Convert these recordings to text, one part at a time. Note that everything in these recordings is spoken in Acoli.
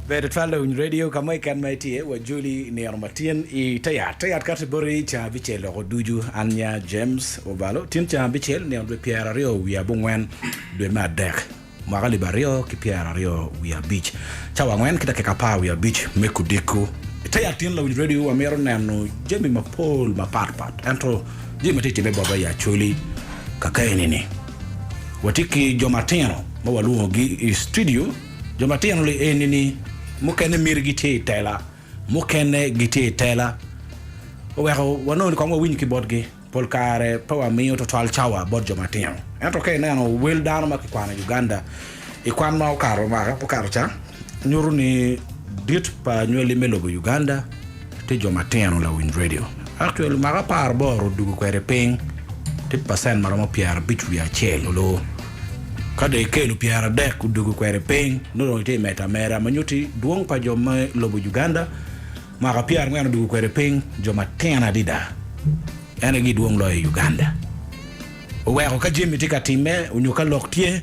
Ber tutwal lawiny radio ka mo keken ma itye wa joli nino matin i te yat. Te yat kati boti ceng abicel loko ducu. An nya James Obalo. Tin ceng abicel nino dwe 20 wiye abongwen dwe me adek mwaka alip 2025 cawa angwen ki dakika 15 me kudiko. I te yat tin lawiny radio wamito neno jami mapol mapat pat ento jami ma tye time botwa i Acholi kaka eni ni watye ki jo matino ma walwongogi i studio. Jo matino li eni ni mukene miti gitye i tela, mukene gitye i tela oweko wanongo ni kong wawiny ki botgi. Pol kare pe wamiyo twatwal cawa bot jo matino. Ento ka ineno wel dano ma kikwano i Uganda i kwan ma okato mwaka okato ca nyuto ni dit pa anywali me lobo Uganda tye jo matino lawiny radio. Actually mwaka 18 odugo kwede piny tye pacent maromo 51 olo. Ka dong ikelo 30 odugo kwede piny nongo dong itye ka medo ameda ma nyutti dwong pa jo me lobo Uganda mwaka 40 odugo kwede piny jo matino adada en aye gidwong loyo i Uganda. Oweko ka jami tye ka timme onyo ka lok tye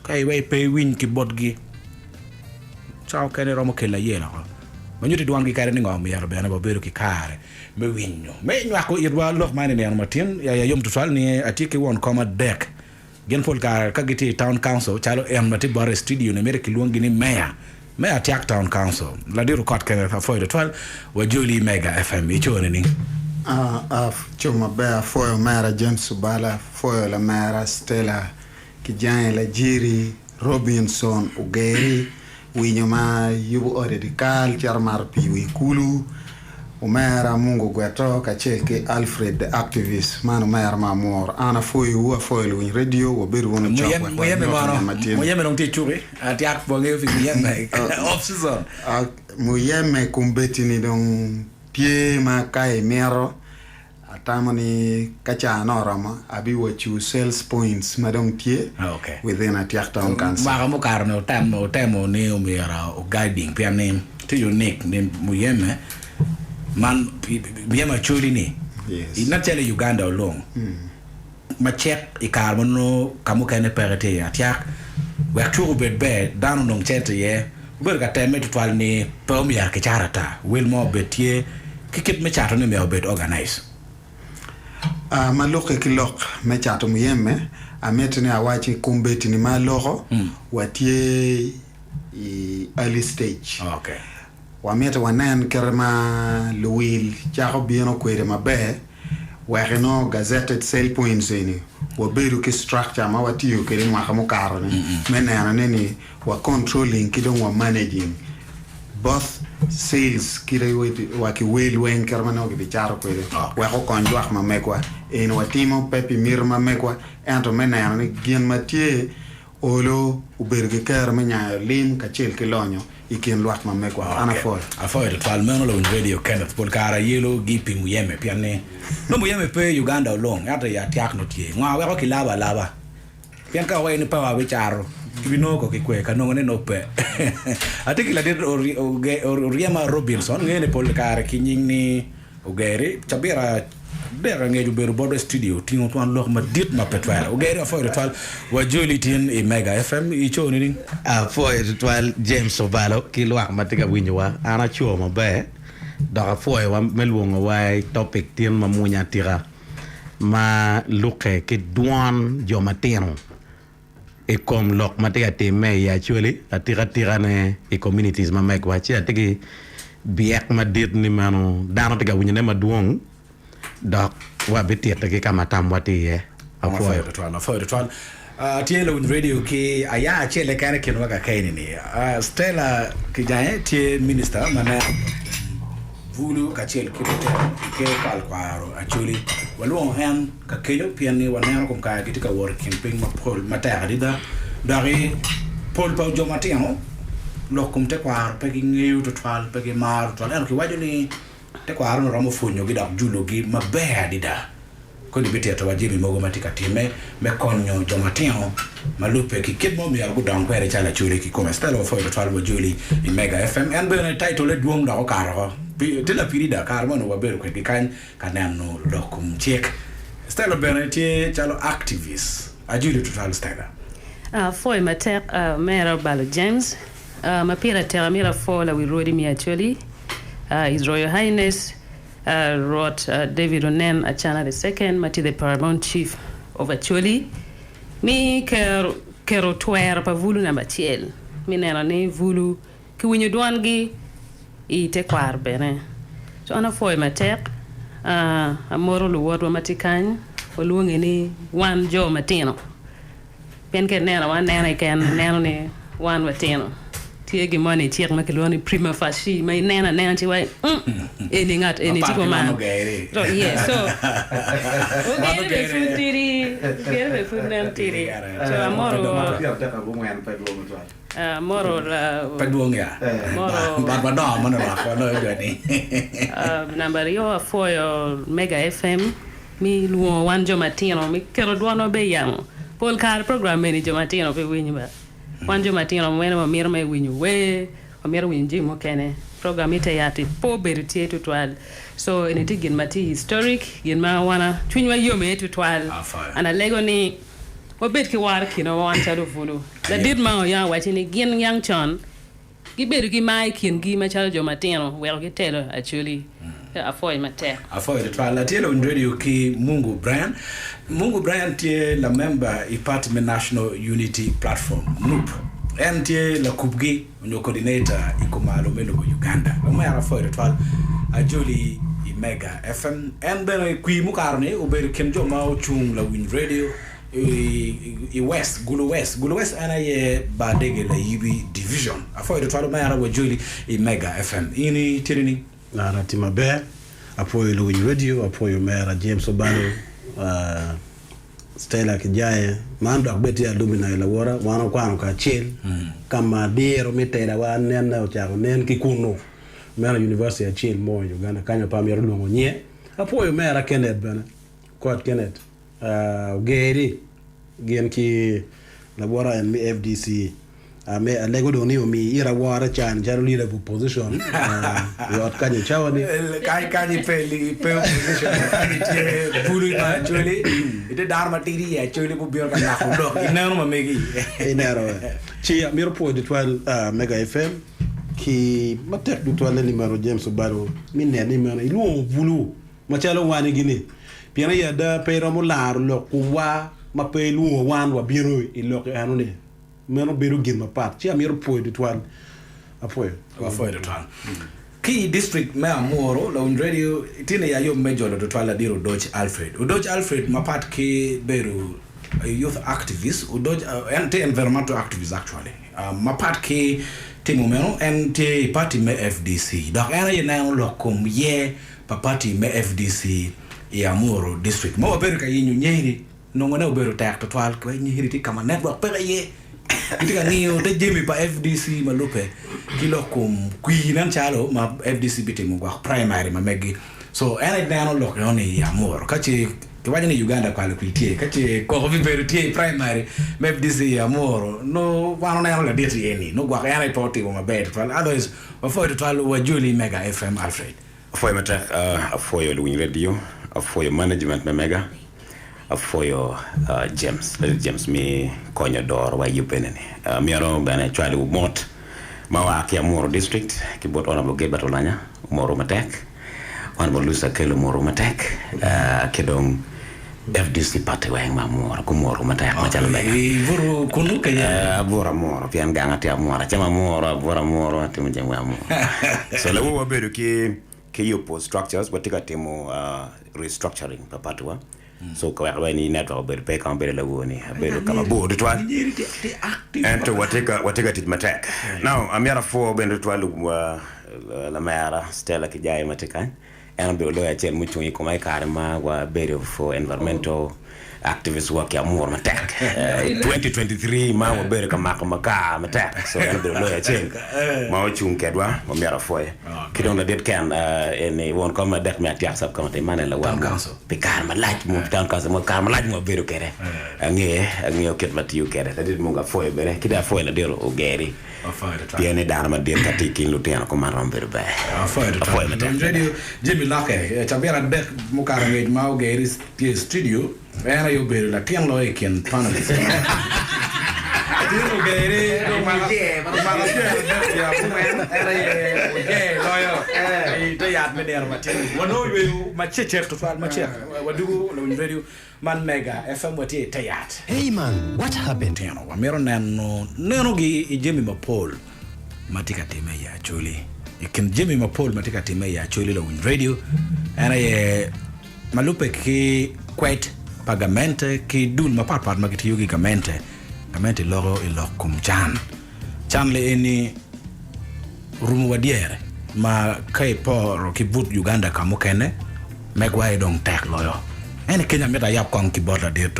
ka iweko pe iwiny ki botgi Cawa mukene romo kelo ayela oko ma nyuto dwangi kadi ni ngo myero bene wabedo ki kare me winyo me nywako itwa lok man i nino matin. Iya yom tutwal ni atye ki won kom adek. Gin pol kare ka gitye i town council calo en ma tye bota i studio ni mito kilwongi ni meya me Atiak Town Council. Ladit Okot Kenneth apwoyo tutwal wa joli i Mega FM ico nining? Aco maber apwoyo omera James Obala, apwoyo lamera Stella Kijange Lajiri. Robinson Ogeri, winyo ma yubo ode i dyekal cito mato pii wa i kulu, omera Mungu Ogweto kacel ki Alfred the Activist, man omera ma amworo. An apwoyowu, apwoyo luwiny radio, wabedo wunu cok wek Muyembe wanyut mono, nino matin. Muyembe dong tye i cuki, atyak wangeyo pi Muyembe off season. Muyembe kombeddi-ni dong tye ma ka imito Atamo ni ka caa ne oromo abiwacu sales points ma dong tye within Atiak Town Council. Mwaka mukato ni otemo ni omyero o guiding pien ni tye unique ni muyeme man muyeme Acholi ni not calo i Uganda olung macek i kare ma nongo ka mukene peke tye iye Atiak wek cuk obed ber dano onong cente iye Obedo ka temme tutwal ni pe omyero kicat ata, wel mo obed tye, ki kit me cato ni myero obed organize. A Ma lukke ki lok me cato muyeme, amito ni awac ni kombeddi ni ma aloko, watye i early stage. Wamito wanen kite ma luwil cako bino kwede maber wek inongo gazetted sale points eni wabedo ki structure ma watiyo kwede mwaka mukato ni me neno ne ni wa controlling ki dong wa managing both sales ki wa ki wel weng kite ma nongo kibicato kwede wek okony lwak ma megwa. Eni watimo pe pi miti ma megwa ento me neno ni gin ma tye olo obedo ki kero me nyayo lim kacel ki lonyo i kin lwak ma megwa. An apwoyo. Apwoyo tutwal meno lawiny radio Kenneth pol kare ayelo gi pi muyeme pien ni nongo muyeme pe i Uganda olong ento i Atiak nongo tye ngo weko kilabo alaba Pien ka wawaco ni pe wabicato, kibinongo ko ki kwe, ka nongone nongo pe. Atye ki ladit Oryema Robinson, ngene pol kare ki nying ni Ogeri. Cabit adek angec obedo botwa i studio, otingo twon lok madit ma pe twere. Ogeri, apwoyo tutwal. Wajoli tin i Mega FM. Ico nining? Apwoyo tutwal James Obalo ki lwak ma tye ka winyowa. An aco maber dok apwoyowa me lwongowa i topic tin mamwonya atika. ma lukke ki dwon jo matino i kom lok ma tye ka timme i Acholi atika tika ne i communities ma megwa ci atye ki byek madit ni meno dano tye ka winyo ne madwong dok wa bitite ki ka ma tamwa tye iye. Apwoyo. Apwoyo tutwal. Tye lawiny radio ki aya acel keken i kinwa kakeni ni Stella Kijange tye minista ma neno Bulu kacel ki lutino i ker pa Alkwaro Acholi. Walwongo en ka kenyo pien ni waneno kom kare gitye ka wot i kin piny mapol matek adada doki pol pa jo matino lok kom tekwaro pe gingeyo tutwal pe gimaro tutwal ento kiwaco ni tekwaro ni romo pwonyogi dok julogi maber adada. Kodi bititowa jami mogo ma tye ka timme me konyo jo matino ma lubbe ki kit ma omyero gudong kwede calo Acholi kikome. Stella wapwoyo tutwal wa joli i Mega FM. En bene title-e dwong dok okato oko. Tye lapirida kare mo onongo wabedo kwedgi kany ka neno lok kom cik. Stella bene tye calo activist. Ajoli tutwal Stella. Apwoyo matek omera Obalo James. Ma pire tek amito apwo lawi rwodi me Acholi, His Royal Highness Rwot David Onen Acana the Second ma tye the Paramount Chief of Acholi me keto twero pa bulu namba acel me neno ni bulu kiwinyo dwangi i tekwaro bene. So an apwoyo matek, amoto luwotwa ma tye kany, walwonge ni wan jo matino. Pien ka inenowa anena keken, ineno ni wan watino. Tye gin moni i cik ma kilwongo ni prima facie ma ineno anena ci iwaco ni, eni ngat eni tye kuman. So, yes, so ogere bene pud tidi, ogere bene pud nen tidi. So amoto amoto Pe dwong ya. Amoto But wadongo mono lwak waloyo joni. Namba aryo apwoyo Mega FM. Me lwongo wan jo matino me keto dwonwa be i yamo. Pol kare program eni jo matino pe winyo ba. Wan jo matino meno wamito me winyo wer, wamito winyo jami mukene. Program me te yat-ti pe obedo tye tutwal. So eni tye gin ma tye historic, gin ma wan cwinywa yom iye tutwal. And alego ni wabed ki woro i kinwa wan calo bulu. Ladit ma oyang owacci ni gin yang con Gibedo ki mar i kingi macalo jo matino weko gitelo Acholi. Apwoyo matek. Apwoyo tutwal. Atye lawiny radio ki Mungu Brian. Mungu Brian tye lamemba i party me National Unity Platform, nup. En tye lakubgi onyo coordinator i kumalo me lobo Uganda. Omera apwoyo tutwal. Ajoli i Mega FM. En bene kwir mukato ni obedo i kin jo ma ocung lawiny radio. I West, Gulu West. Gulu West en aye Bardege Layibi Division. Apwoyo tutwal omera wa joli i Mega FM. In itye nining? An atye maber. Apwoyo luwiny radio, apwoyo omera James Obalo, Stella Kijaye. Man dok bene tye alumni lawota, wan wakwano kacel ka ma diro me telawa nene ocako nen ki kunu. Meno university acel mo i Uganda kany ma pe amito lwongo nyinge. Apwoyo omera Kenneth bene, Kwat Kenneth. Ogeri gin ki lawota en me FDC me alego dong ni omi ira wora can calo leader of opposition i ot kany i cawa ni. Kany kany ipe ipe opposition kany itye bulu ma Acholi itye dano matidi i Acholi mubino ka nywako lok ineno ma megi. Ineno ci amito pwoyo tutwal Mega FM ki matek tutwalle ni meno James Obalo mi neno ni meno ilwongo bulu Macalo wanigi-ni, pien i ada pe iromo laro lok komwa ma pe ilwongo wan wabino i lok enoni, meno bedo gin mapat. Ci amito pwoyo tutwal. Apwoyo. Wapwoyo tutwal. Ki i district me Amuru, lawiny radio tye ni ayub me jolo tutwal ladit Odoc Alfred. Odoc Alfred mapat ki bedo youth activist, Odoc en tye environmental activist actually. Mapat ki timo meno, en tye i party me FDC dok en aye neno lok kom yer pa party me FDC i Amuru district ma wabedo ka yenyo nyeri nongo ne obedo tek tutwal pien nyeri tye kama network peke iye gitye ka ngiyo te jami pa FDC ma lube ki lok kom kwir nen calo ma FDC bitimo gwok primary ma megi so en aye neno lok eno ni i Amuru ka ce kiwaco ni Uganda kwalo kwir tye ka ce koko bibedo tye i primary me FDC i Amuru nongo wan oneno ladit eni nongo gwok en aye pe otimo maber tutwal otherwise wapwoyo tutwal wajoli Mega FM Alfred. Apwoyo matek, apwoyo luwiny radio, apwoyo management me Mega, apwoyo James, Ladit James me konyo doro wa i yub eni ni. Myero bene acwal wu mot ma oa ki Amuru district ki bot Honourable Gilbert Olanya omoto matek, Honourable Lucy Akello omoto matek ki dong FDC party weng ma Amuru gumoto matek macalo mega. Ibuto kunu kenyo? Abuto Amuru pien ganga tye Amuru, acamo Amuru, abuto Amuru, atimo jami weng Amuru. So lawor wabedo ki ki yubo structures, watye ka timo restructuring pa party wa. So ka wek ni network obedo pe ka ma abedo lawor ni abedo ka mabor tutwal. Ento watye ka watye ka tic matek. Now amyero apwo bene tutwal lamera Stella Kijayo ma tye kany. En obedo loya acel mucung i koma i kare ma wabedo for environmental activist work i Amuru matek. I 2023 ma wabedo ka mako makar matek, so en obedo loya acel ma ocung kedwa, wamyero apwoye. Ki dong ladit Ken eni won kom me adek me Atiak Sub County, man en lawal mo pi kare malac mo, town council mo, kare malac ma wabedo kwede. Angeye, angeyo kit ma tiyo kwede. Ladit Munga apwoyo bene, ki dong apwoyo ladit Ogeri. Pien ni dano madit ka tye i kin lutino kuman romo bedo ber. Apwoyo matek. Radio Jimmy Loke, Cabit adek mukato angec ma Ogeri tye i studio, en aye obedo latin loyo i kin panelists. Latin Ogeri dong. Mwaka 34 en aye ojer loyo i te yat me nino matin. Wanongo yweyo macecek tutwal macek. Wadugo lawiny redio man Mega FM watye i te yat. Hey man, what happened? Tino, wamito neno nenogi i jami mapol ma tye ka timme i Acholi. I kin jami mapol ma tye ka timme i Acholi lawiny redio en aye Ma lubbe ki kwed pa gamente ki dul mapat pat ma gitiyo ki gamente, gamente loko i lok kom can. Can li eni orumo wa dyere ma ka iporo ki but Uganda ka mukene megwa aye dong tek loyo. Ento kenya amito ayab kong ki bot ladit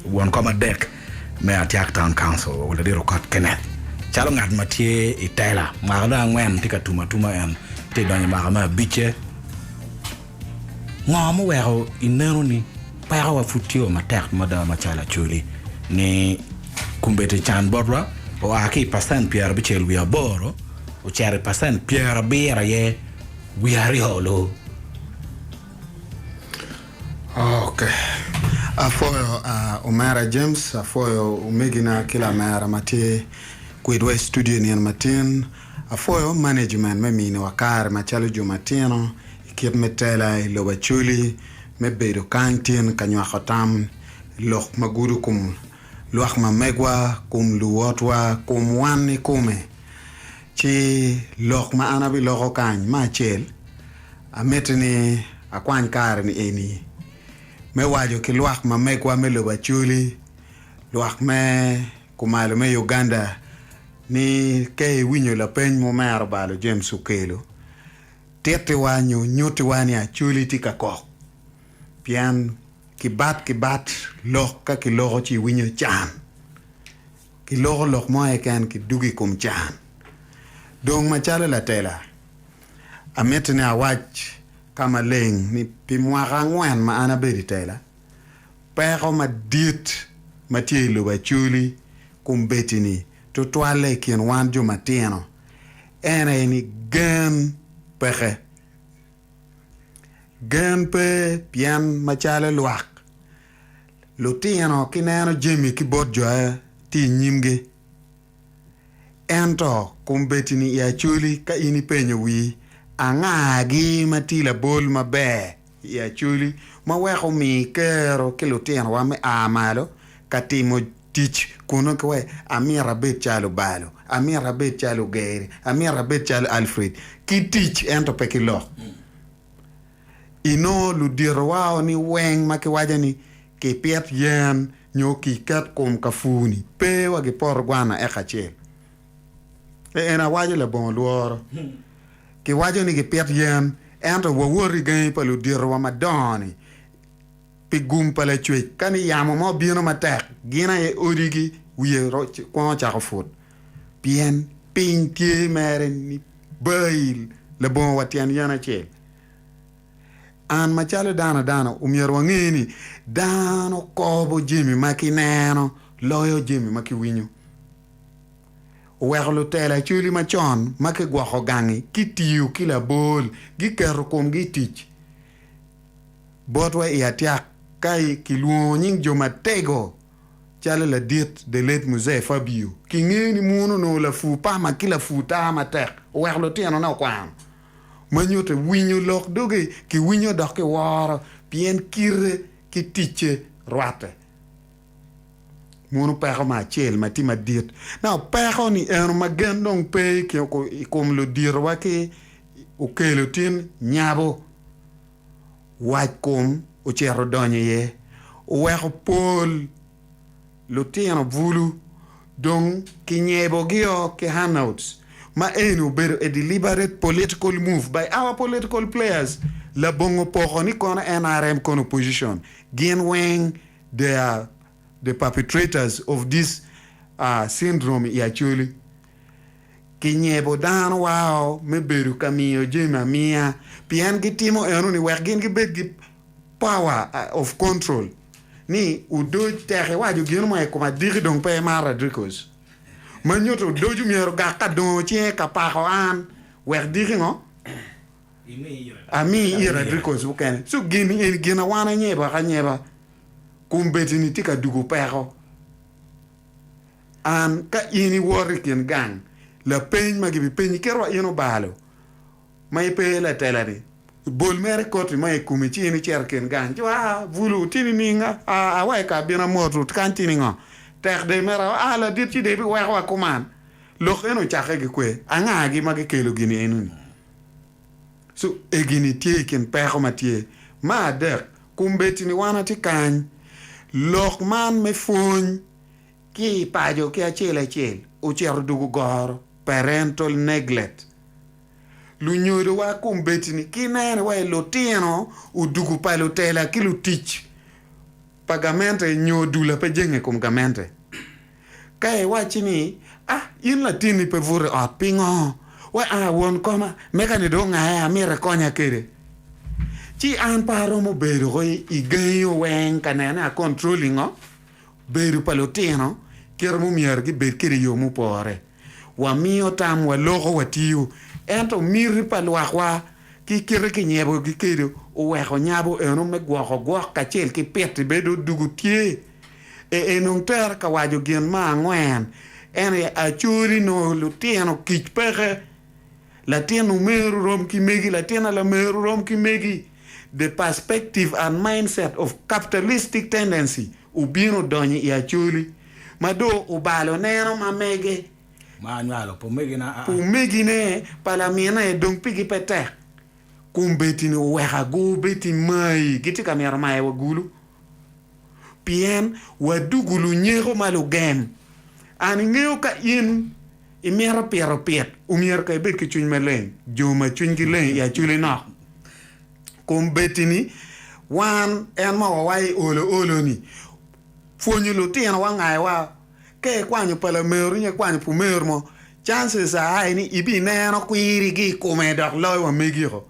won kom adek me Atiak Town Council ladit Okot Kenneth calo ngat ma tye i tela mwaka dong angwen tye ka tum atuma en tye donyo i mwaka me abicce. Ngo muweko ineno ni pekowa pud tye wa matek mada macalo Acholi ni kombeddi can botwa oa ki i pacent pyerabicel wiye aboro ocito i pacent pyerabiro aye wiye aryo loo? Ok. Apwoyo omera James, apwoyo omegina ki lamera ma tye kwedwa i studio nino matin. Apwoyo management me miniwa kare macalo jo matino i kit me tela i lobo Acholi me bedo kany tin ka nywako tam i lok ma gudo kom lwak ma megwa, kom luwotwa, kom wan ikome. Ci lok ma an abiloko kany me acel, amiti ni akwany kare ni eni me waco ki lwak ma megwa me lobo Acholi, lwak me kumalo me Uganda ni ka iwinyo lapeny ma omera Obalo James okelo, tittiwa nyo nyutiwa ni Acholi tye ka kok pien kibat kibat lok ka kiloko ci iwinyo can. Kiloko lok mo keken kidugo i kom can. Dong macalo latela, amiti ni awac ka maleng ni pi mwaka angwen ma an abedo i tela, peko madit ma tye i lobo Acholi kombeddi-ni tutwalle i kin wan jo matino en aye ni gen peke. Gen pe pien macalo lwak lutino kineno jami ki bot jo a tye i nyimgi. Ento kombeddi-ni i Acholi ka in ipenyo wii angagi ma tye labol maber i Acholi ma weko omi kero ki lutinowa me a malo ka timo tic kunnu ki wek amito abed calo Obalo, amito abed calo Ogeri, amito abed calo Alfred ki tic ento pe ki lok. Inongo luditowa ni weng ma kiwaco ni kipit yen nyo kiket kom ka pur-ni pe wa gipoto gwana eka acel. En awaco labongo lworo. Kiwaco ni gipit yen ento wawot i gangi pa luditowa madongo-ni pi gum pa Lacwec. Ka ni yamo mo bino matek, gin aye odigi wiye kwongo cako put, pien piny tye mere ni bail labongo wa tyen yen acel. An macalo dano adana, omyero wange ni dano kobo jami ma kineno loyo jami ma kiwinyo. Oweko lutela acholi macon ma kigwoko gangi kitiyo ki labol, giketo komgi i tic. Botwa i Atiak ka kilwongo nying jo matego calo ladit the late Muzee Fabio, kingeyo ni muno onongo lapur pama ki lapur taa matek oweko lutinone okwano ma nyuto winyo lok doge kiwinyo dok kiworo pien kite ki ticce rwatte. Muno peko me acel ma tye madit. Now peko ni eno ma gen dong pe i kom luditowa ki okelo tin nyabo wac kom ocito odonyo iye oweko pol lutino bulu dong kinyebogio ki handouts ma eni obedo a deliberate political move by our political players labongo poko ni kono nrm kono opposition gin weng they are the perpetrators of this syndrome i Acholi. Kinyebo dano wao me bedo ka miyo jami amiya pien gitimo eno ni wek gin gibed ki power of control ni odoc tek iwaco gino mo i kom adiki dong pe imato adrikos ma nyuto odoc myero ogak ka dongo cinge ka pako an wek diki ngo ami ira adrikos mukene so gin eni gin a wan anyeba ki anyeba kombeddi ni tye ka dugo peko. An ka in iwoto i kin gang, lapeny ma gibipenyi kit wa in obalo ma ipe latela-ni, bol mere koti ma i komi ci in icito i kin gang ci wa, bulu tye nining? Aa wa i ka abino amoto kany tye ningo? Tek dong imito aa ladit ci dong ibiweko wa kuman? Lok eno ocakke ki kwe, angagi ma gikelo gini enoni? So egini tye i kin peko ma tye. Me adek, kombeddi-ni wan atye kany, lok man me pwony ki i paco ki acel acel ocito dwogo goro, parental neglect. Lunyodowa kombeddi-ni kinene wa i lutino odwogo pa lutela ki lutic pa gamente nyo dula pe jenge i kom gamente. Ka iwacci ni, Ah, in latinni pe buto i ot, pingo? Wek aa won koma, mega-ni dong ongaye, amito ikonya kwede. Ci an pe aromo bedo ko i gangi-o weng ka neno ni a controlling ngo bedo pa lutino kite ma omyero gibed kwede i yo mupore. Wamiyo tam, waloko, watiyo, ento miti pa lwakwa ki kite kinyebogi kwede oweko nyabo eno me gwoko gwok kacel ki piti bedo dugu tye. E Enong tere ka waco gin ma angwen, en aye Acholi nongo lutino kic peke. Latin omeru rom ki megi, latin alameru rom ki megi. The perspective and mindset of capitalistic tendency obino odonyo i Acholi ma dong obalo neno ma mege. Ma anywalo pa omegina aa. Pa omegine, pa lamine dong pigi pe tek. Kombeddi-ni oweko agur bed mayi, gitye ka mito mayo wa gulu. Pien wadugu lunyeko ma lugem. An ingeyo ka in imito pito pit, omyero ka ibed ki cwiny maleng. Jo ma cwinygi leng i acoli nok. Kombeddi-ni, wan en ma wawaco i olo olo-ni, pwonyo lutinowa ngayowa. Ka ikwanyo pa lameru nyo ikwanyo pa omeru mo, chances are high ni ibineno kwirigi i kome dok loyo wa megi-o.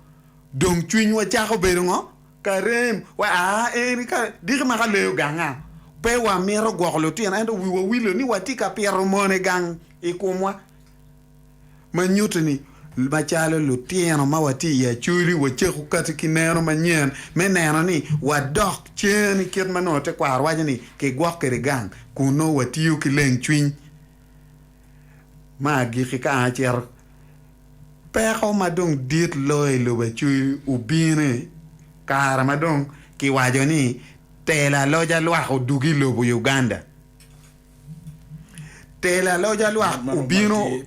Dong cwinywa cako bedo ngo? Ka rem wa aa eni ka diki ma ka leyo ganga, pe wamito gwoko lutino ento wiwa wilo ni watye ka pito mon i gang i komwa. Ma nyuto ni macalo lutino ma watye i Acholi wacako kati ki neno manyen me neno ni wadok cen i kit ma nongo tekwaro waco ni kigwok kwede gang kun nongo watiyo ki leng cwiny. Ma agikki ka an acito Peko ma dong dit loyo i lobo Acholi obino i kare ma dong kiwaco ni tela loc alwak odugi i lobo Uganda. Tela loc alwak obino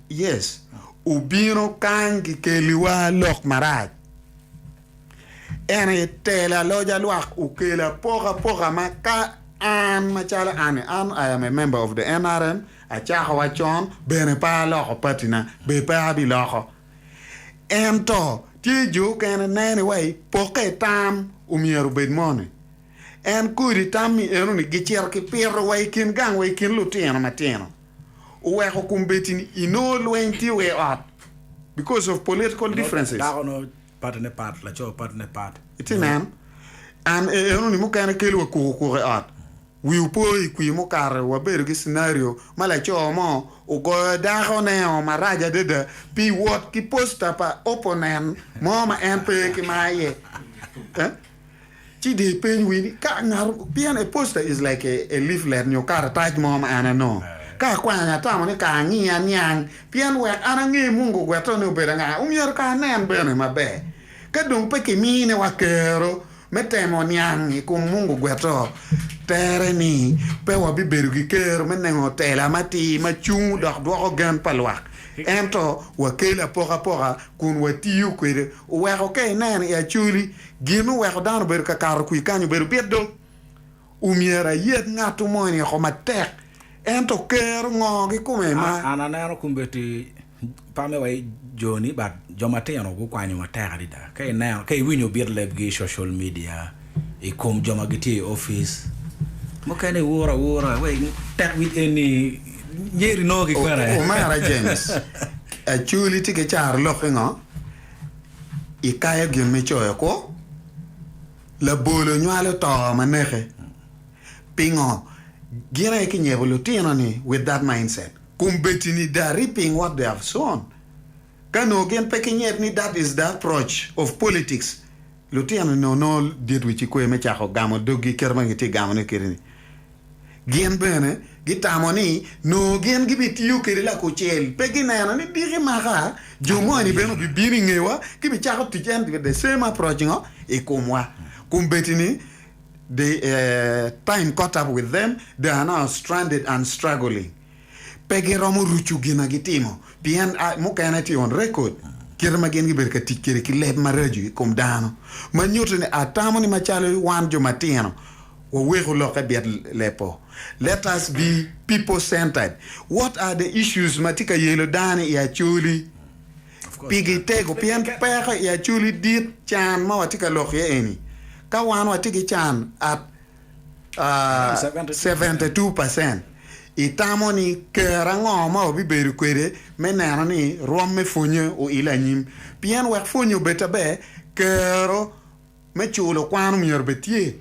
yes obino kany kikeliwa lok marac. En aye tela loc alwak okelo apokapoka ma ka an macalo an-ni, an I am a member of the nrm, Acako wa con bene pe aloko patina be pe abiloko. Ento tye jo okene neni wai poke tam omyero obed moni. En kodi tam mi eno ni gicito ki pito wa ikin gang wa ikin lutino matino. Oweko kombeddi ni inongo lweny tye wa i ot because of political differences. Dako no party ne pat, laco party ne pat. Itye neno? An eno ni mukene kelo wa kuku kuku i ot. Wi opo i kwir mukato, wabedo ki scenario ma laco mo ogoyo dakone-o marac adada pi wot ki posta pa opponent mo ma en pe ki mar iye. Ci dong ipeny wi ni ka ngat, pien a poster is like a leaflet nyo karatac mo ma an anongo. Ka akwanyo atamo ni ka angi aniang pien wek an ange Mungu gwetto ni obedo anga, omyero ka anen bene maber. Ka dong pe kimine wa kero Me temo niang i kom mungu gweto, tere ni pe wabibedo ki kero me nengo tela matir ma cung dok dwoko gen pa lwak, ento wakelo apokapoka kun watiyo kwede. Oweko ka ineno i Acholi, gin oweko dano obedo ka kato kwir kany obedo bit dog. Omyero ayet ngatto moni oko matek, ento kero ngo kikome ma. An aneno kombeddi pe me wa joni but jo matino gukwanyo matek adada ka ineno ka iwinyo bit lebgi i social media i kom jo ma gitye i opic mukene iwuro awura wai tek wic eni nyeri nongo ki kwene. Omera James, Acholi tye ki caro lok ki ngo? Ikayo gin ma icoyo kwo? Labolo nywalo to ma neke. Pingo? Gin aye kinyebo lutino-ni with that mindset. Kombeddi-ni they are reaping what they have sown. Ka nongo gin pe kinyeb ni that is the approach of politics, lutino-ni onongo dit wic ki kwer me cako gamo doggi kit ma gitye ka gamone kwede-ni. Gin bene. Gitamo ni nongo gin gibitiyo kwede lakucel. Pe gineno ni diki maka jo moni bene obibino i ngewa gibicako tic en the same approach ngo i komwa. Kombeddi ni the time caught up with them, they are now stranded and struggling. Pe giromo ruco gin ma gitimo pien mukene tye on record kite ma gin gibedo ka tic kwede ki leb maraco i kom dano ma nyuto ni atamo ni macalo wan jo matino Waweku lokke bit lepo. Let us be people centered. What are the issues ma tye ka yelo dano i Acholi? Pigi tego pien peko i Acholi dit can ma watye ka lok iye eni. Ka wan watye ki can at 72%, itamo ni ker ango ma wabibedo kwede me neno ni rwom me pwonye oile anyim? Pien wek pwonye obed aber, kero me culo kwan omyero bed tye.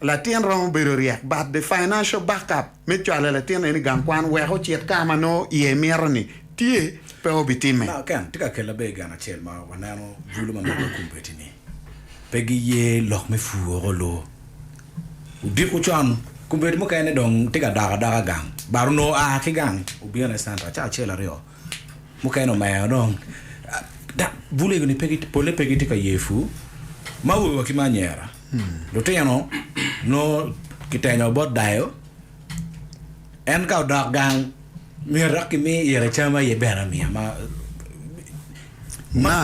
Latin romo bedo ryek but the financial back up me cwalo latin eni gang kwan wek ocit ka ma nongo iye mito ni tye pe obitime. Now Ken, tye ka kela ber gin acel ma waneno bulu ma mege kombeddi ni pe giye lok me pur olu. Odiko con kombeddi mukene dong tye ka dok adoka gang but onongo oa ki gang obino i center ca acel aryo. Mukene omeo dong dok bulu ego ni pole pe gitye ka ye pur ma awobe wa ki ma anyira lutino nongo kitenyo bot dayo en ka odok gang myero dok kimi ire cam aye bene amiya ma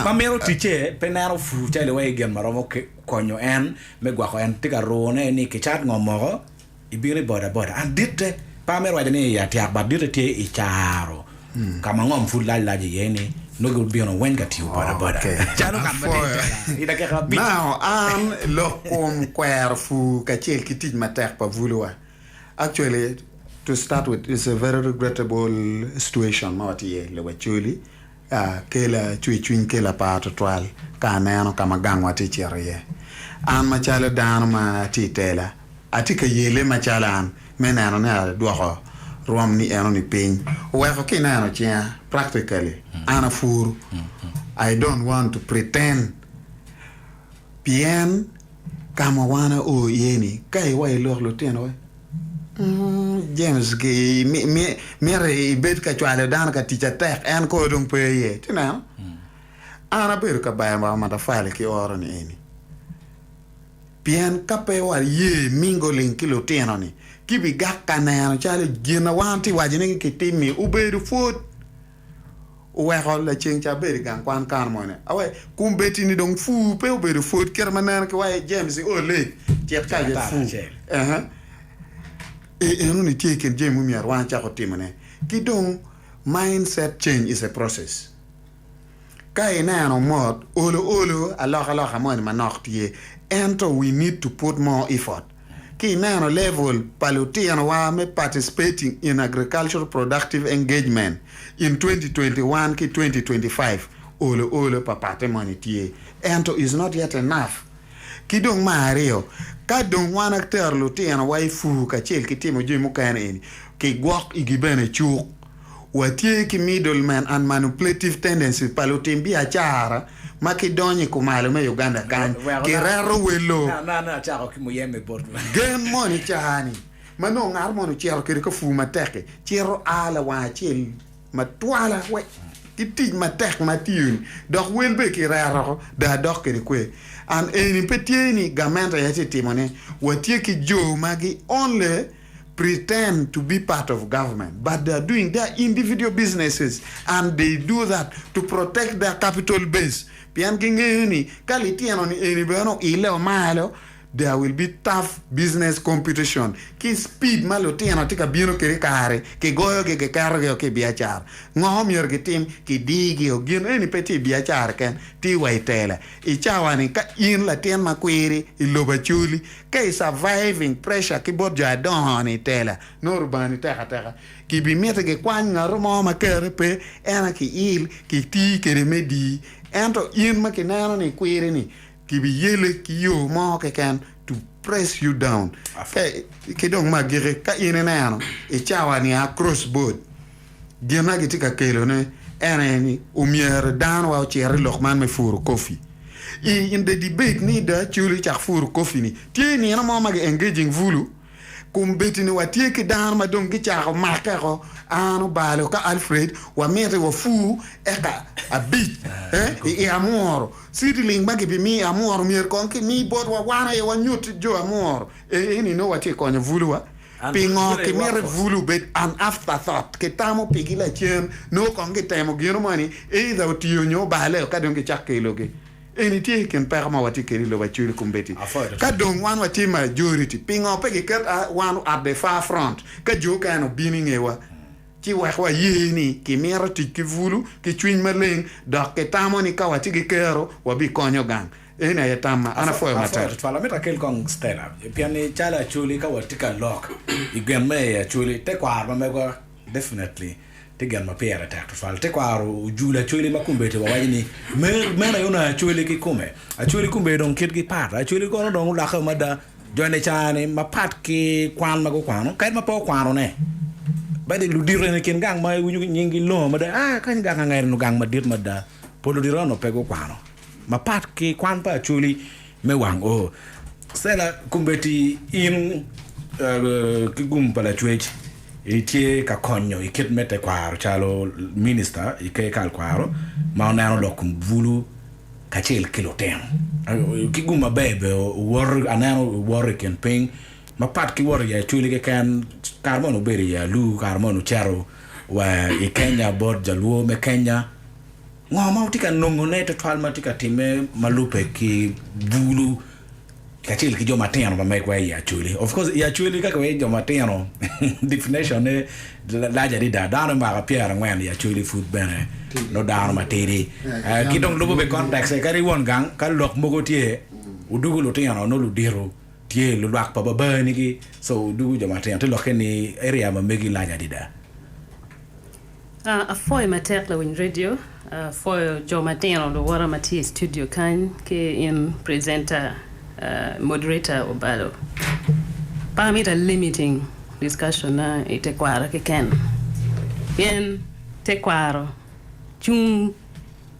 ma mito ticce pe neno pur calo iwaci gin ma romo konyo en me gwoko en tye ka rune ni kicat ngo moko. Ibino i boda boda and ditte pe amito waco ni i atyak but ditte tye i caro ka ma ngom pud lac lac iye ni nongo gibino weng ka tiyo boda boda Okay. calo ngat ma tye i tela i dakika abic. Now an lok kom kwero pur kacel ki tic matek pa buluwa actually to start with it's a very regrettable situation ma watye iye i lobo Acholi Kela cwercwiny kela par twatwal ka aneno ka ma gangwa tye cito iye. An macalo dano ma atye i tela, atye ka yelle macalo an me neno ni adwoko rwom ni enoni piny. Oweko ka ineno cinga, practically, an apuru. I don't want to pretend pien ka ma wan ao iye ni ka iwa ilok lutinowa, James mito ibed ka cwalo dano ka tic atek en kor dong pe iye ci neno an abedo ka bayo matafali ki oro ni eni pien ka pe waye mingling ki lutino ni gibigak ka neno calo gin ma wan tye waco ni kitim-mi obedo pwod. Oweko laceng ca abedo i gang kwan kano moni awe kombeddi ni dong pur pe obedo pwod kite ma neno ki wa James i old age cit ka aye pur ehe e eno ni tye i kin jami mumyero wan cako timo ne ki dong mind set change is a process ka ineno mot olo olo alokaloka moni manok tye ento we need to put more effort. Ki ineno level pa lutinowa me participating in agricultural productive engagement in 2021 ki 2025 olo olo pa patte moni tye ento is not yet enough. Ki dong me aryo, ka dong wan atero lutinowa i pur kacel ki timo jami mukene eni, ki gwok igi bene cuk. Watye ki middlemen and manipulative tendencies pa lutim biacara ma gidonyo i kumalo me Uganda kany kireto welo. Gen moni caa-ni ma nongo ngat moni ocito kwede ka pur matek-ki cito a lawang acel matwala wek ki tic matek ma atiyo-ni dok wel bene kireto oko dong adok kwede kwe. And eni pe tye ni gamente aye tye timone, watye ki jo ma gi only pretend to be part of government but they are doing their individual businesses and they do that to protect their capital base pien gingeyo ni ka litino ni eni bene oile malo there will be tough business competition ki speed ma lutino tye ka bino kwede kare kigoyo gi kiketo gi o ki i biacara ngo myero gitim kidii gi o gin eni pe tye i biacara keken tye wa i tela i cawa ni ka in latin ma kwiri i lobo Acholi Ka i surviving pressure ki bot jo adongo ni tela nongo rubani tek ateka. Ki bi miti ki kwany ngato mo ma kere pe ena ki il ki tii kede me dii. Ento in ma ki neno ni ikwiri ni ki bi yele ki yoo mo keken to press you down. Ka ki dong me agiki ka in ineno i cawa ni across board gin ma gitye ka kelo ne en aye ni omyero dano wa ocit i lok man me puro coffee. I in the debate ni dong Acholi cak puro coffee ni tye nino mo ma gi engaging bulu. Kombeddi-ni watye ki dano ma dong gicako makke-ko, an Obalo ka Alfred, wamiti wapur eka abic i i Amuru. Seedling ma gibimiyo i Amuru myero kong kimi botwa wan aye wanyut jo Amuru. Eni nongo watye ka konyo buluwa. Pingo kimito bulu obed an afterthought? Kitamo pigi lacen, nongo kong gitemo gino moni either otiyo nyo obale ka dong gicak kelogi. Eni tye i kin peko ma watye kwede i lobo Acholi kombeddi. Ka dong wan watye majority, pingo pe giket wan at the far front ka jo okene obino i ngewa? Ci wek waye ni kimito tic ki bulu ki cwiny maleng dok kitamo ni ka watye ki kero wabikonyo gang. Eni aye tamma. An apwoyo Apwoyo matek. tutwal. Amito akel kong Stella pien ni calo Acholi ka watye ka lok i gin me i Acholi tekwaro ma megwa definitely Tye gin ma pire tek tutwal. Tekwaro ojulu Acholi ma kombeddi wawaco ni meno aye onongo Acholi kikome. Acholi kombeddi dong kitgi pat. Acholi kono dong olokke mada. Jo-ni ca-ni mapat ki kwan ma gukwano, kadi ma pe okwanone, bade ludito eni i kin gang ma iwinyo nyinggi longo mada, aa kany gang angeri nyo gang madit mada, pol ludito eno pe gukwano. Mapat ki kwan pa Acholi me wang oo. Stella, kombeddi in ki gum pa Lacwec itye ka konyo i kit me tekwaro calo minista i ker kal kwaro ma oneno lok kom bulu kacel ki lutino. Ki gum maber bene wuwoto, aneno wuwoto i kin piny mapat ki woto i Acholi keken, kare moni wubedo i Alur, kare moni wucito wa i Kenya bot Jaluo me Kenya. Ngo ma wutye ka nongone tutwal ma tye ka timme ma lubbe ki bulu kacel ki jo matino ma megwa i Acholi? Of course, i Acholi ka kiwaco jo matino, definition ne lac adada. Dano me mwaka pyerangwen i Acholi pud bene nongo dano matidi. Ki dong lubo be context, kadi won gang ka lok mogo tye, wudugo lutino nongo ludito tye lulwak pa babanigi, so wudugo jo matino. Te lokke ni area ma megi lac adada. Apwoyo matek lawiny radio, apwoyo jo matino luwota ma tye i studio kany ki in presenter moderator Obalo. Pe amito a limiting discussion na i tekwaro keken pien tekwaro cung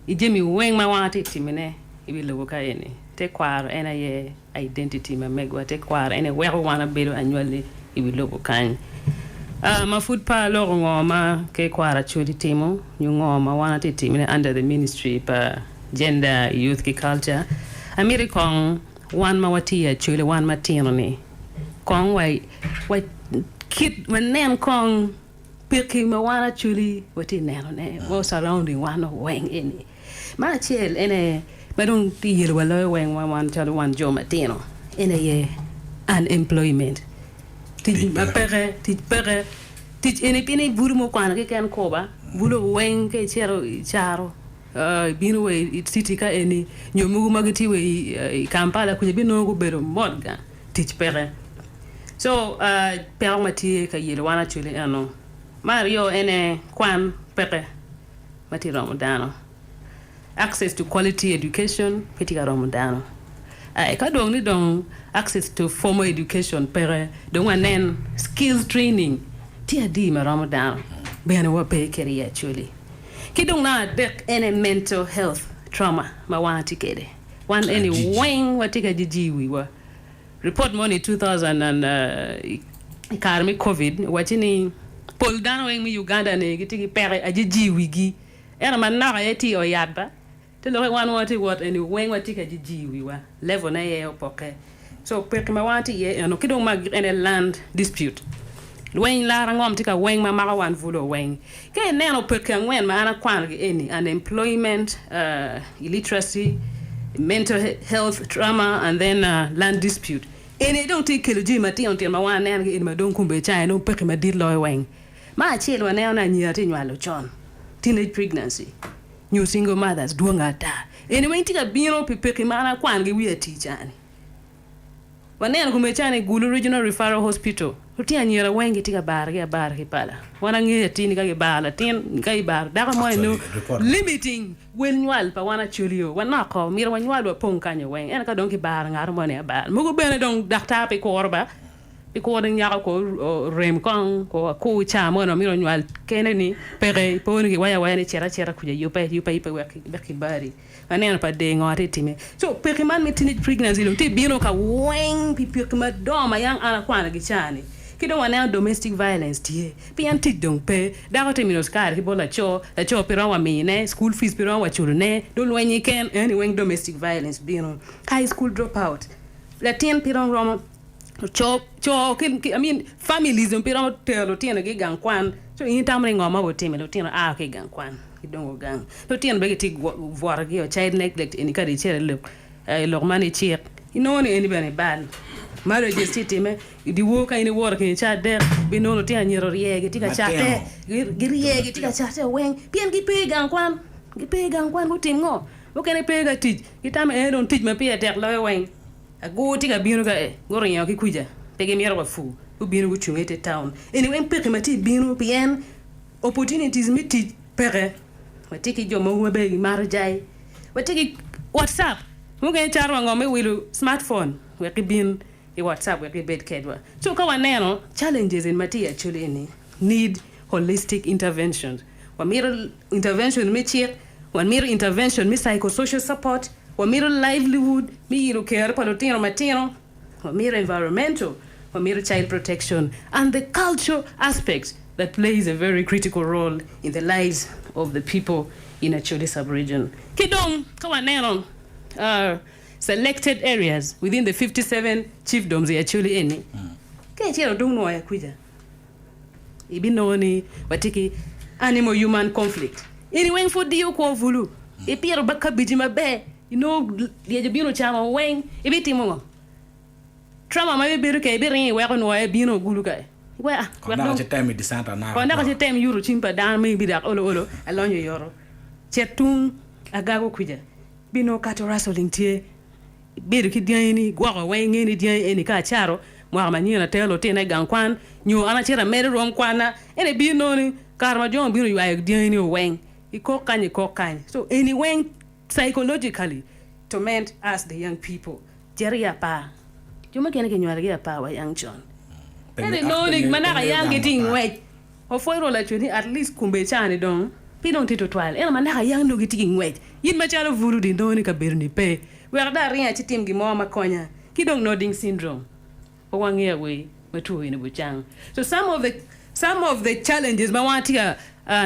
i jami weng ma wan watye ka timone i wi lobo ka eni. Tekwaro en aye identity ma megwa, tekwaro ene weko wan wabedo anywali i wi lobo kany. Ma pud pe aloko ngo ma ker kwaro Acholi timo nyo ngo ma wan atye timone under the ministry pa gender, youth ki culture, amiti kong wan ma watye i Acholi wan matino ni kong wa wa kit wanen kong peki ma wan Acholi watye nenone ma surrounding wan weng eni. Me acel en aye ma dong tye yelo wa loyo weng wa wan calo wan jo matino en aye unemployment, tic ma peke, tic peke, tic eni pien ni bulu mukwano keken kuba, bulu weng ka icito i caro ibino wa i city ka eni nyo mogo ma gitye wa i Kampala kuca ibinongo gubedo mot gang tic peke so peko ma tye ka yelo wan actually eno. Me aryo en aye kwan peke. ma tye romo dano, access to quality education pe tye ka romo dano. Aye ka dong ni dong access to formal education peke dong wanen skills training tye adi ma romo dano bene wa pe kede i Acholi. Ki dong namba adek ene mental health trauma ma wan watye kede wan eni weng watye ka jiji i wiwa. Ripot moni i 2000 and i kare me Covid wacci ni pol dano weng me Uganda ni gitye ki peko ajiji i wigi ento manok aye tye i oyat ba te lokke wan ma watye wot eni weng watye ki ajiji i wiwa level ne aye opokke so peki ma wan watye iye eno ki dong ma agik ene land dispute lweny lara ngom tye ka weng ma mako wan bulu weng ka ineno peki angwen ma an akwano gi eni unemployment, illiteracy, mental health trauma and then land dispute eni dong tye kelo jami matino tino ma wan waneno gi eni ma dong kombe caa nongo peki madit loyo weng. Me acel waneno ni anyira tye nywalo con, teenage pregnancy nyo single mothers dwong ata eni weng tye ka bino pi peki ma an akwano gi wiye atii caa ni. Waneno kome calo i Gulu Regional Referral Hospital, lutino anyira weng gitye ka barogi abara ki pala. Wan angeyo atir ni ka gibaro latin, ka ibaro dako mo ni nongo limiting wel nywal pa wan Acholi-o wanoko, myero wanywal wapong kanyo weng. Ento ka dong kibaro ngat mo ni abara, mogo bene dong daktar pe kuro ba, pe kuro ni nyako ko orem kong, ko akur ca mo ni myero onywal kene ni peke, po ni kiwaco awaca ni cit acita kuca yubbe, yubbe ayuba wek kibari. Aneno pa dee ngo atye time. Co peki man me teenage pregnancy dong tye bino ka weng pi peki madongo ma yang an akwano gi ca ni. Ki dong waneno domestic violence tye pien tic dong pe. Dako tye mino cukari ki bot laco, laco pe romo wa mine, school fees pe romo wa culo ne, dong lweny keken eni weng domestic violence bino. High school drop out, latin pe dong romo co co ki I mean families dong pe romo tero lutino gi i gang kwan so in itamo ni ngo ma obitime lutino a ki i gang kwan gidongo gang lutino bene gitye bwoto gi o child neglect eni kadi icito i lok i lok man i cik inongo ni eni bene bal marriages tye time i dyewor ka in iwoto kine ca adek binongo lutino anyira orye gitye ka cate girye gitye ka cate weng pien gipe i gang kwan gipe i gang kwan gutim ngo mukene pe ka tic gitamo ene dong tic ma pire tek loyo weng. Agur tye ka bino ka e, guringo ki kwica, pe gimito wa pur, gubino gucunge i te taun. Eni weng peki ma tye bino pien opportunities me tic peke. Watye ki jo mogo ma bene gimato jai, watye ki WhatsApp, mukene cato wa ngo me wilo smartphone wek gibin i WhatsApp wek gibed kedwa. So ka waneno challenges eni ma tye i Acholi eni need holistic interventions. Wamito intervention me cik, wamito intervention me psychosocial support, wamito livelihood me yilo kero pa lutino matino, wamito environmental, wamito child protection and the culture aspect that plays a very critical role in the lives of the people in Acholi sub-region. Ki dong ka waneno selected areas within the 57 chiefdoms i Acholi eni, ka icito tung Nwoya kwica, Ibinongo ni watye ki animal human conflict. Eni weng pud diyo kwo bulu. Ipito kabiji maber, inongo lyec obino ocamo weng, ibitimo ngo? Trauma ma ibibedo kwede ibiringo iweko nwoye bino ogulu kae. Iweko ah, Kong wek dok dong ci tem i dicenta naka kong dok kwo. ci tem yuto cim pa dano ma ibidok olo olo alonyo oyoto. Cet tung agago kwica, binongo cattle rustling tye. Ibedo ki dyangi-ni, igwoko weng inge ni dyangi eni ka acato, mwaka manyen atero lutinna i gang kwan, nyo an acito amedo rwom kwanna, ento ibino nongo ni kare ma jo obino ywayo dyangi-ni weng, ikok kany ikok kany. So eni weng psychologically torment us the young people. Cito i apar, jo mukene kinywalogi i apar wa yang con. Ento inongo ni ma naka yang gitye i ngwec, Opwoyo Rwot lacwe ni at least kumbe ica ni dong pe dong tye tutwal ento ma naka yang nongo gitye ki ngwec in macalo bulu dong inongo ni kabedo ni pe wek dong aring acitim gin mo ma konya ki dong nodding syndrome pe wangeyo awer ma two eni bucang so some of the some of the challenges ma wan atye ka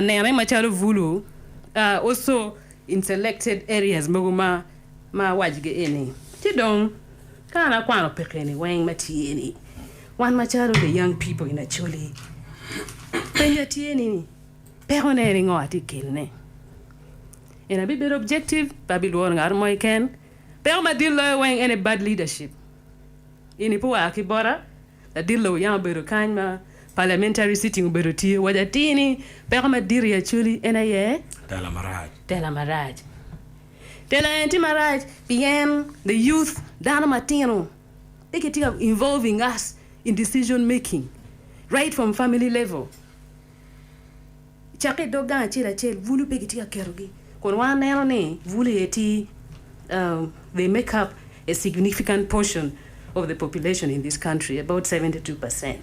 nene macalo bulu also in selected areas mogo ma ma awaco gi eni ci dong ka an akwano peko eni weng ma tye ni Wan macalo the young people in Acholi, penya tye ni peko ne ni ngo atye kelone? En abibedo objective, pe abilworo ngat mo keken. Peko madit loyo weng ene bad leadership. Eni pe oa ki bota, ladit lobo yam obedo kany ma parliamentary sitting obedo tye, owaco atir ni peko madit i Acholi en aye Tela marac. Tela marac. Tela en tye marac pien the youth, dano matino, Pe kitye ka involving us in decision making right from family level. Cakke i dog gang acel acel bulu pe kitye ka ketogi kun wan waneno ni bulu aye tye they make up a significant portion of the population in this country about 72%.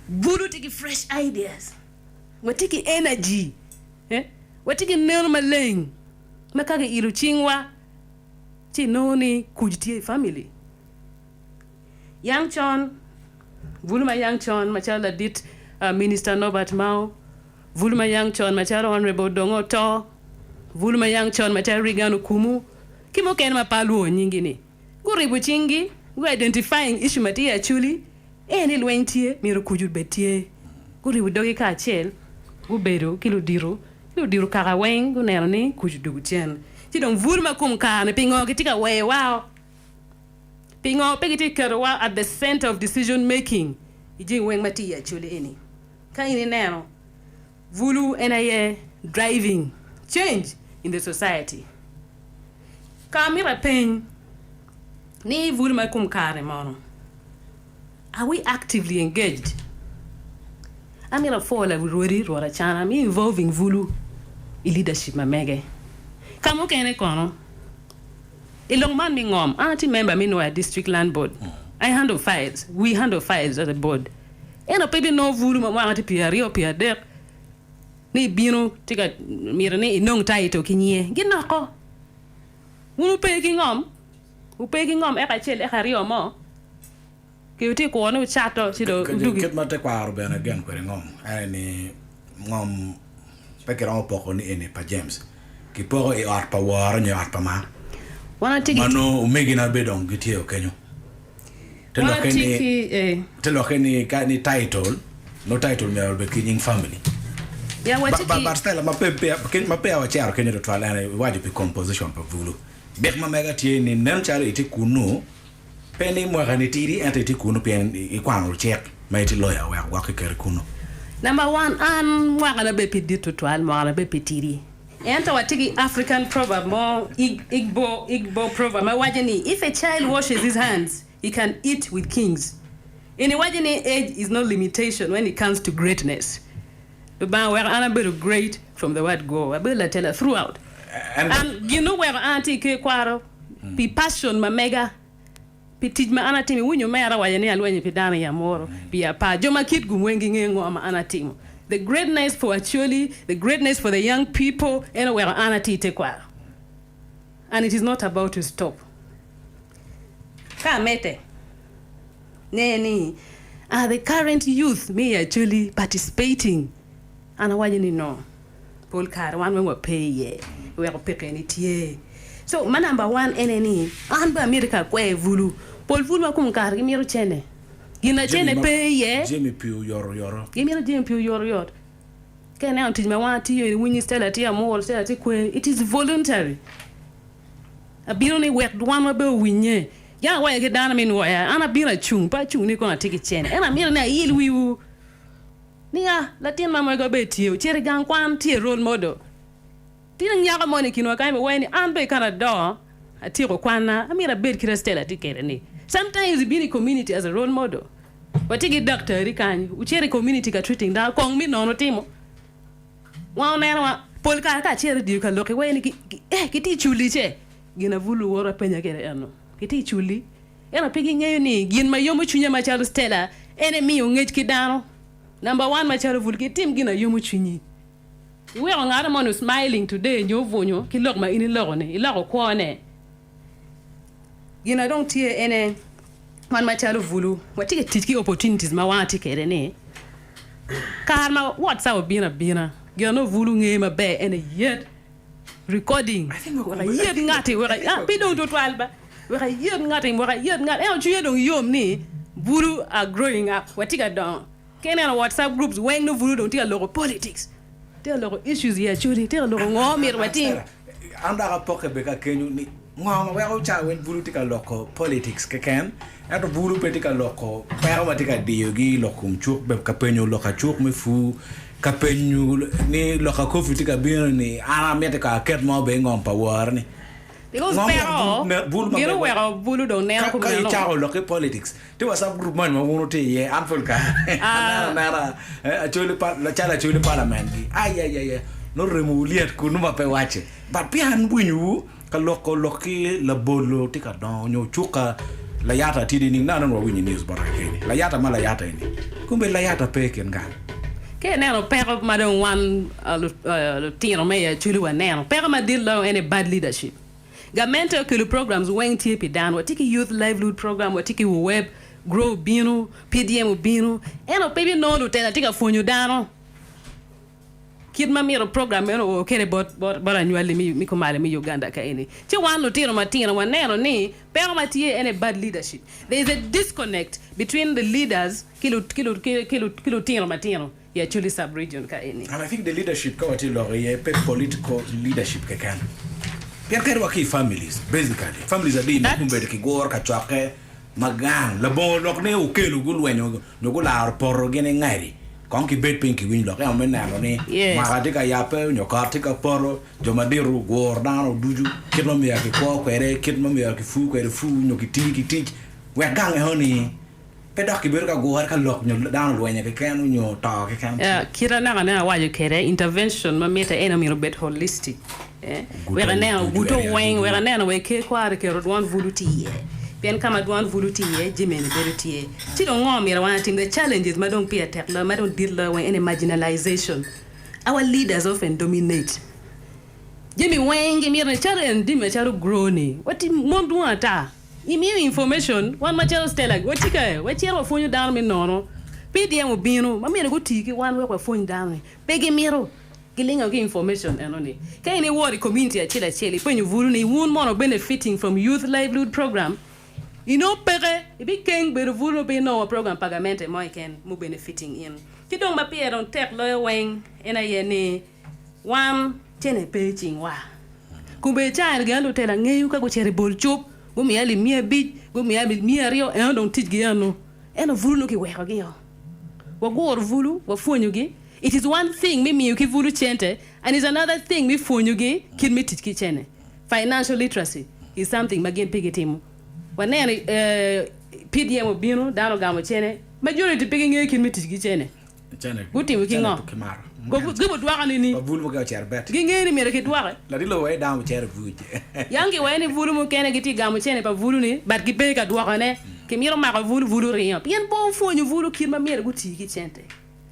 Bulu tye ki fresh ideas, watye ki energy, watye ki neno maleng ma ka kiilo cingwa ci inongo ni kuc tye i family. Yang con, bulu ma yang con macalo ladit Minister Norbert Mao, bulu ma yang con macalo Honourable Odonga Otoo, bulu ma yang con macalo Reagan Okumu ki mukene ma pe alwongo nyingi ni guribo cinggi gu identifying issue ma tye i Acholi en ni lweny tye myero kuc obed tye guribo dogi kacel gubedo ki ludito Ludito kaka weng guneno ni kuc odwogo cen. Ci dong bur ma kom kare-ni pingo gitye ka weyowa? Pingo pe gitye ka ketowa at the center of decision making i jami weng ma tye i Acholi eni? Ka in ineno, bulu en aye driving change in the society. Ka amito apeny ni bulu ma kom kare-ni mono? Are we actively engaged? Amito apwo larwodi Rwot Acana me involving bulu i leadership ma mege. Ka mukene kono, i lok man me ngom, an atye member me Nwoya District Land Board. I handle files, we handle files as a board. Ento pe ibinongo bulu ma mwaka tye pyeraryo, pyeradek ni ibino tye ka mito ni inong title ki nyinge. Ginoko. Wun wupe ki ngom? Wupe ki ngom eka acel, eka aryo mo? Ki wutye ka kwo ni wucato ci dong wudugi. Kit ma tekwaro bene gen kwede ngom ene ni ngom pe kiromo poko ni eni pa James kipoko i ot pa woro nyo i ot pa maa Wan watye ki. Ma nongo omegina bene dong gitye o kenyo. Te Wan lokke watye ni ki eh. te lokke ni ka ni title nongo title myero obed ki nying family. Ya watye Ba ki. but Stella ma pe ma peya wacito kenyo tutwal ene iwaco pi composition pa bulu. Byek ma mega tye ni nen calo itye kunu Pe ni mwakani tidi ento itye kunu pien ikwano cik ma itye lawyer wek gwok kiketi kunu. Number one, an mwakana be pe dit tutwal, mwakana be pe tidi. Ento watye ki African proverb mo, Igbo, Igbo proverb ma waco ni if a child washes his hands, he can eat with kings. Eni waco ni age is no limitation when it comes to greatness. Lubanga oweko an abedo great from the word go. Abedo latela throughout. An gin oweko an atye ki kwaro pi passion ma mega, pi tic ma an atimo. Iwinyo omera waco ni alwenyo pi dano i Amuru, pi apar. Jo ma kit gum weng gingeyo ngo ma an atimo. The greatness for Acholi, the greatness for the young people en oweko an atye i tekwaro. And it is not about to stop. Ka amedde, ne ni are the current youth me i Acholi participating? An awaco ni no. Pol kare wan weng wape iye weko peke ni tye. So ma number one ene ni an bene amito ka akwer bulu. Pol bulu ma kom kare gimito cene. Gin na cene pe iye. Jami pi oyotoyot. Gimito jami pi oyotoyot. Ka ineno tic ma wan atiyo eni winyi Stella tye amwol, Stella tye kwer, it is voluntary. Abino ni wek dwanwa bene owinye. Yang awaco ki dano me nwoya, an abino acung, pe acung ni kono atye ki cene. Ento amito ni ail wiwu. Ni a, latin ma mega bene tye, ocito i gang kwan, tye role model. Tye nyako moni i kinwa kany bene waco ni an bene ka adongo, atyeko kwanna, amito abed kit ma Stella tye kwede ni. Sometimes ibino i community as a role model. Watye ki daktari kany, wucito i community ka treating dano, kong mi nono timo. Wan oneno wa, pol kare ka acito i dye ka lok iwaco ni eh kitye culi ce, gin abulu woto apenya kwede eno, kitye culi. Ento pe gingeyo ni gin ma yomo cwinya macalo Stella en aye miyo ngec ki dano. Namba wan macalo bul ki tim gin a yomo cwinyi. Iweko ngat moni smiling today nyo obwunyo ki lok ma in iloko ni iloko kwo ne. Gin a dong tye ene wan macalo bulu watye ka tic ki opportunities ma wan watye kwede ni kare ma WhatsApp obino abina gin a nongo bulu ngeyo maber ene yet. Recording wek ayet ngati wek ah pe dong tutwal ba wek ayet ngati wek ayet ngati ento cwinya dong yom ni bulu are growing up watye ka dongo ka ineno whatsapp groups weng nongo bulu dong tye ka loko politics tye ka loko issues i acholi tye ka loko ngo myero watim. An dok apokke bene ka kenyo ni ngo ma weko ca weng bulu tye ka loko politics keken ento bulu pe tye ka loko peko ma tye ka diyogi i lok kom cuk ka penyo lok acuk me pur Ka penyo ni loka kofi tye ka bino ni an amiti ka aket mo bene ingom pa wora ni. Because Ngo peko ma bulu ma gin oweko bulu dong neno Ka kumeno. icako lok ki politics tye WhatsApp group moni ma wun wutye iye an pol kare aneno anena Acholi calo Acholi parliament gi ayayaya nongo remo wu lyet kunu ma pe wace but peya an winyo wu Ka loko lok ki labolo tye ka dongo nyo cuka layata tye nining? Nano ni wawinyo news bota kekeni. Layata ma layata eni. Kombeddi layata pe i kin gang. Ka ineno peko ma dong wan lutino me i Acholi waneno, peko madit loyo en aye bad leadership. Gamente okelo programs weng tye pi dano. Watye ki youth livelihood program, watye ki UWEP, grow obino, PDM obino, ento pe ibinongo lutela tye ka pwonyo dano. Kit ma myero program meno oo kwede bot bot anywali me kumalo me Uganda ka eni. Ci wan lutino matino waneno ni peko ma tye en aye bad leadership. There is a disconnect between the leaders ki lutino matino i Acholi sub region ka eni. And I think the leadership ka watye lok iye pe political leadership keken. Pien kadi wa ki i families basically, families adi ma gubedo ki guro kacokke ma gang labongo lok ni okelo gulwenyo nyo gularo poto gin ingadi, kong kibed piny kiwiny lok ento me neno ni mwaka tye ka yabbe nyo kot tye ka poto, jo madito gugur dano ducu kit ma myero kikwo kwede, kit ma myero kipur kwede pur nyo kiti ki tic wek gang enoni pe dok kibedo ka gure ka lok nyo dano olwenyo keken nyo oto keken. Kit anaka ne awaco kwede, intervention ma mitte ene myero obed holistic. Wek aneno guto weng, wek aneno wek ker kwaro keto dwon bulu tye iye. Pien ka ma dwon bulu tye iye, jami eni bedo tye. Ci dong ngo myero wan atim? The challenges ma dong pire tek loyo, ma dong dit loyo weng ene marginalization. Our leaders often dominate. Jami weng gimito ni calo en jami macalo grow ni, watye mon dwong ata. Imiyo information wan macalo Stella watye ka wacito wapwonyo dano me nono. PDM obino ma myero guti ki wan wek wapwony dano ni pe gimito gilingo ki information eno ni. Ka in iwot i community acel acel ipenyo bulu ni wun mono benefiting from youth livelihood program inongo peke ibikeng bedo bulu nongo pe inongo wa program pa gamente mo keken mu benefiting in. Ki dong ma pire dong tek loyo weng en aye ni Wan cene pe i cingwa. Kombe cael gin lutela ngeyo ka gucito i bol cuk, gumiya alip miya abic, gumiya alip miya aryo, eno dong ticgi eno. Ento bulu nongo kiwekogi-o. Waguro bulu, wapwonyogi. It is one thing me miyo ki bulu cente and is another thing me pwonyogi kit me tic ki cene. Financial literacy is something ma gin pe gitimo. Waneno PDM obino, dano ogamo cene, majority pe gingeyo kit me tic ki cene. Gutimo ki ngo? Gibidwoko nini? Gingeyo ni myero kidwoke. Yang giwaco ni bulu mukene gitye ka gamo cene pa bulu-ni but gipe ka dwokone. Kimito mako bulu, bulu ringo. Pien pe opwonyo bulu kit ma myero guti ki cente.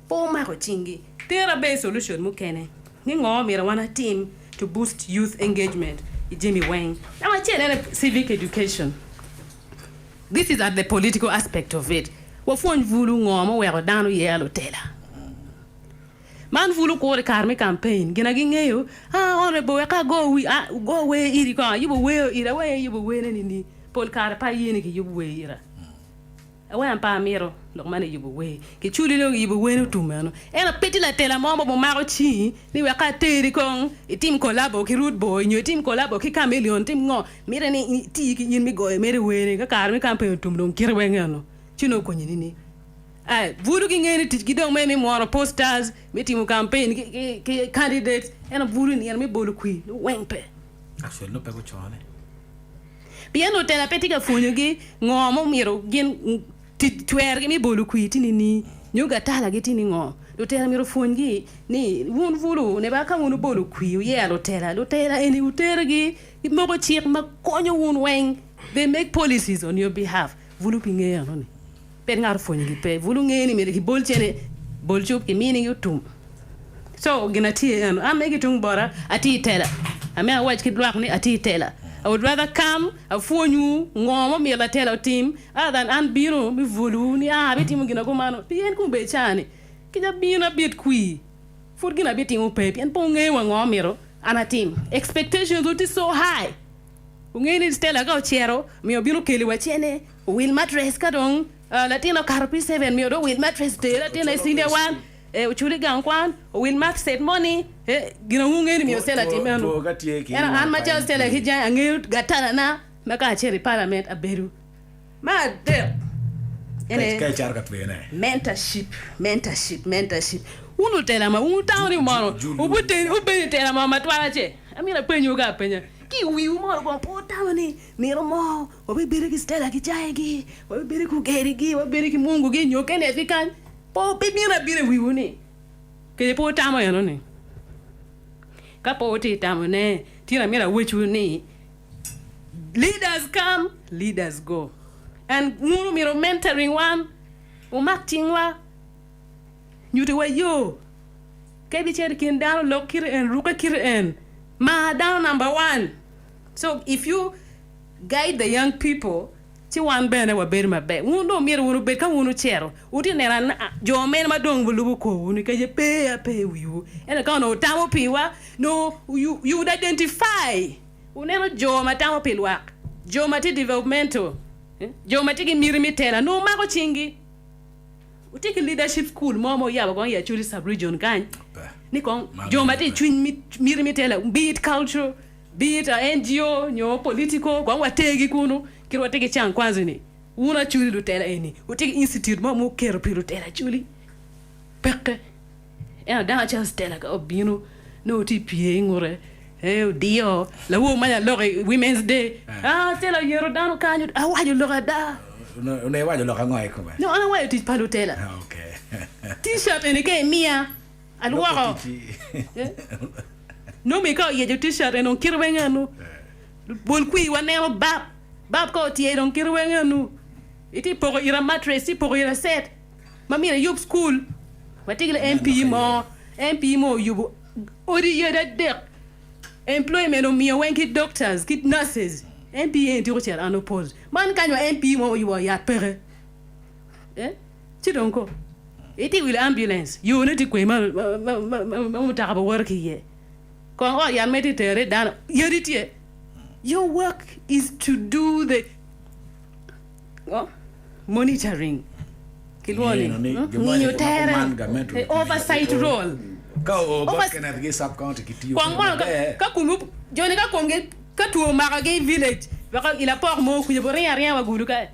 Pe omako cinggi. Tera ber solution mukene ni ngo myero wan atim to boost youth engagement i jami weng. Namba acel en aye civic education. This is at the political aspect of it. Wapwony bulu ngo ma oweko dano yea lutela. Man bulu kuro i kare me campaign gin a gingeyo, ah honourable wek ago wi, ah go wer iri kong ayubo wer ira wai ayubo wer ne nini pol kare pe aye ni kiyub wer ira. Wai an pe amito lok man ni yubo wer. Kiculi dong kiyubo wer ni otum eno. Ento pe tye latela mo ma omako cingi ni wek ateri kong itim collabo ki Ruth Boy nyo itim collabo ki Chameleon itim ngo. Mitte ni iti ki in me goyo mere wene ka kare me kampen otum dong kite weng eno ci nongo okonyi nini? Ai, bulu gingeyo ni ticgi dong me me mwono posters, me timo kampen ki ki candidates, ento bulu i nino me bolo kwir nongo weng pe. Actually nongo pe gucone. Pien lutela pe tye ka pwonyogi ngo ma omyero gin tic twergi me bolo kwir tye nini nyo gatalagi tye ni ngo. Lutela myero opwonygi ni wun bulu neba ka wun wubolo kwir wuyer lutela, lutela eni wutergi Gimoko cik ma konyo wun weng, they make policies on your behalf. Bulu pi ngeyo eno ni pe ngat opwonyo gi pe. Bulu ngeyo ni myero kibol cene, bol cuk kimini gi otum. So gin atye eno, an megi tung bota atye i tela. Amito awac ki lwak ni atye i tela. I would rather come apwonywu ngo ma omyero latela otim other than an bino me bwolowu ni aa abitimo gin ma kumano. Pien kong bed caa ni kica bino abit kwir pud gin abitimo pe pien pe wungeyo wa ngo amito. An atim. Expectations wu tye so high. Wungeyo ni Stella ka ocito miyo obino keli wa cene, owil mattress ka dong latin okato P7 miyo dong owil mattress oter latin i senior one, ocul i gang kwan, owil math set moni, gin ango wungeyo ni miyo Stella tim eno. Ento an macalo Stella ki jange angeyo gatana na ma ka acito i parliament abedo. Me adek en aye mentorship, mentorship, mentorship. Wun lutela ma wun wutamo ni mono wubedo i tela mo matwal ce? Amito apenywu ka apenya ki i wiwu mono kong pe wutamo ni nino mo wabibedo ki Stella ki Caigi, wabibedo ki Ogerigi, wabibedo ki Mungugi nyo Kenneth ki kany? Pe bibino abina i wiwu ni kece pe wutamo eno-ni? Ka pe wutye ka tamone, tin amito awecwu ni Leaders come, leaders go and wun omyero mentoring wan, wumak cingwa, nyutiwa yo, ka ibicito i kin dano lok kiti en, rukke kiti en, mar dano number one. So if you guide the young people ci wan bene wabedo maber. Wun dong myero wun wubed ka wun wucito, wutye neno jo mene ma dong gulubo korwu ni kece pe ape i wiwu. Ento ka onongo wutamo piwa, nongo you would identify. Wuneno jo ma tamo pi lwak, jo ma tye developmental, jo ma tye ki miti me tela nongo mako cinggi. Wutye ki leadership school mo ma wuyabo kong i Acholi sub region kany ni kong jo ma tye i cwiny miti me tela be it cultural, be it NGO nyo political kong watergi kunu kit watye ki Kyankwanzi ni wun Acholi lutela eni wutye ki institute mo ma wuketo pi lutela Acholi peke. Ento dano calo Stella ka obino nongo tye pye i ngute ee odiyo lawor ma lalok i women's day aa Stella oyeto dano kany awaco lok ada. Onongo iwaco lok ango i kome? Nongo an awaco tic pa lutela. T-shirt eni ka imiya alwoko nongo mi ka oyeco T-shirt eni dong kite weng enu bol kwir waneno bab bab ka otye dong kite weng enu itye poko ira mattress itye poko ira set. ma myero eyub cukul watye ki MP mo, MP mo oyubo odi yadi adek, employment omiyo weng ki doctors ki nurses. MP eni tiko cito unopposed. Man kany wa MP mo oyubo yat peke. Eh? Ci dong ko. Itye wilo ambulance, yo ne tye kwe ma ma mutoka be woto ki iye. Kong ot yat ma itye tere dano yadi tye. Your work is to do the ngo? Monitoring. Kilwongo ni Ngino ni gin mo ngiyo ni tere. man gamente The oversight role. Ka oo bot Overs- Kenneth gi sub county gitiyo Kong kwede mono ka, maber. ka kumu joni ka komgi ka two omakogi i village weko i lapok mo kuca bo ringo aringa wa gudo kae.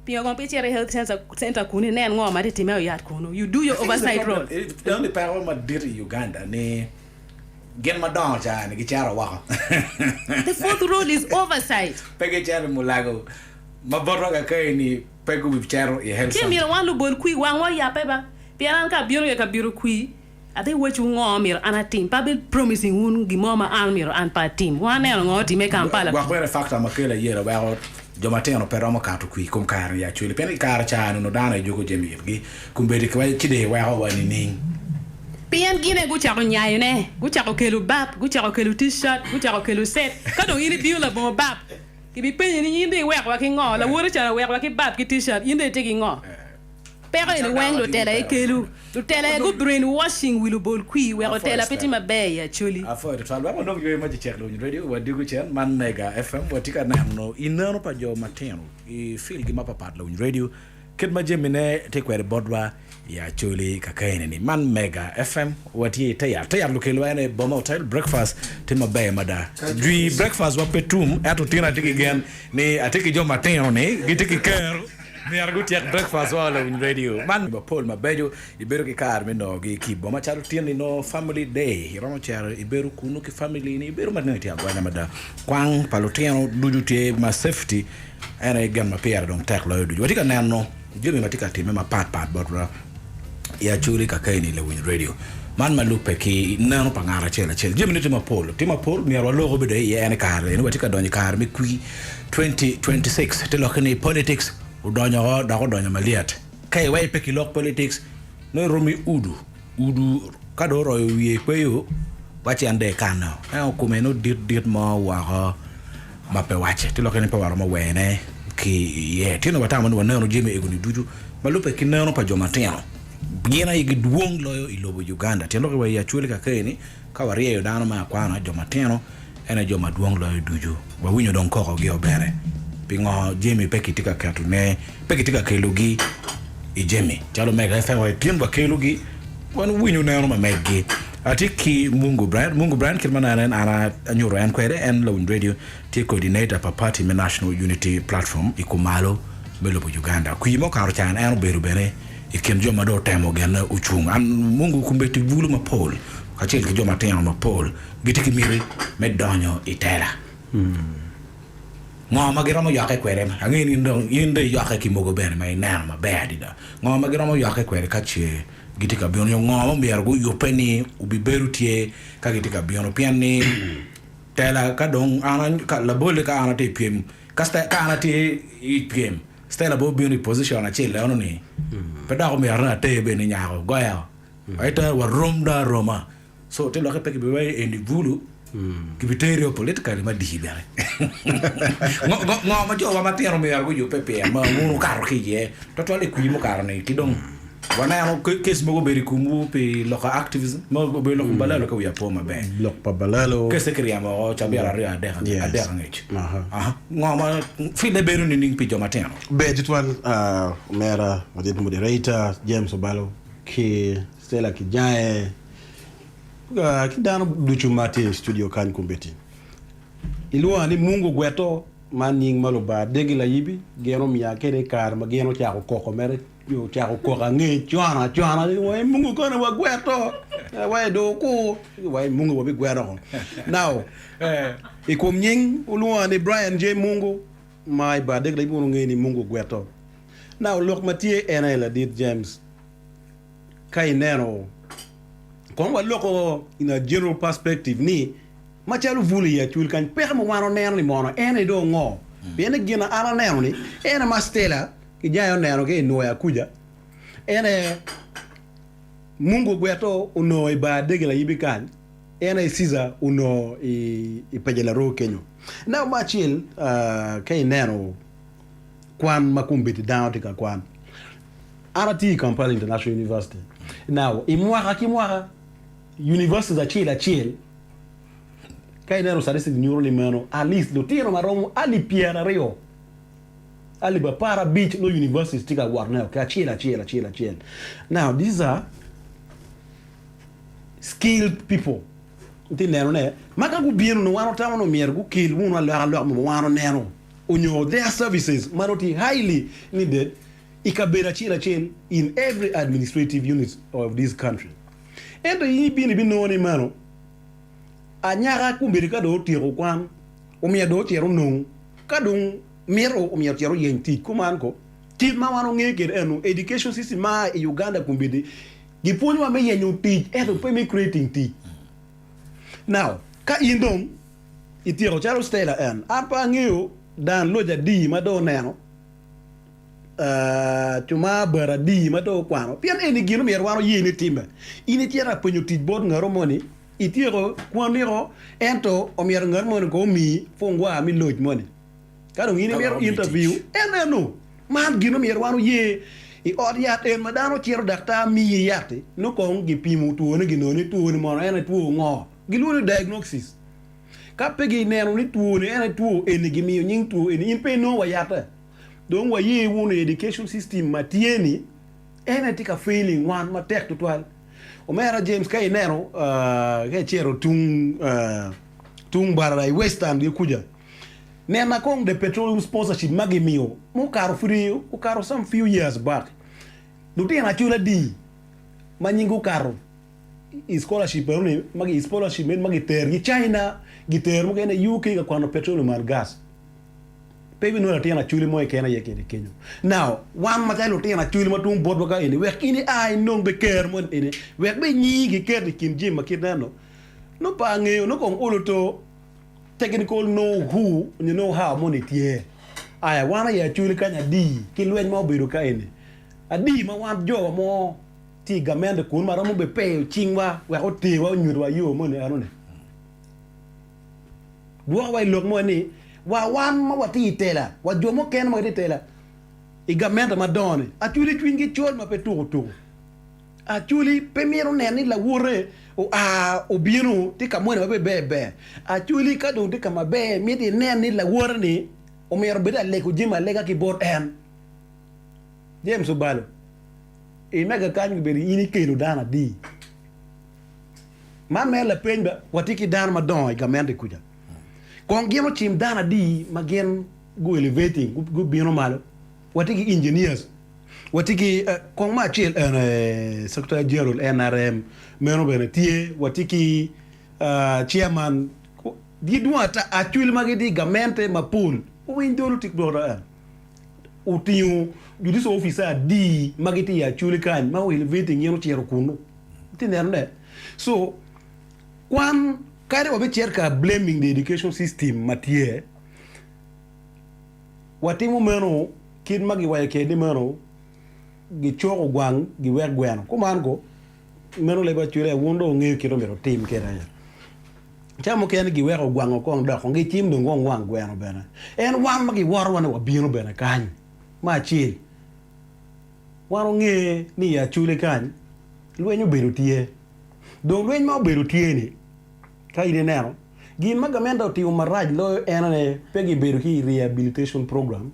Pingo kong pe icito i health center, center kunu inen ngo ma tye time i yat kunu. You do your I think the oversight problem, role. it- the only peko madit i Uganda ni gin madongo ca ni gicero woko. The fourth role is oversight. Pe gicero i Mulago ma botwa kakayi ni pe gubicero i health Ci center. myero wan lubol kwir wangwa oyabbe ba. Pien an ka abino i kabedo kwir, Abi wacciwu ngo myero an atim, pe abi promising wun gin mo ma an myero an pe atim. Wan aneno ngo otimme i Kampala. Gwok bene factor ma kelo ayela weko jo matino pe romo kato kwir i kom kare ni actually pien i kare ca onongo dano aye juko jami itgi kombeddi ki waco ci dong iweko wa nining? Pien gin aye gucako nyayone, gucako kelo bap, gucako kelo t-shirt, gucako kelo set. Ka dong in ibino labongo bap, kibipenyi ni in dong iwekowa ki ngo? Lawote ca owekowa ki bap ki t-shirt, in dong itye ki ngo? Peko eni weng lutela aye kelo. Lutela aye gu brain washing wi lubol kwir weko tela pe tye maber i Acholi. Apwoyo tutwal. Wek wanong yweyo ma cecek luwiny radio wa diko cen man Mega FM watye ka neno i neno pa jo matino i field gi mapapat luwiny radio kit ma jami ne tye kwede botwa i Acholi kakene ni man Mega FM watye i te yat. Te yat lukelwa en aye Boma Hotel breakfast tye maber mada. Jwi breakfast wa pe tum ento tyen atye ki gen ni atye ki jo matino ni gitye ki kero. Myero gutyek breakfast woko lawiny radio man mapol mabeco ibedo ki kare me nongogi ki i boma calo tyen ni nongo family day iromo cito ibedo kunu ki family ni ibedo ma nongo itye agonya mada kwang pa lutino ducu tye ma safety en aye gin ma pire dong tek loyo ducu watye ka neno jami ma tye ka timme mapat pat botwa i Acholi kakeni lawiny radio man ma lubbe ki neno pa ngat acel acel jamine tye mapol tye mapol myero walok obedo iye en i kare eni watye ka donyo i kare me kwir 2026 te lokke ni politics odonyo oko dok odonyo malyet ka iweyo pe kilok politics nongo irom i udu udu ka dong oroyo wiye kweyo wacci en dong ekano ento kome nongo dit dit mo woko ma pe wacce te lokke ni pe waromo wene ki iye tye nongo watamo ni waneno jami egoni ducu ma lubbe ki neno pa jo matino gin aye gidwong loyo i lobo Uganda tyen lokke wa i Acholi kakeni ka waryeyo dano me akwana jo matino En aye jo madwong loyo ducu. Wawinyo dong kokogio bene. Pingo jami pe kitye ka ketone, pe kitye ka kelogi i jami calo mega FM wa i kin wakelogi, wan winyo neno ma meggi. Atye ki Mungu Brian. Mungu Brian kit ma neno en an anyuto en kwede, en lawiny radio, tye coordinator pa party me National Unity Platform i kumalo me lobo Uganda. Kwir ma okato can en obedo bene i kin jo ma dong otemo genne ocung. An Mungu kombeddi bulu mapol kacel ki jo matino mapol. Gitye ki miti me donyo i tela. Ngo ma giromo yokke kwede? Angeyo ni dong in dong iyokke ki mogo bene ma ineno maber adada. Ngo ma giromo yokke kwede ka ce gitye ka bino? Nyo ngo ma omyero guyubbe ni obibedo tye ka gitye ka bino? Pien ni tela ka dong an labolle ka an atye i pyem, ka an atye i pyem, Stella bene obino i position acel eno ni pe dok omyero ni ater bene ni nyako goya. Ento warom dong aroma. So te lokke pe kibiweyo eni bulu, kibiterio politically madii bene. Ngo ma jowa matino myero guyubbe pire ma wun wukato ki iye twatwal i kwir mukato ni ki dong waneno case mogo obedo i komwu pi loko activism ma obedo lok kom Balalo ka wiya po maber. Lok pa Balalo. Case kiryemo oko cabit aryo adek angec. Ngo ma file bedo nining pi jo matino? Ber tutwal omera madit moderator James Obalo ki Stella Kijae. Ki dano ducu ma tye i studio kany kombeddi, ilwonga ni Mungu Gweto, man nying ma Lubanga degi layibi, gin omiya kede i kare ma gin ocako koko mere, ocako koko ange con acona ni wai Mungu kono wagweto, wai do okur, wai Mungu wabigweto ko. Now, i kom nying olwonga ni Brian J. Mungu, ma i bar degi layibi wun wungeyo ni Mungu Gweto. Now, lok ma tye en aye ladit James, Ka ineno, kong waloko in a general perspective ni macalo bul i Acholi kany peko ma wan oneno ni mono en aye dong ngo? Pien ni gin ma an aneno ni en aye ma Stella ki jange oneno ki i Nwoya kuca en aye Mungu Ogweto onongo i bar Dege Layibi kany. En aye Caesar onongo i Paja Laroo kenyo. Now me acel ka ineno kwan ma kombeddi dano tye ka kwan, an atiyo i Kampala International University. Now i mwaka ki mwaka universities acel acel ka ineno statistics nyuto ni meno at least lutino ma romo alip pyeraryo alip aparabic nongo universities tye ka wotone ki acel acel acel acel. Now these are skilled people itye neno ne ma ka gubino nongo wan watamo ni myero gukel wunu alok alok mo ma wan oneno onyo their services ma nongo tye highly needed i kabedo acel acel in every administrative unit of this country. Ento in ibino ibinongo ni meno anyaka kombeddi ka dong otyeko kwan omyero dong ocit onong ka dong mito omyero ocit oyeny tic kuman ko kit ma wan ongeyo kwede eno education system ma i Uganda kombeddi Gipwonyowa me yenyo tic ento pe me creating tic. Now, ka in dong ityeko calo Stella en, an pe angeyo dan loc adi ma dong oneno, cuma bot adi ma dong okwano, pien eni gin omyero wan oye ni timme. In icito ka penyo tic bot ngato moni, ityeko kwaniko ento omyero ngat moni kong omiyi fungwa me loc moni. Ka dong in imito interview, en eno. Man gin omyero wan oye. I ot yat en ma dano cito daktar miyi yat-ti, nongo kong gipimo twone ginongo ni twoni mono en aye two ngo. Gilwongo ni diagnosis. Ka pe gineno ni twoni en aye two eni gimiyo nying two eni in pe inongo wa yatte. Dong waye wunu i education system ma tye ni en aye tye ka failing wan matek tutwal. Omera James ka ineno ka icito tung tung Mbarara i Western gi kuca, Nena kong the petroleum sponsorship ma gimiyo mukato pud okato some few years back. Lutino acol adi ma nyingi okato i scholarship eno ni ma i scholarship meno ma giterogi China, gitero mukene UK ka kwano petroleum and gas. Pe ibinongo latin acoli mo keken aye kede kenyo. Now, wan macalo lutino acoli ma tung botwa ka eni, wek in ia inong be ker moni eni, wek be nyingi giket i kin jami ma kit meno, nongo pe angeyo, nongo kong olo to. Technical know who nyo know how moni tye. Aya wan aye acholi kany adi ki lweny ma obedo ka eni. Adi ma wan jowa mo tye i gamente kunu ma romo be peyo cingwa wek oterwa onyutwa yo moni eno ni. Dwoko wa i lok mo ni wa wan ma watye i tela wa jo mukene ma gitye i tela i gamente madongo ni acholi cwinygi col ma pe tuko tuko. Acholi pe mito neno ni lawote oa obino tye ka moni ma pe ber ber. Acholi ka dong tye ka maber mito inen ni lawote ni omyero obed alego jami alega ki bot en. James Obalo, I mega kany obedo in ikelo dano adi? Man mere lapeny ba, watye ki dano madongo i gamente kuca. Kong gin ocim dano adi ma gin gu elevating gubino malo? Watye ki engineers. Watye ki kong me acel ene Secretary General NRM meno bene tye, watye ki Chairman gidwong ata actually ma gitye i gamente mapol owiny dolo tik bota en otingo judicial officer adi ma gitye i Acholi kany ma elevating gin ocito kunu itye neno ne so kwan kadi wabicito ka blaming the education system ma tye Watimo meno kit ma giwaco kwede ni meno gicoko gwang giwek gweno. Kuman ko, meno leb acwele, wun dong wungeyo kit ma myero wutim kwede aye. Ca mukene giweko gwango kong dok kong gicim dong kong wang gweno bene. En wan ma giwotowa ni wabino bene kany me acel. Wan wange ni i Acholi kany lweny obedo tye. Dong lweny ma obedo tye-ni, Ka in ineno, gin ma gamente otimo marac loyo en aye pe gibedo ki i rehabilitation program.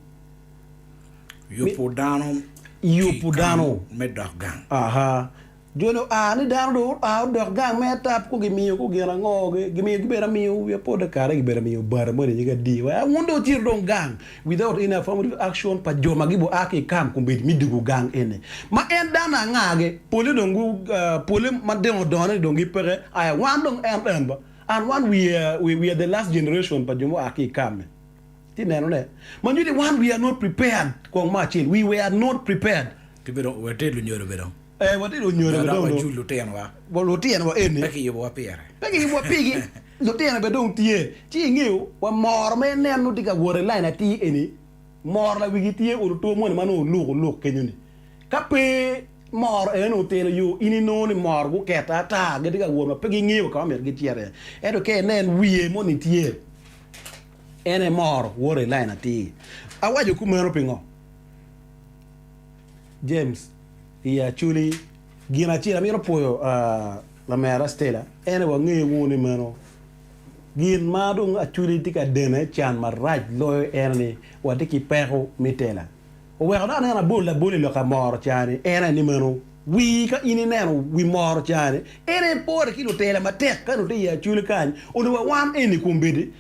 Yubu dano Yubu dano. Me dok gang. Aha. Joni oa ni dano dong oa odok gang me atap ko gimiyo ko gin ango gimiyo gibedo amiyo wiya pol kare gibedo amiyo bati moni nyige adi wa wun dong wucito dong gang without any affirmative action pa jo ma gibo a ki i camp kombeddi me dwogo gang eni ma en dano anga gi Pole dong gu pole ma dong odone ni dong gipeke aya wan dong en en ba and wan we are we are the last generation pa jo mua ki i camp ni ti neno ne ma nyuti wan we are not prepared kong me acel we were not prepared. Ki bedo watye lunyodo be dong. Eh watye lunyodo be dong dong. Wajul lutino wa. Wa lutino wa eni. Pe kiyubo wa pire. Pe kiyubo wa pigi lutino be dong tye ci ingeyo wa moro ma ineno tye ka wot i line atir eni moro lawigi tye oluto moni ma nongo oluk oluk kenyo ni ka pe. Moro eno otelo yo, in inongo ni moro gukete ata, gitye ka wot ma pe gingeyo ka ma myero gicit iye. Ento ka inen wiye moni tye, en aye moro woto i lain atir. Awaco kumeno pingo? James, I Acholi, gin acel amito pwoyo lamera Stella, en aye wangeyo wunu ni meno gin ma dong Acholi tye ka dene can marac loyo en aye ni watye ki peko me tela. Oweko dok aneno abol labol i lok a moro ca-ni, en aye ni meno, Wii ka in ineno wi moro ca-ni, en aye pore ki lutela matek ka onongo tye i Acholi kany, onongo wa wan eni kombeddi,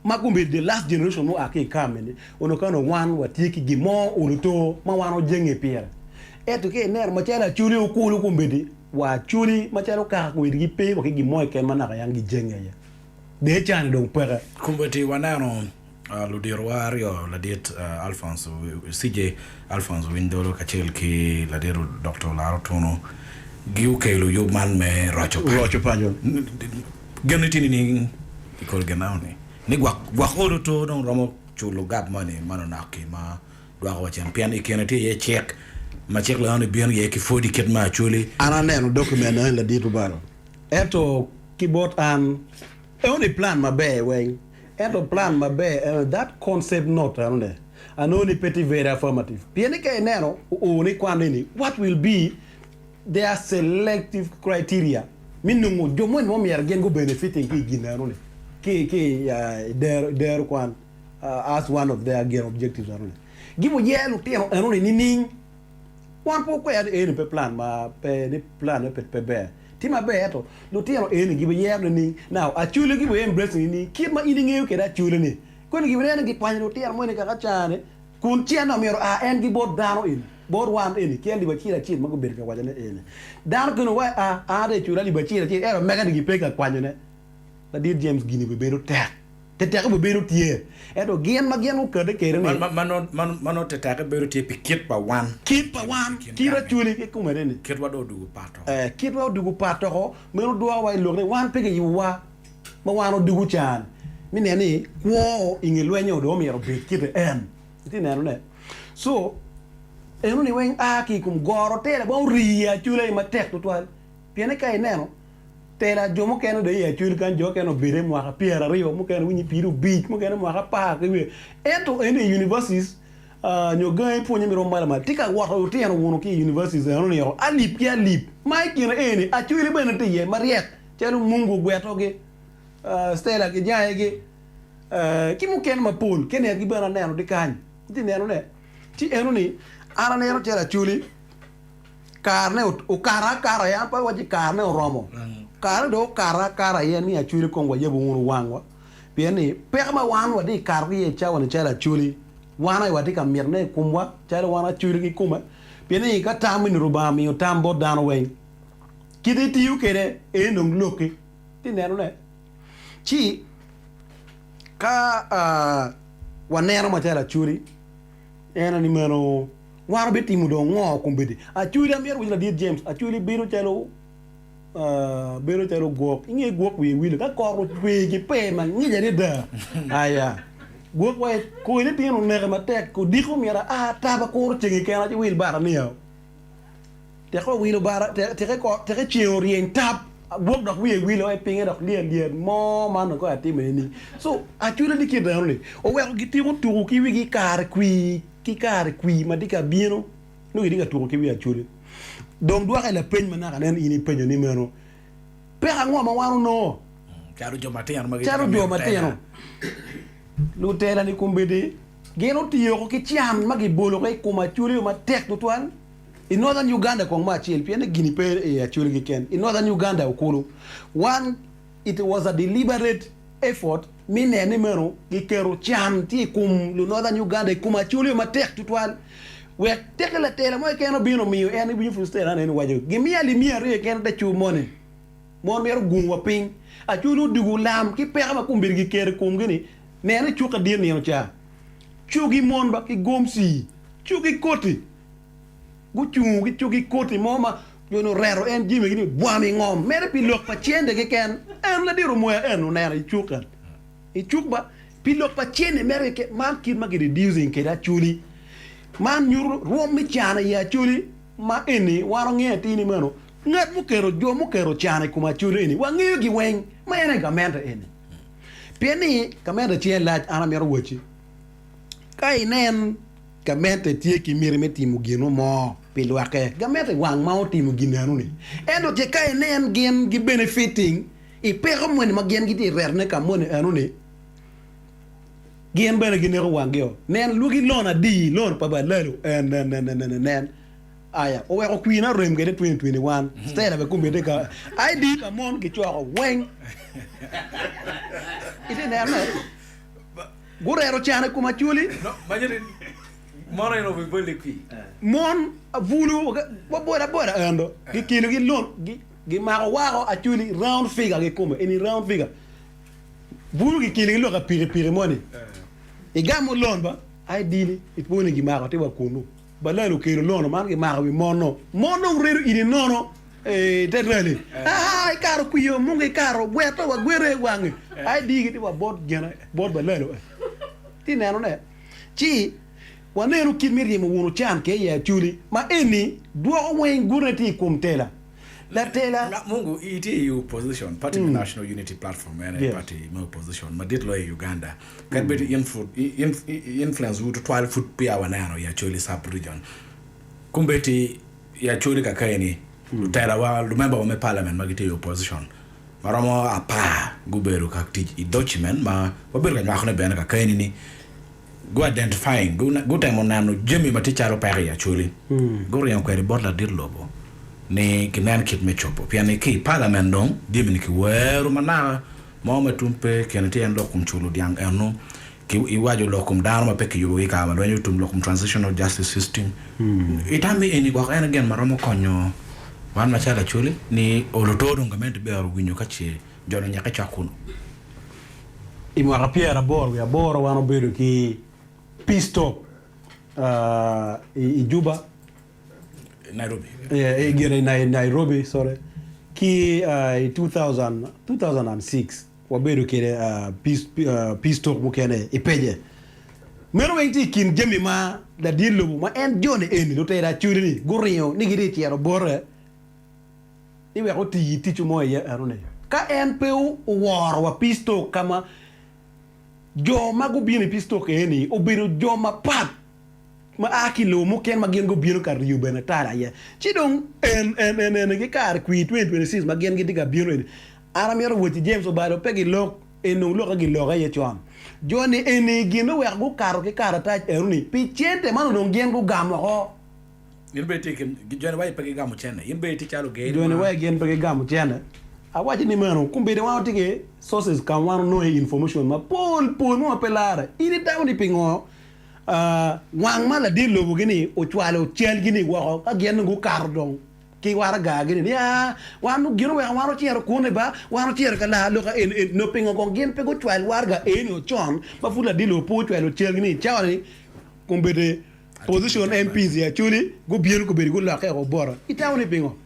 ma kombeddi the last generation mua ki i camp eni, onongo ka onongo wan watye ki gin mo oluto ma wan ojenge pire. Ento ka ineno macalo Acholi okulu kombeddi, wa Acholi macalo kaka kombeddi gipe wa ki gin mo keken ma naka yang gijenge iye. Dee ca-ni dong peke. Kombeddi waneno Luditowa aryo, Ladit Alphonse CJ Alphonse Owiny-Dolo kacel ki Ladit Dokta Olara Otuno gukelo yub man me roco paco. Genni tye nining i kor gin eno-ni ni gwok ot oto dong romo culo gap moni manonok-ki ma dwoko wa cen pien i kine tye iye cik ma cik leno-ni bino iye ki pwod i kit me Acholi. An aneno document eni Ladit Obalo ento ki bot an eno ni plan maber weng. Ento plan maber eno that concept note eno ne anongo ni pe tye very affirmative pien ni ka ineno oo ni kwan eni what will be their selective criteria me nongo jo moni ma omyero gin gu benefiting ki i gin eno ni ki ki i dero dero kwan as one of their gin objectives eno ni gibo yer lutino eno ni nining? Wan pe wakwero ni eni pe plan ma pe ni plan me pe ber. Tye maber ento lutino eni gibiyero nining? Now Acholi gibi embrace nining kit ma in ingeyo kwede Acholi ni? Koni gibineno ni gikwanyo lutino moni kaka cani kun cen omyero oa en ki bot dano eni bot wan eni ki alip acel acel ma gubedo ka wacone eni. Dano kene wa a an dong ecula alip acel acel ento mega ni gipe ka kwanyone. Ladit James gini obibedo tek. Teteke obibedo tye, ento gin ma gin gukette kwede ni. Ma nongo teteke bedo tye pi kit pa wan. Kit pa wan, kit Acholi kikome ni. Kitwa dong odwogo pat oko. Ee, kitwa odwogo pat oko, meno dwokowa i lok ni wan pe kiyubowa ma wan odwogo can me neno ni kwo i nge lweny-nyo dong omyero obed kite en. Itye neno ne? So, enoni weng a ki i kom goro tela ma orii i Acholi aye matek tutwal. Pienne ka ineno, Tela jo mukene dong i Acholi kany, jo mukene obedo i mwaka pyeraryo, mukene winyo pyerabicc, mukene mwaka apar ki wiye. Ento eni i universities nyo gangi pwonye me rwom ma lamal tye ka woto lutino wunu ki i universities eno ni alip ki alip ma i kine eni Acholi bene tye iye maryek calo Mungu Ogwetogi, Stella Kijangi ki mukene mapol. Kenneth gi bene aneno tye kany. Itye neno ne? Ci eno ni an aneno calo Acholi. Karene okato akata aye, an pe awaco ni karene oromo. Karene dong okato akata aye ni Acholi kong wayabo wunu wangwa. Pien ni peko ma wan watye ka kato ki iye i cawa-ni calo Acholi, wan aye watye ka mitone i komwa calo wan Acholi kikome. Pien ni ka tam eni Rubanga omiyo tam bot dano weng, kite itiyo kwede en dong lokki. Itye nenone? Ci ka waneno macalo Acholi, en aye ni meno. Wan wabitimo dong ngo kombeddi? Acholi amito winyo ladit James, Acholi bedo calo bedo calo gwok. Inge gwok wiye wilo ka kot ocwer ki pee mangic adada. Aya. Gwok wa koi litino oneke matek odiko myero aa tab akuro ceng kekena ci wil bata niya. Teke owilo bata teke teke ceng oryeny tab gwok dok wiye wilo e pinge dok lyet lyet mo man dong kong atime nining. So Acholi ni kit eno ni oweko gitiko tuku ki wigi kare kwir. Ki kare kwir ma tye ka bino, nongo itye ka tuko ki wi Acholi. Dong dwoka i lapeny ma naka nen in ipenyo ni meno, Peko ango ma wan onongo? Calo jo matino ma gitye Calo ka jo mito matino. tela. Lutela-ni kombeddi gin otiyo ki can ma gibolo i kom Acholi matek tutwal i Northern Uganda kong me acel pien ni gini pe i Acholi keken, i Northern Uganda okulu. Wan it was a deliberate effort me neno ni meno giketo can tye i kom lu Northern Uganda i kom Acholi matek tutwal wek teke latela mo keken obino omiyo en iwinyo pud Stella aneno waco gimiya alip miya aryo keken te cul moni mon mito gung wa piny Acholi odwogo lam ki peko ma kombeddi giketo i komgi ni neno i cuk adit nino ca cogi mon ba ki gomci cogi koti Gucungo ki cogi koti mo ma jo-ni oreto en jamigi ni bwam i ngom mere pi lok pa cente keken. En ladit omwoya en oneno i cuk en i cuk ba pi lok pa cente mere keken. Man kit ma gi reducing kwede Acholi. Man nyuto rwom me can i Acholi. Ma eni wan wangeyo atir ni meno ngat muketo jo muketo can i kom Acholi eni wangeyo gi weng ma en aye gamente eni. Pien ni gamente cinge lac an amito wacci ka inen gamente tye ki miti me timo gino mo pi lwakke gamente wang ma otimo gin eno ni ento ce ka inen gin gi benefiting i peko moni ma gin gitye retone ka moni eno ni Gin bene gineko wangio. Nen, lwagi lon adi, lon pa balalo en-en-en-en-en-en. Aya, oweko kwina orem kwede 2021. Stella bene komedde ka ID pa mon gicoko weng. Itye neno ne? Gurero can i kom Acholi. Mon abulu wa boda boda endo gikelo gi lon gimako wako Acholi round figure kikome eni round figure. Bulu gikelo ki lok apikipiki moni igamo lon ba ID ni ipwo ni gimako tye wa kunu balal okelo lono man gimako wi mon no mon dong redo ini nono ite rali aa ikato kwiyo mungu ikato gweto wa gwete wange ID gi tye wa bot gine bot balalo ti neno ne ci waneno kit me ryemo wunu can ki iye acholi ma eni dwoko weng gutine tye ikom tela. Latela. Nga mungu itye i opposition, party me National Unity Platform en aye party me opposition madit loyo i Uganda. Kadi bed influence wu tutwal pud peya waneno i Acholi sub region. Kombeddi i Acholi kakaeni lutela wa, lumemba wa me parliament ma gitye i opposition maromo apar gubedo ka tic i document ma wabedo ka nywako ne bene kakaeni ni Gu identifying, gutemo neno jami ma tye calo peko i Acholi, guringo kwede bot ladit lobo ni kinen kit me cobo. Pien ni ki i parliament dong jami ni kiwero ma naka mo ma tum pe, kine tye en lok kom culo dyang eno, ki iwaco lok kom dano ma pe kiyubo gi i kare ma lweny otum, lok kom transitional justice system. Itam ni eni gwok en gin ma romo konyo wan macalo Acholi ni olo to dong gamente ber owinyo ka ce jo ni onyeke cok kunu. I mwaka pyeraboro wiye aboro wan obedo ki peace talk i Juba, i Nairobi sorry, ki i 2006 wabedo kede peace talk mukene i Pece. Meno weng tye i kin jami ma ladit lobo ma en joni eni lutela Acholi-ni guringo ni gitye cito bote. ni wek oti ticwu mo iye enoni. Ka en pe oworo wa peace talk ka ma jo ma gubino i peace talk eni obedo jo mapat ma a ki i lobo mukene ma gin gubino ka riyo bene tala aye. Ci dong en en en eni ki kare kwir 2026 ma gin gitye ka bino eni an amito wacci James Obalo pe gilok en dong lokke giloke aye con. Jo ni eni gin oweko gukato ki karatac enoni pi cente ma onongo gin gugamo oko. In bene itye i kin joni wa pe gigamo cente. In bene itye calo oger Joni wa gin pe gigamo cente. Awaco ni meno, kombeddi wan watye ki sources ka ma wan wanongo iye information mapol pol mo ma pe larre. In itamo ni pingo wang ma ladit lobo-gi ni ocwalo calgi ni woko ka gin dong gukato dong ki waraga gi ni aa wan gin oweko wan ocito kune ba wan ocito ka laa loka eni eni nyo pingo kong gin pe gucwal waraga eni con ma pud ladit lobo pe ocwalo calgi ni cawa ni kombeddi Position MPs i Acholi gubino gubedo gulokke woko bota. Itamo ni pingo?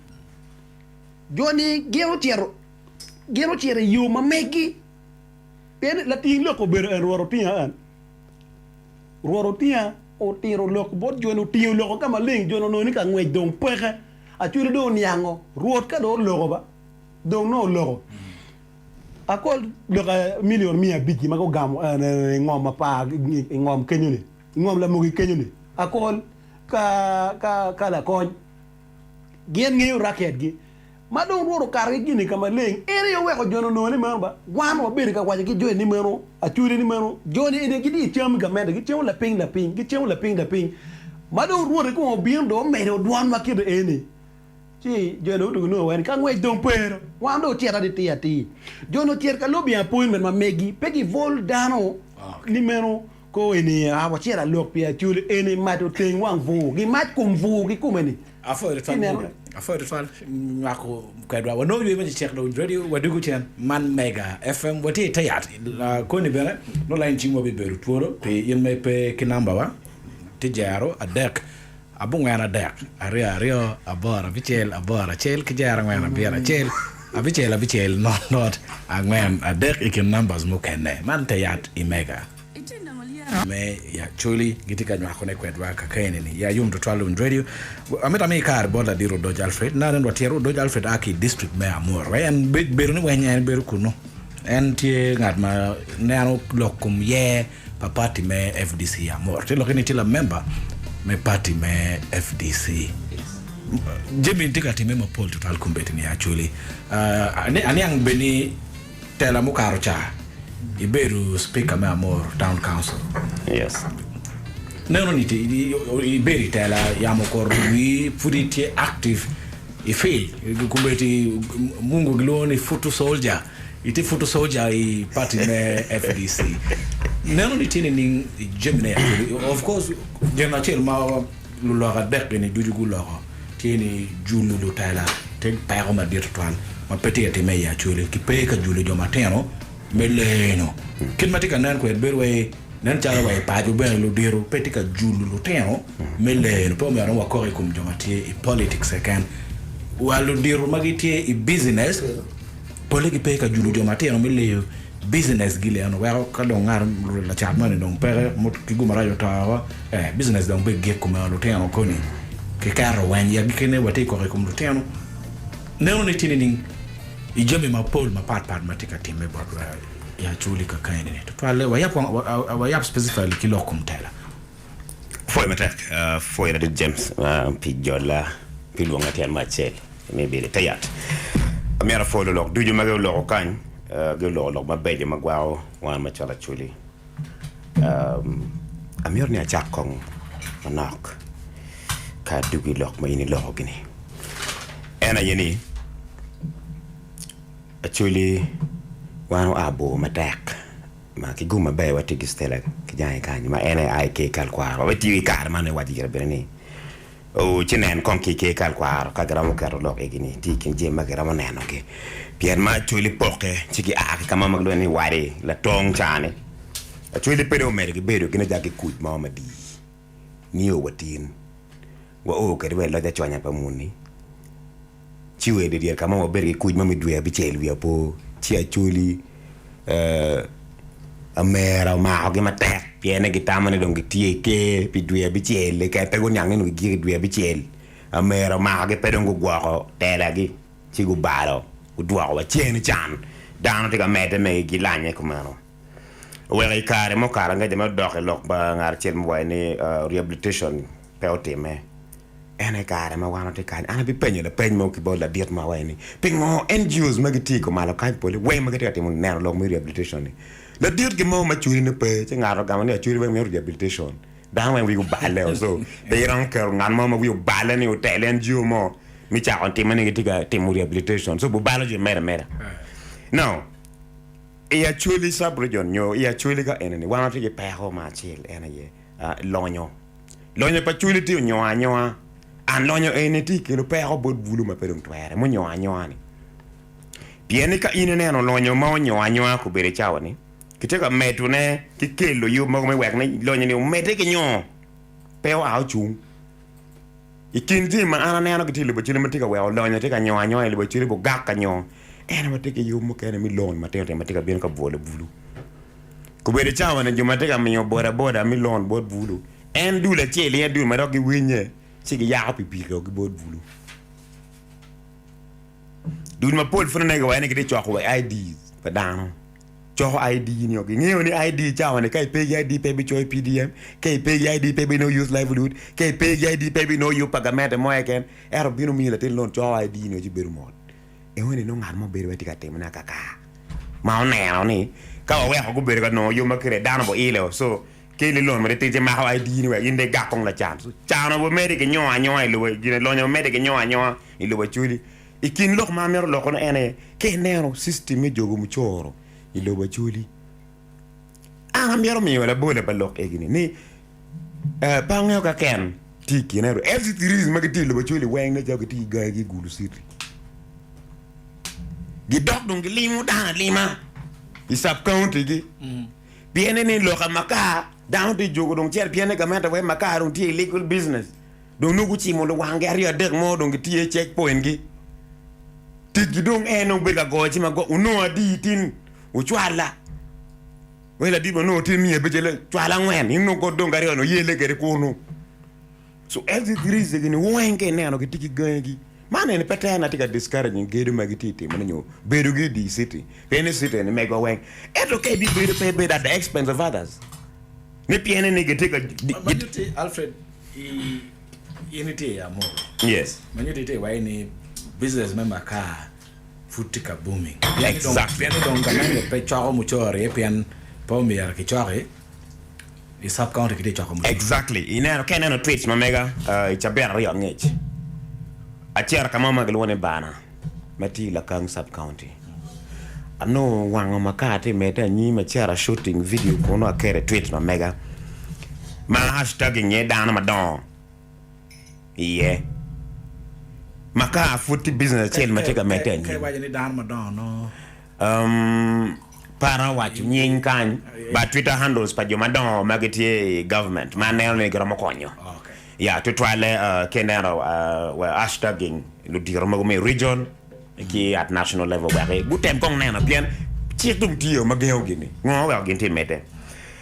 Jo-ni gin ocito gin ocito i yo ma meggi. Pien lating lok obedo en Rwot otinga en. Rwot otinga otito lok bot jo-ni, otingo lok ka maleng, jo-ni onongo ni ka ngwec dong peke. Acholi dong oniango Rwot ka dong oloko ba, dong nongo oloko. Akol lok milion miya abic-ci ma gugamo i ngom apar i ngom kenyo-ni. Ngom lamogi kenyo ni akol ka ka ka lakony. Gin ngeyo racket gi. Ma dong Rwot okato ki gini ka maleng, en aye oweko joni onongo ni meno ba wan wabedo ka waco ki joni ni meno Acholi ni meno joni eni gitye i cam i gamente gicamo lapiny lapiny gicamo lapiny lapiny. Ma dong Rwot kong obino dong omedo dwon wa kite eni ci joni dong otugo nongo wa ni ka ngwec dong pe do wan dong ocito atir atir. Joni ocito ka lobbying appointment ma megi pe gibol dano ni meno Ko eni a wacito alok pi Acholi eni mac oteng wang bur gi mac kom bur ki kome ni. Apwoyo tutwal Buda. Apwoyo tutwal nywako kwedwa. Wanongo yweyo me cecek dong radio wadugo cen man Mega FM watye ite yat koni bene nongo lain cim wa bibedo twolo pi in ma ipe ki namba wa tye jero adek abongwen adek aryo aryo aboro abicel aboro acel ki jero angwen abiro acel abicel abicel not not angwen adek ikin numbers mukene man te yat i Mega. Itye nongo lyet. me i Acholi gitye ka nywakone kwedwa kakene ni. Ya yom tutwal luwiny radio. Amito ami kare bot ladit Odoc Alfred. Nanen watyer Odoc Alfred a ki i district me Amur. Wai en bedo ni weny en bedo kunu. En tye ngat ma neno lok kom yer pa party me FDC i Amur. Tye lokke ni tye lamemba me party me FDC. Jami tye ka timme mapol tutwal kombeddi ni Acholi. Aniang bed ni Tela mukato ca, ibedo Speaker me Amur Town Council. Yes. Neno ni ibedo i tela yamo okoto wii pud itye active i field. Kombeddi mungu gilwongo ni foot soldier. Itye foot soldier i party me FDC. Neno ni tye nining i jami ne actually? Of course gin acel ma lulok adek eni ducu guloko tye ni julo lutela tye peko madit tutwal ma pe tye ka timme i Acholi ki pe ka julo jo matino me leno. Kit ma tye ka nen kwede bedo wai nen calo wa i paco bene ludito pe tye ka julo lutino me leno pe omyero dong wakok i kom jo ma tye i politics keken wa ludito ma gitye i business Polle gipe ka julo jo matino me leyo business gi leno weko ka dong ngat lacat moni dong peke ki gum marac oto woko eh business dong be gik kome lutino koni ki keto weng i agikki ne watye koko i kom lutino neno ni tye nining i jami mapol mapat pat ma tye ka time botwa i Acholi ka keni ni tutwalle wayab kong wayab specifically ki lok kom tela. Pwoyo matek, pwoyo ladit James pi jola pi lwonga tyen me acel me bedo i te yat. Amyero apwo lulok ducu ma guloko kany, guloko lok mabeco ma gwako wan macalo Acholi. Amyero ni acak kong manok ka adwogi lok ma in iloko-gi-ni. En aye ni Acholi wan oa bor matek. Ma ki gum maber watye ki Stella ki jange kany ma en aye a i ker kalkwaro. Wabitiyo ki kare man me waco gire bene ni, Oo, ci nen kong ki i ker kalkwaro ka giromo keto lok egi-ni tye i kin jami ma giromo nenogi. Pien ma Acholi pokke ci gia ki ka mo ma gilwongo ni Wadi Latong ca-ni, Acholi pe dong omedo ki bedo gin aja ki kuc mo madii nio wa tin. Wao kwede wa i loc aconya pa muni. Ci wa i dyerdyere ka ma wabedo ki kuc ma me dwe abicel wiye apo, ci Acholi amera omakogi matek pien ni gitamo ni dong gitye i ker pi dwe abicel keken pe guniang ni dong gigik i dwe abicel. Amera omakogi pe dong gugwoko telagi ci gubalo gudwoko wa cen i can dano tye ka medde megi gilanye kumeno. Oweko i kare mukato angec ma odok i lok pa ngat acel muwaco ni rehabilitation pe otimme. En aye kare ma wan watye kany. An abipenyo lapeny mo ki bot ladit mo awaco ni, Pingo NGOs ma gitye i kumalo kany pole weng ma gitye ka timo neno lok me rehabilitation ni? Ladit gi mo ma cwiny ne pe, ci ngat ogamo ni acwiny weng mito rehabilitation. Dano weng wigi oballe o so pe iromo keto ngat mo ma wiye oballe ni otel NGO mo mi cako time ni gitye ka timo rehabilitation. So bubalo jami medo ameda. Now, i Acholi sub region nyo i Acholi ka eni ni wan watye ki peko mo acel en aye lonyo. Lonyo pa cwali tye onyongo anyonga. An lonyo eni tye kelo peko bot bulu ma pe dong twere munyongo anyonga ni. Pien ni ka in ineno lonyo ma onyongo anyonga kobedo i cawa ni, kitye ka medo ne ki kelo yub mogo me wek ni lonyo ni omedde ki nyongo pe oa ocung. I kin jami ma an aneno gitye i lobo cwali ma tye ka weko lonyo tye ka nyongo anyonga i lobo cwali bugak ka nyongo, en aye watye ki yub mukene me loan matino tino ma tye ka bino ka bwolo bulu. Kobedo cawa ni jo ma tye ka miyo boda boda me loan bot bulu, en dul acel aye dul ma dok giwinye ci giyako pikipiki ki bot bulu. Dul mapol pud onongo giwaco ni gitye ka coko wa IDs pa dano. Coko ID ni gingeyo ni ID cawa ni ka ipe ki ID pe ibicoyo PDM, ka ipe ki ID pe ibinongo youth livelihood, ka ipe ki ID pe ibinongo yub pa gamente mo keken, ento bino miyo latin loan coko ID ni ci bedo mot. Enoni nongo ngat mo bedo wai tye ka timone akaka ma oneno ni ka waweko gubedo ka nongo yub ma kite dano boile so keli loan ma titidi ci mako ID ni wek in dong igak kong lacan. So can obimedde ki nyongo anyonga i lobo gine lonyo obimedde ki nyongo anyonga i lobo Acholi. I kin lok ma amito lokone en aye, ka ineno system me jogo mucoro i lobo Acholi, an amito miyo labola pa lok egi-ni ni pe angeyo ka ken tye i kine ento LC3s ma gitye i lobo Acholi weng nen calo gitye ki gangigi i Gulu City. Gidok dong gilimo dano alima i sub county-gi pien ni lok a makar dano tye jogo dong cito pien ni gamente wek makar dong tye illegal business. Dong nongo gucimo luwanggi aryo adek mo dong gitye i check point gi. Ticgi dong en nongo bedo ka goyo cim agoya, wunongo adi tin? Wucwala. Wai ladit ma nongo tye miya abicelle cwal angwen in nongo kod dong aryo ni oyelle kwede kunu. So LC3s egi ni weng ka ineno gitye ki gangi gi. Man eni pe tere ni atye ka discouraging gedo ma gitye ka timone nyo bedo gi i dye city pien ni city eni megwa weng. Ento ka ibibedo pe ibedo at the expense of others ni piene ni gitye ka Ma nyutti Alfred i in itye i Amuru. Yes. Ma nyutti itye iwaci ni business me makar pud tye ka booming. Pien ni dong Exactly. pien ni dong gamente pe coko mucoro iye pien pe omyero kicoki. I sub county kitye coko mucoro. Exactly. Ineno ka ineno tweets ma mega i cabit aryo angec, acito ka mo ma gilwongo ni Bana ma tye i Lakang sub county. Anongo wango makar tye medde anyim acito a shooting video kunu aketo i tweets ma mega ma hashtagging iye dano madongo iye. Makar pud tye business acel ma tye ka medde Ka anyim. iwaco ni dano madongo nongo Um, pe aromo waco nying kany, but Twitter handles pa jo madongo ma gitye i government ma aneno ni giromo konyo. Ya, tutwalle uh, ka ineno uh, well, hashtagging ludito mogo me region ki at national level wek gutem kong neno pien cik dong tye ma gengo gini. Ngo oweko gin tye medde?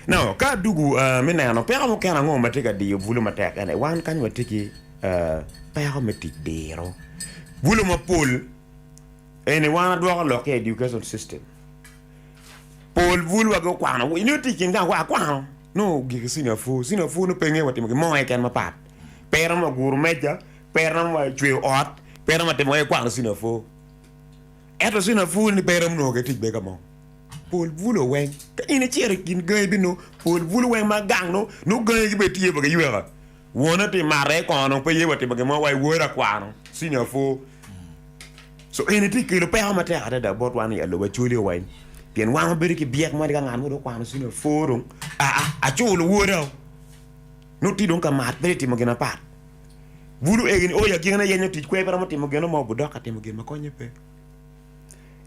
Now, ka adugu uh, me neno peko mukene ango ma tye ka diyo bulu matek ene, wan kany watye ki uh, peko me tic diro. Bulu mapol Eni wan adwoko lok i education system. Pol bul wa gukwano, inongo tye i kin gang wa akwano nongo ogik i senior four, senior four nongo pe ngeyo wa timo gin mo keken mapat. Pe romo wa guro meja, pe romo wa cweyo ot, pe romo wa timo wa ikwano senior four. Ento senior four ni pe romo nongo ki tic bene ka mo. Pol bulo weng, ka in icito i kin gangi binongo pol bulo weng ma gang nongo, nongo gangi gi bene tye wa giyweka. Wone tye mate kono pe ye wa timo gin mo wa i wod akwano senior four. So eni tye kelo peko matek adada bot wan i alobo Acholi weng pien wan wabedo ki byek mo ni ka ngat mo dong okwano senior four dong aa aculo woda o nongo tye dong ka mat pe tye timo gin mapat. Bulu egi ni oyo agikine yenyo tic kwer pe romo timo gin mo obudok ka timo gin ma konye pe.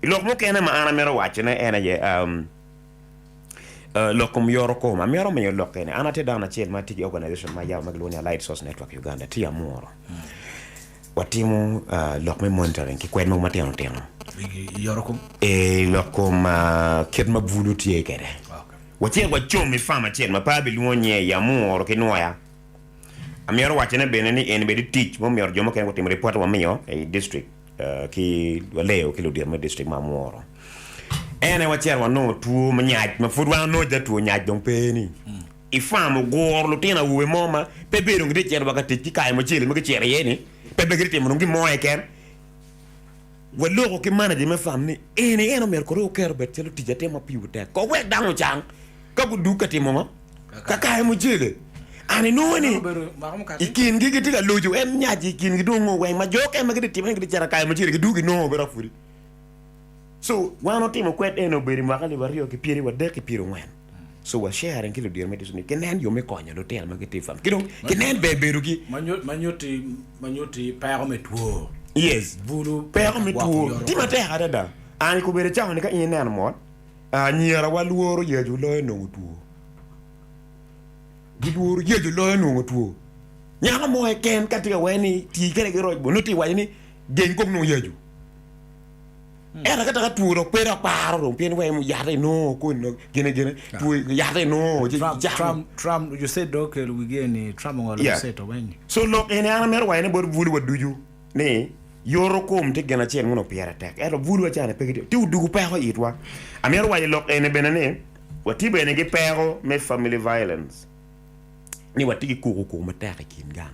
I lok mukene ma an amito wacone en aye um, Lok kom yoro kom. Amito miyo lok eni. An atye dano acel ma atye ki organization ma ayabo ma gilwongo ni Allied Source Network Uganda. Tye amuro. Watimo lok me monitoring ki kwed mogo matino tino. Yoro kom? Ee, lok kom kit ma bulu tye kwede. Wacito wacom i farm acel ma pe abilwongo nyinge i Amuro ki Nwoya. Amito wacone bene ni eni bedi tic ma omyero jo mukene gutim ripot wamiyo i district ki waleyo ki ludito me district ma Amuro. En aye wacito wanongo two me nyac ma pud wan onongo ja two nyac dong pe ni i farm oguro lutino awobe mo ma pe bedo dong gitye cito wa ka tic ki kayo mucele ma gicito iye ni pe bene gitye timo dong gin mo keken. Waloko ki manager me farm ni eni en omyero kore oket obed calo tic atima piwu tek ko wek dano ocang ka gudug ka timo ngo ka kayo mucele. An inongo ni i kingi gitye ka loco en nyac i kingi dong ngo weng ma jo okene ma gitye timone gitye cito ka kayo mucele gidwogo ginongo bedo pudi. So wan otimo kwed eni obedo i mwaka alip aryo ki pyeri wadek ki pyerongwen. So wa sharing ki ludito me district ni kinen yo me konyo lutino ma gitye i farm ki dong kinen ber bedo gi. Ma nyutti ma nyutti peko me two. Yes. Bulu Peko me two tye matek adada. An i kobedo cawa ni ka in ineno mot, anyira wa lworo yacu loyo nongo two. Gilworo yacu loyo nongo two. Nyako mo keken ka tye ka wene ni tii kede ki roc bo nongo tye ka waco ni geng kong nongo yacu. Ento ka taka two dok pe dok paro dong pien weng yate inongo koni dong gine gine two yate inongo ci Trump, icamo. Trump, Trump, you said dok okelo wigi eni, Trump ongolo Yeah. Usaid oweny. So lok eni an amito waco ne bot bulu wa ducu ni yoto kom tye gin acel ma onongo pire tek ento bulu wa cani pe gitye tye odugu peko i itwa. Amito waco lok eni bene ni watye bene ki peko me family violence ni watye ki kuku kuku matek i kin gang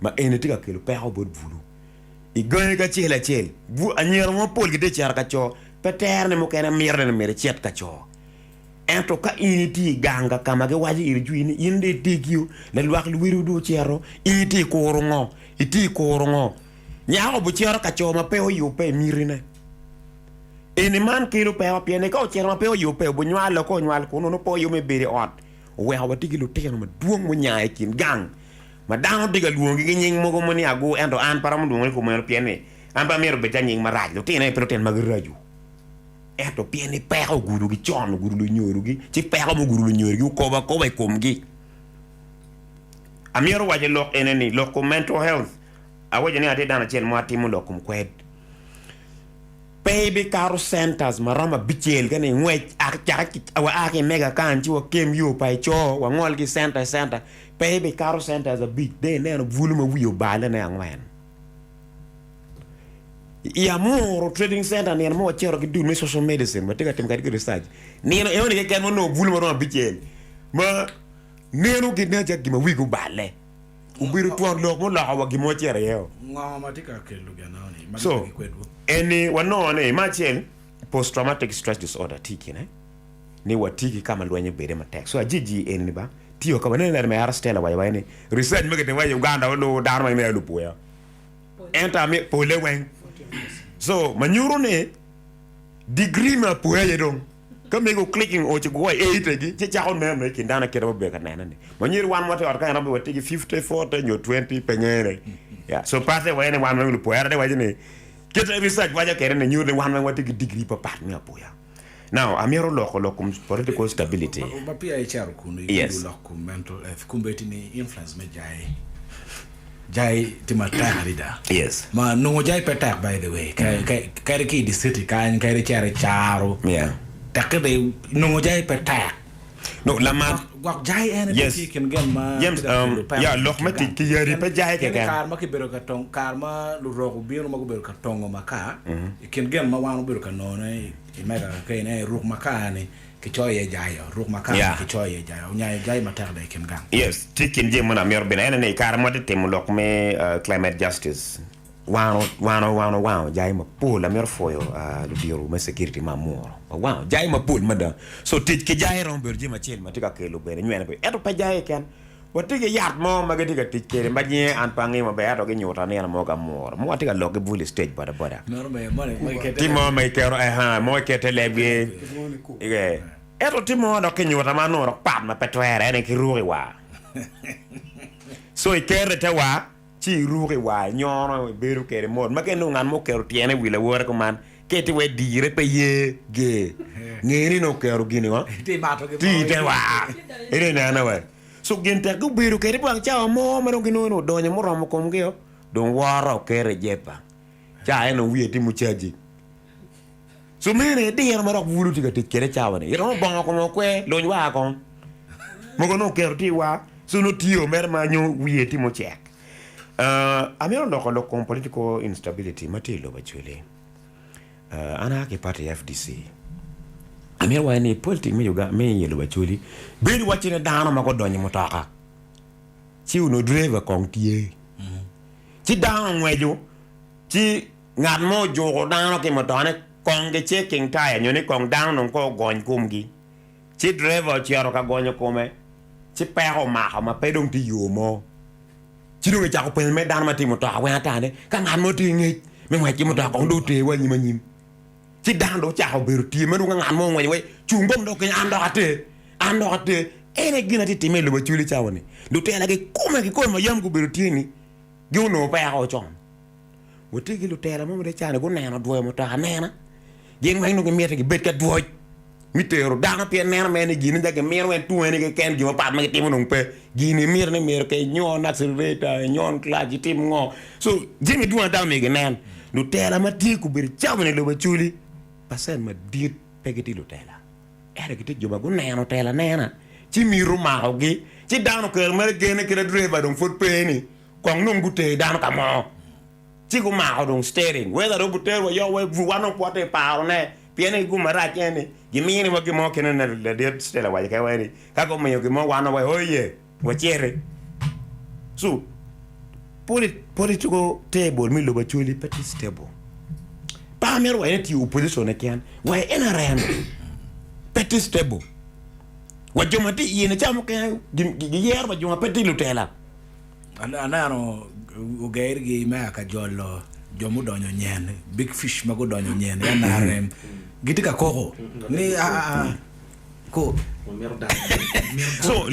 ma eni tye ka kelo peko bot bulu. I gangi kacel acel, anyira mapol gitye cito ka co, pe tere ni mukene mito ni myero icit ka co. Ento ka in itye i gang ka ma giwaco iri jwi ni in dong itegio, lalwak luwedi dong ocito, in itye i kuro ngo? Itye i kuro ngo? Nyako obicito ka co ma pe oyubbe i mitine. Eni man kelo peko pien ni ka ocito ma pe oyubbe, obinywalo ka onywal kunu nongo pe oyubbe me bedo i ot. Oweko watye ki lutino madwong munya i kin gang. Ma dano tye ka lwongogi ki nying mogo mo ni agu, ento an pe aromo lwongogi kumeno pien ni an pe amito obed calo nying marac. Lutino aye pe lutino ma giraco, ento pien ni peko ogudogi con, ogudo lunyodogi, ci peko mugudo lunyodogi okobo akoba i komgi. Amito waco lok ene ni, lok kom mental health, awaco ni atye dano acel mo atimo lok kom kwed. Pe ibikato centers ma romo abicel ka ni ngwec cake wa a ki i mega kany ci wakem yo pa ico wangol ki center i center. Pe ibikato centers abic dong ineno bulu ma wiye obale ne angwen. I Amuru trading center nino mo wacito ki dul me social medicine watye ka timo kwedgi research. Nino enoni keken wanongo bulu ma romo abicel ma neno gi nen calo gin ma wigi obale. Obedo twon lok muloko wa gin ma wacito iye o. Ngo ma tye ka kelo gin enoni ma So, gitye kwedwu? eni wanongo ni me acel post traumatic stress disorder tye i kine ni watye ki ka ma lweny obede matek. So ajiji eni ba tiyo ka waneno ni Mera Stella owaco wa ni research ma kitimo i Uganda olubo dano ma gimito lubuya ento ami pole weng. So ma nyuto ni degree me apoya aye dong Ka mego clicking oci guwa i 80 gi ci cako neno i kin dano kite maber ka nene ni ma nyeri wan watye ot ka en watye ki 50 40 nyo 20 pe ngene yeah so pate waye ni wan weng lupwera de waco ni kite research waco kede ni nyuto ni wan weng watye ki degree papat me apoya now amito loko lok kom political stability Ma peya icito kunu Yes. igudo lok kom mental health kombeddi ni influence me jai Jai tye matek adada. Yes. Ma nongo jai pe tek by the way. Kadi ki i di city kany, kadi icito i caro. Yeah. Tekke de nongo jai pe tek. No, lamat. Gwok jai en aye Yes. tye i kin gin ma James, tye ka um, kelo peko yeah, lok me tic ki yadi pe jai Pien i keken. kare ma kibedo ka tong, kare ma lurok obino ma gubedo ka tongo makar, i kin gin ma wan wabedo ka nongone i mega keken aye ruk makar-ni Kicoyo iye jayo, ruk makar Yeah. kicoyo iye jayo, onyayo jayo matek dong i kin gang. Yes, tye i kin jami mono amito bene ene ni i kare ma watye timo lok me uh, climate justice, wan wan wan owango jayo mapol amito pwoyo uh, ludito me security ma amuro wawango jayo mapol mada so tic ki jayo romo bedo jami acel ma tye ka kelo bene nywene pe ento pe jayo keken watye ki yat mo ma gitye ka tic kwede ma nyinge an pe angeyo maber ento ginyuta nino mo ki amuro mo watye ka lok ki bul i stage boda boda Meno ber, moni ma gikete Tye mo ma giketo eha, mo giketo i lebgi. Ee. Ento tye mo dok kinyuta ma nongo dok pat ma pe twere, en aye kiruko i war. So iketo i te war, ci iruko i war, inyono, ibedo kwede mot. Ma ka inongo ngat mo oketo tyene i wi lawote kuman, ka itye wai dire pe ye ger, nge ni nongo oketo gin ngo? Tye imato gin Tye mo. i te war. Ento ineno wa. So gin tek gubedo kwede bwang cawa mo ma dong ginongo ni odonyo muromo komgio, dong woro oketo i jepa. Ca en dong wiye tye mucaji. So meno aye diro ma dok bulu tye ka tic kwede cawa ni. Iromo bongo kome okwer, luny war kong. Mogo nongo oketo tye i war, so nongo tiyo mere ma nyo wiye tye mucek. Uh, amito loko lok kom political instability ma tye i lobo Acholi. Uh, an aa ki party FDC. Amito waco ni politic me Uganda, me i lobo Acholi bedo wacci ni dano ma gudonyo i mutoka ci onongo driver kong tye. Ci dano ongweco, ci ngat mo ojuko dano ki mutokane kong gi checking taya nyo ni kong dano dong kong ogony komgi. Ci driver ocito ka gonyo kome, ci peko omako ma pe dong tye yo mo. Ci dong ecako penyo mere dano ma tye i mutoka weng ata ni, ka ngat mo tye ki ngec me ngwec ki mutoka kong dong oter wa anyim anyim. Ci dano dong ocako bedo tye ma dong ka ngat mo ongweco wai cung kong dok keny an dok ater, an dok ater. En aye gin ma tye ka timme i lobo Acholi cawa-ni. Lutela kikome kikome ma yam gubedo tye-ni Gi onongo peko con. Watye ki lutela mo ma cani guneno dwoyo mutoka anena. Gin weng nongo gimito gibed ka dwoc me tero dano pien neno mere ni gin aye gimito en tungene keken gin mapat ma gitimo dong pe. Gin gimito ni myero ka inyon accelerator, inyon clutch, itim ngo. So jami dwong ata myero ginen. Lutela ma tye kobedo cawa-ni i lobo Acholi percent madit pe gitye lutela. Ento gitye jo ma guneno tela anena ci miti omakogi ci dano okelo mere gene kit ma driver dong pwod pe ni kong dong guter dano ka mo ci gumako dong steering whether dong guter wa yoko wa i bur wan dong pwote i paro ne pien ni gum marac en ni gimini wa gin mo kene ne ladit Stella owaco kene wa ni ka gumiyo gin mo wan dong wa oye waciti so political table me lobo Acholi pe tye stable pe amito wa ni tye opposition keken wa i NRM pe tye stable wa jo ma tye iye ni ca mukene giyero wa jo ma pe tye lutela. Aneno ogergi me aka jolo jo mudonyo nyen, big fish ma gudonyo nyen i NRM gitye ka koko ni aa ko. So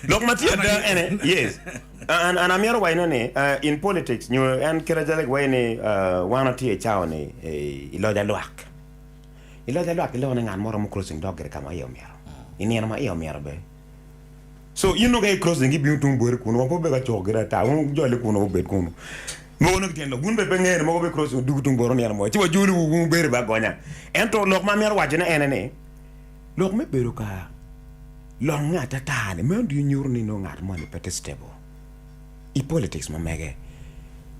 lok ma tye ada ene yes an an amito wacone ni in politics nyo en kite calo giwaco ni wan watye i cawa ni i loc alwak. I loc alwak giloko ni ngat mo romo crossing dog gire ka ma iye omyero i nino ma iye omyero bene. So in dong ka i crossing gibino tung boti kunu wa pe wubedo ka cuko gire ata wun wujole kunu wubed kunu. Mogo nongo gityen lok. Wun bene pe ngeyo ni mogo be crossing odugu tung boro nino mo. Ci wajoli wu wun wubedo be agonya. Ento lok ma amito waco ne ene ni, lok me bedo ka longe atata ni meno ducu nyuto ni nongo ngat moni pe tye stable i politics ma mege.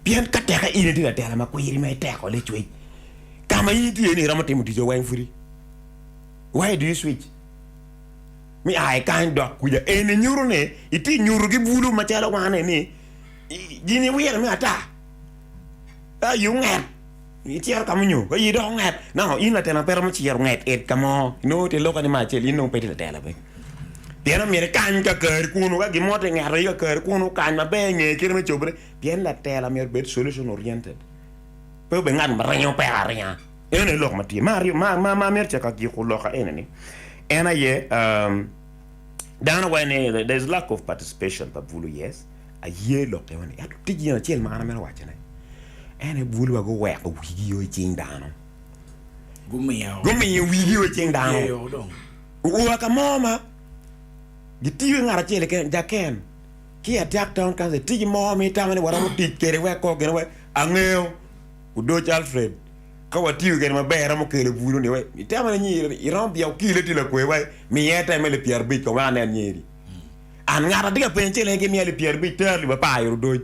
Pien ka teke in itye latela ma kwiri ma iteko licwic, ka ma in itye iye ni iromo timo tic weng pudi. Why do you switch? Mi a i kany dok kuca. Eni nyuto ni itye nyuto ki bulu macalo wan ni Gin iwiro me ata, ka aye onget, icito ka munyo, ka aye dok onget. Now, in latela pe romo ciro nget it ka mo, inongo tye loka ni me acel, in dong pe itye latela be. Pien omyero ikany kakari kunu, ka gin mo tye ngeto aye kakari kunu, kany maber inge kite me cobone, pien latela myero obed solution oriented, pe obed ngat ma ringo peko aringa. Eno aye lok ma tye. Me aryo, ma, ma, ma myero cako agiko loka eni-ni, en aye, um, dano waco ni there is lack of participation pa bulu, yes. Aye lok eno ni, ento tye gin acel ma an amito wacone, en aye bulu wa guweko wigi o i cing dano. Gumiyo wigi o i cing dano. Oa ka mo ma gitiyo ki ngat acel keken, Jaken, ki i Atiak Town Council, tye ki mo ma itamo ni waromo tic kwede wek kor gine wek angeyo Odoc Alfred, ka watiyo kwede maber romo kelo bulu ni wek itamo ni nyiri iromo byeko kile tye lakwe wek miye teme alip pyerabic kong wek anen nyiri. An ngat atye ka penyo cel en ki miya alip pyerabic tero alip apar i odoc.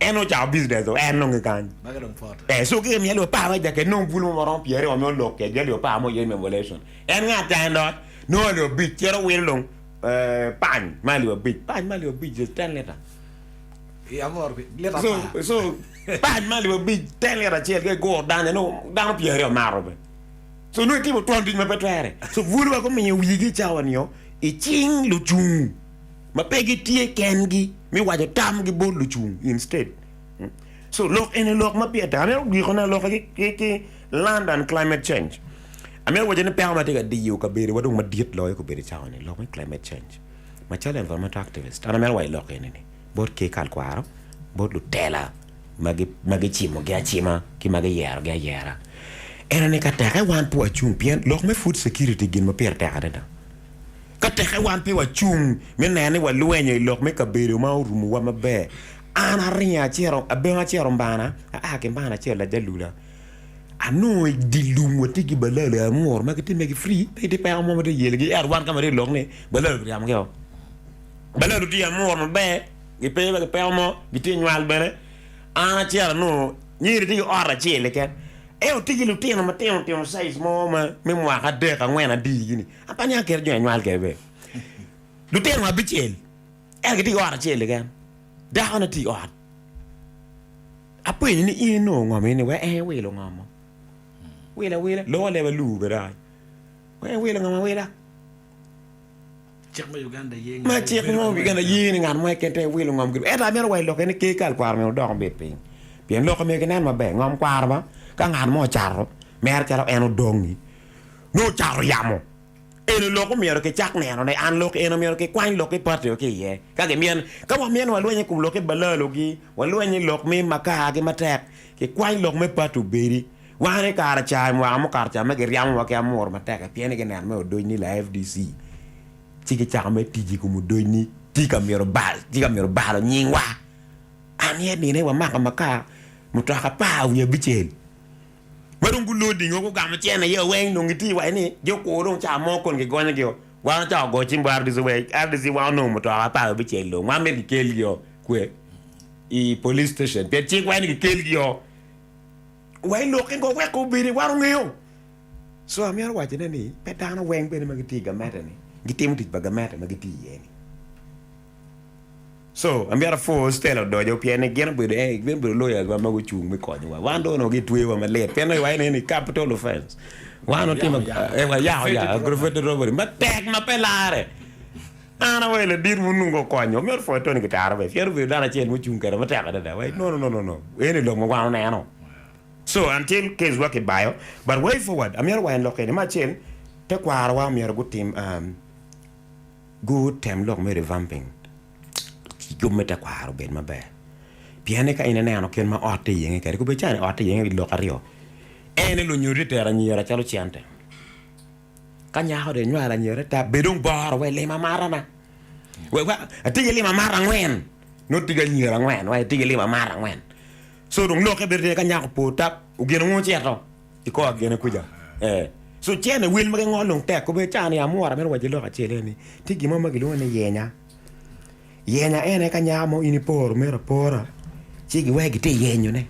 En ocako business o en nonge kany. Eh, so ki miya alip apar me jaket nongo bulu mo maromo pyeraryo me olok kwedgi alip apar mo iye me emulation. En ngat ca en dok nongo alip abic cito wilo dong eh, pany me alip abic. Pany me alip abic is ten lita. So, so pany me alip abic ten lita acel ka iguro dano nongo dano pyeraryo mato be. So nongo itimo twon tic ma pe twere. So bulu wa gumiyo wigi i cawa nio i cing lucung ma pe gitye kengi me waco tamgi bot lucung instead. So lok eni lok ma pire tek. Amito gikone aloka ki ki land and climate change. Amito waco ni peko ma tye ka diyo kabedowa dong madit loyo kabedo i cawa ni lok me climate change. Macalo environmental activist an amito waco lok eni ni bot ker kal kwaro, bot lutela ma gicimogi acima ki ma giyerogi ayera. Ento ni ka teke wan pe wacung pien lok me food security gin ma pire tek adada. Ka teke wan pe wacung me neno ni walwenyo i lok me kabedo ma orumowa maber, an aringo acito, abengo acito Mbana, aa ki Mbana acito Lajalula, anongo i dye lum watye ki balalo amur ma gitye megi free, pe gitye peko mo ma tye yelogi, ento wan ka ma tye lok ni balalo kiryamogi o. Balalo tye amur maber, gipe wa ki peko mo, gitye nywal bene. An acito anongo nyeri tye ki ot acel keken, ento tye ki lutino matino tino size mo ma me mwaka adek angwen adi gini. An pe aniang kit ma jo anywal kwede be. Lutino abicel ento gitye ki ot acel keken, dakone tye i ot. Apenyo ni in inongo ngom eni wek en iwilo ngom mo? Wilo awila, loko leb alur bene doki. Wek iwilo ngom awila. Cik me Uganda ye Ma cik mo Uganda ye ni ngat mo keken te wilo ngom gire. Ento amito waco lokke ni ker kal kwaro myero odok obed piny. Pien lokke myero kinen maber. Ngom kwaro ba ka ngat mo ocato mere calo en odongi nongo ocato yamo. Eni lok omyero kicak neno ne. An lok eni omyero kikwany lok ki party ki iye. Ka gimyero ka wamyero ni walweny i kom lok ki balalo gi, walweny i lok me makar gi matek, kikwany lok me party obedi. Wan i kare ca, i mwaka mukato ca ma giryamo wa ki amuru matek-ki pien ni gineno me odoc ni la FDC ci gicako me tic i kom odoc ni tye ka mito bal, tye ka mito balo nyingwa. An yet nine wamako makar mutoka apar wiye abicel ma dong guloding o gugamo cene iye weng dong gitye waci ni jo kur dong ca mo kon gigonyo gi o. Wan ocako goyo cim bot RDC wek RDC wan onongo mutoka apar wiye abicel dong wan myero gikelgi o kwe i police station pien cik waci ni gikelgi o. Wa i lokke ngo wek obedi wan ongeyo. So amito wacone ni pe dano weng bene ma gitye i gamente ni gitimo tic pa gamente ma gitye iye ni. So amito apwo Stella odoco pien ni gin obedo eh gin obedo lawyers wa ma gucung me konyowa. Wan dong onongo gitweyowa malit pien nongo iwaco ni capital offense. Wan otimo eh wayako ya aggravated robbery matek ma pe lare. An awaco ladit munungo okonyo omyero pwoyo Tony Kitara bene pien obedo dano acel mucung kwede matek adada wai no no no no eni lok ma wan oneno so until case wa kibayo but way forward amyero waen lok eni me acel tekwarowa omyero gutim um, gutem lok me revamping yub me tekwaro obed maber pien ni ka in ineno kit ma ot tye yenge kwede kobed cani ot tye yenge i lok aryo en ni lunyodo tye tero anyira calo cente. Ka nyako dong inywalo anyira ata, bed dong boro wek lim amatana. Wek wa, atye ki lim amata angwen. Nongo tye ki anyira angwen, wek atye ki lim amata angwen. So dong lokke bedo tye ka nyako por tap ogino mo ocito i kor agene kuca. Eh. So cene wel ma gingolo dong tek obedo ca ni amura meno waco lok acel eni tye gin mo ma gilwongo ni yenya. Yenya en aye ka nyako mo in iporo mere apora ci giweko gitye yenyone.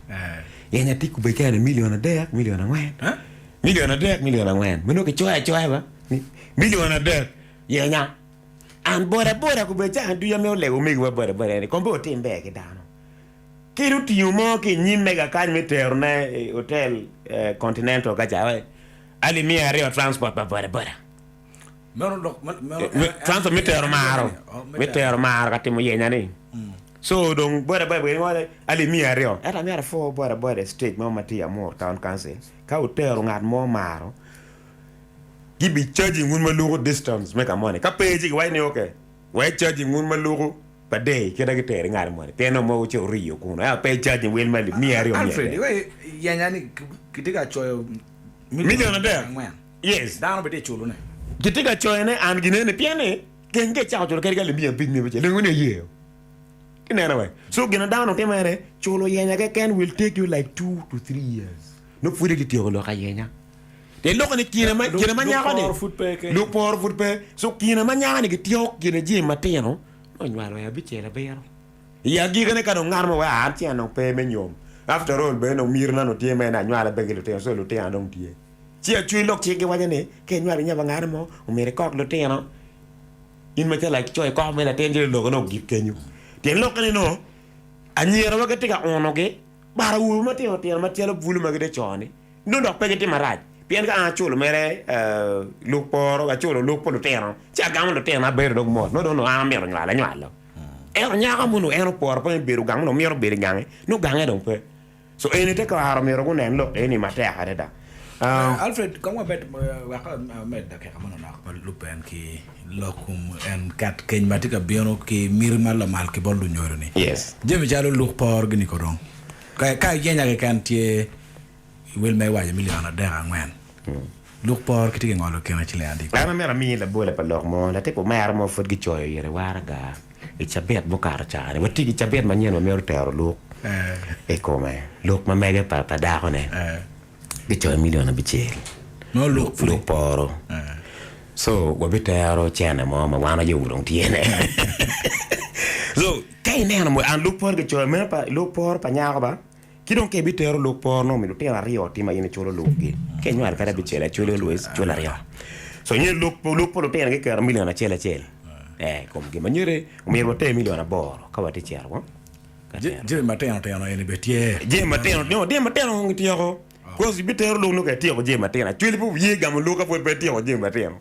Yenya tye kubbe kene milion adek, milion angwen. Milion adek, milion angwen. Ma nongo kicoyo acoya ba ni milion adek yenya. An boda boda kubbe ca ducu amito lego omegiwa boda boda eni kong pe wutim ber ki dano. Kit otingo mo ki i nyim mega kany me terone i otel Continental ka ca alip miya aryo transport pa boda boda. Transport me tero maro, me tero maro ka timo yenya ni. So dong boda boda bene ngole alip miya aryo. Ento amyero apwo boda boda i stage mo ma tye i Amur Town Council ka wutero ngat mo maro gibi charging wun ma luko distance me ka moni. Ka pe ci giwaco ni okay wek charging wun ma luko pa day kit ma giteri ngat moni pien nongo mogo ci oriyo kunu ento pe charging wel ma alip miya aryo miya Alfred, adek. iwaci yenya ni kitye ka coyo Milion adek. angwen. Yes. Dano bene tye ka culone. Gitye ka coyone an ginene pien ni keny ka icako culo kadi ka alip miya abic miya abicel dong ni ayeyo. Ineno we? So gin ma dano timo ene culo yenya keken will take you like 2 to 3 years. Nongo pwod ityeko lok ayenya. Te loko ni kine ma kine ma nyako ni Luporo pud pe ke. Luporo pud pe. So kine ma nyako ni gityeko kine jami matino nongo onywalo i abicel abiro. I agikine ka dong ngat mo weko an ci an dong pe me nyom. After all bene dong mitina nongo tye mere ni anywala pe ki lutino so lutino dong tye. Ci acwiny lok cik giwaco ni ka inywalo inya pa ngat mo omyero ikok lutino. In macalo laco ikoko mere latin ci loko ne ogik kenyo. Pien lokke ni nongo anyira wa gitye ka unogi but awobe matino tino macalo bulu ma gitye co-ni nongo dok pe gitye marac pien ka an aculo mere luk poro aculo luk pa lutino ci agamo lutino abedo dong mot nongo dong an amito nywalo anywalo ento nyako munu en oporo pe me bedo gang nongo mito bedo i gange nongo gange dong pe so eni te kare myero gunen lok eni matek adada. Alfred kong wabed wek amed dakika manonok ma lubbe en ki lok kom en ket keny ma tye ka bino ki miti ma lamal ki bot lunyodo-ni. Yes. Jami calo luk por gini ko dong ka iyenya keken tye I wel ma iwaco milion adek angwen, luk por kitye ki ngolo kine ciling adi? An amito amiyi labola pa lok mo. Latin omera mo pud gicoyo ire waraga i cabit mukato ca-ni. Watye ki cabit manyen wamito tero luk i kome, luk ma mege pa dakone. Gicoyo milion abicel luk poro. So wabitero cene mo ma wan aye dong tyene. So ka ineno an luk poro gicoyo meno pa luk poro pa nyako ba. Ki dong ka ibitero luk por nongo myero lutino aryo tye ma in iculo lukgi. Ka inywalo kadi abicel acwali always cul aryo. So nyo luk luk pa lutino giketo million acel acel eh i komgi ma nyuti omyero water million aboro ka watye cito wa ka tero. Jami matino tino eni bene tye. Jami matino no jami matino kong gityeko. Cause ibitero luk nongo ka ityeko jami matino acwali pe oye gamo luk ka pwod pe ityeko jami matino.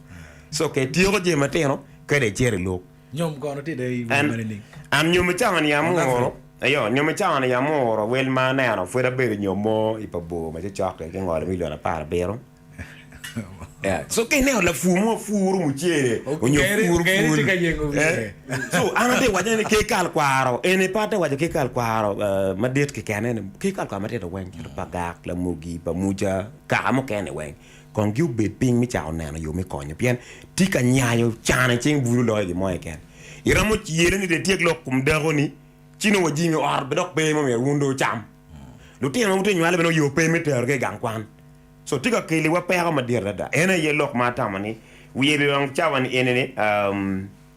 So ka ityeko jami matino kadi icito i luk. Nyom kono tye dong i wel ma nining? An nyom i cawa ni amuro, ayo, nyom i cawa ni amuro wel ma aneno pwod abedo i nyom mo i pa bor ma cocok-ki ki ngolo milion 17. Yeah. So ka ineno lapur mo puro mucele onyo puro Geri pul. tye ka yengo wiye. Eh? So an atye waco ni ki kal kwaro, eni pe atye waco ki kal kwaro eh, madit keken eni, ki kal kwaro matito weng calo pa Gak, Lamogi, pa Muca, kaka mukene weng. Kong gi obed piny me cako neno yo me konyo pien tye ka nyayo can i cing bulu loyo gin mo keken. Iromo yele ni dong ityek lok kom dako ni ci nongo wajingi ot bene dok pe ma myero wun dong wucam. Lutino ma wutye nywale bene yo pe me terogi i gang kwan. So tye ka keliwa peko madit adada. En aye lok ma atamo ni wiye bidong cawa ni eni ni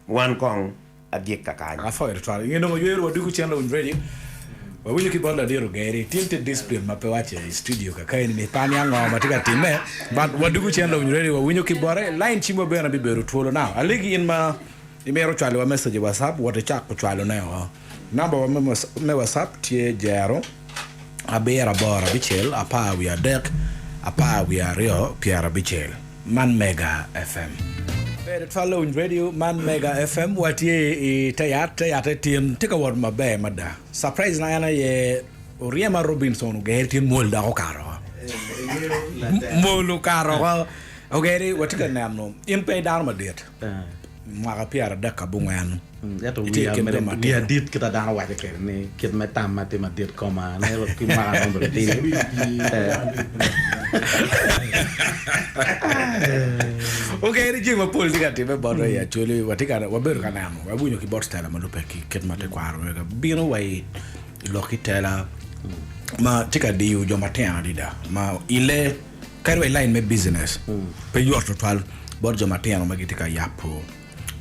wan kong agik kakany. Apwoyo tutwal. I nge nongo yweyo wadwogo cen lawiny radio, wawinyo ki bot ladit Ogeri. Tin tye discipline ma pe wace i studio kakeni ni pe aniang ngo ma tye ka timme. But wadwogo cen lawiny radio wawinyo ki bote. Line cimwa bene bibedo twolo now. Alegi in ma imito cwaliwa message i WhatsApp, wot icako cwalone oko. Namba wa me WhatsApp tye jero abiro aboro abicel apar wiye adek apar wiye aryo pyerabicel. Man Mega FM. Ber tutwal lawiny radio man Mega FM watye i te yat, te yatte tin tye ka wot maber mada. Surprise na en aye Oryema Robinson Ogeri tin mwol dok okato oko. Mwol okato oko. Ogeri watye ka neno in pe idano madit. Mwaka pyeradek abongwen. Ento Itye i wiya kin mere jo wiya matino. dit kit a dano waco kwede ni kit me tamma tye madit koma ne ki mwaka nongo obedo tidi. Okeri jami mapol tye ka timme botwa i Acholi watye ka wabedo ka neno wawinyo ki bot Stella ma lubbe ki kit ma tekwaro mege bino wa i lok ki tela. ma tye ka diyo jo matino adada ma ile kadi wa i lain me business pe yot tutwal bot jo matino ma gitye ka yabo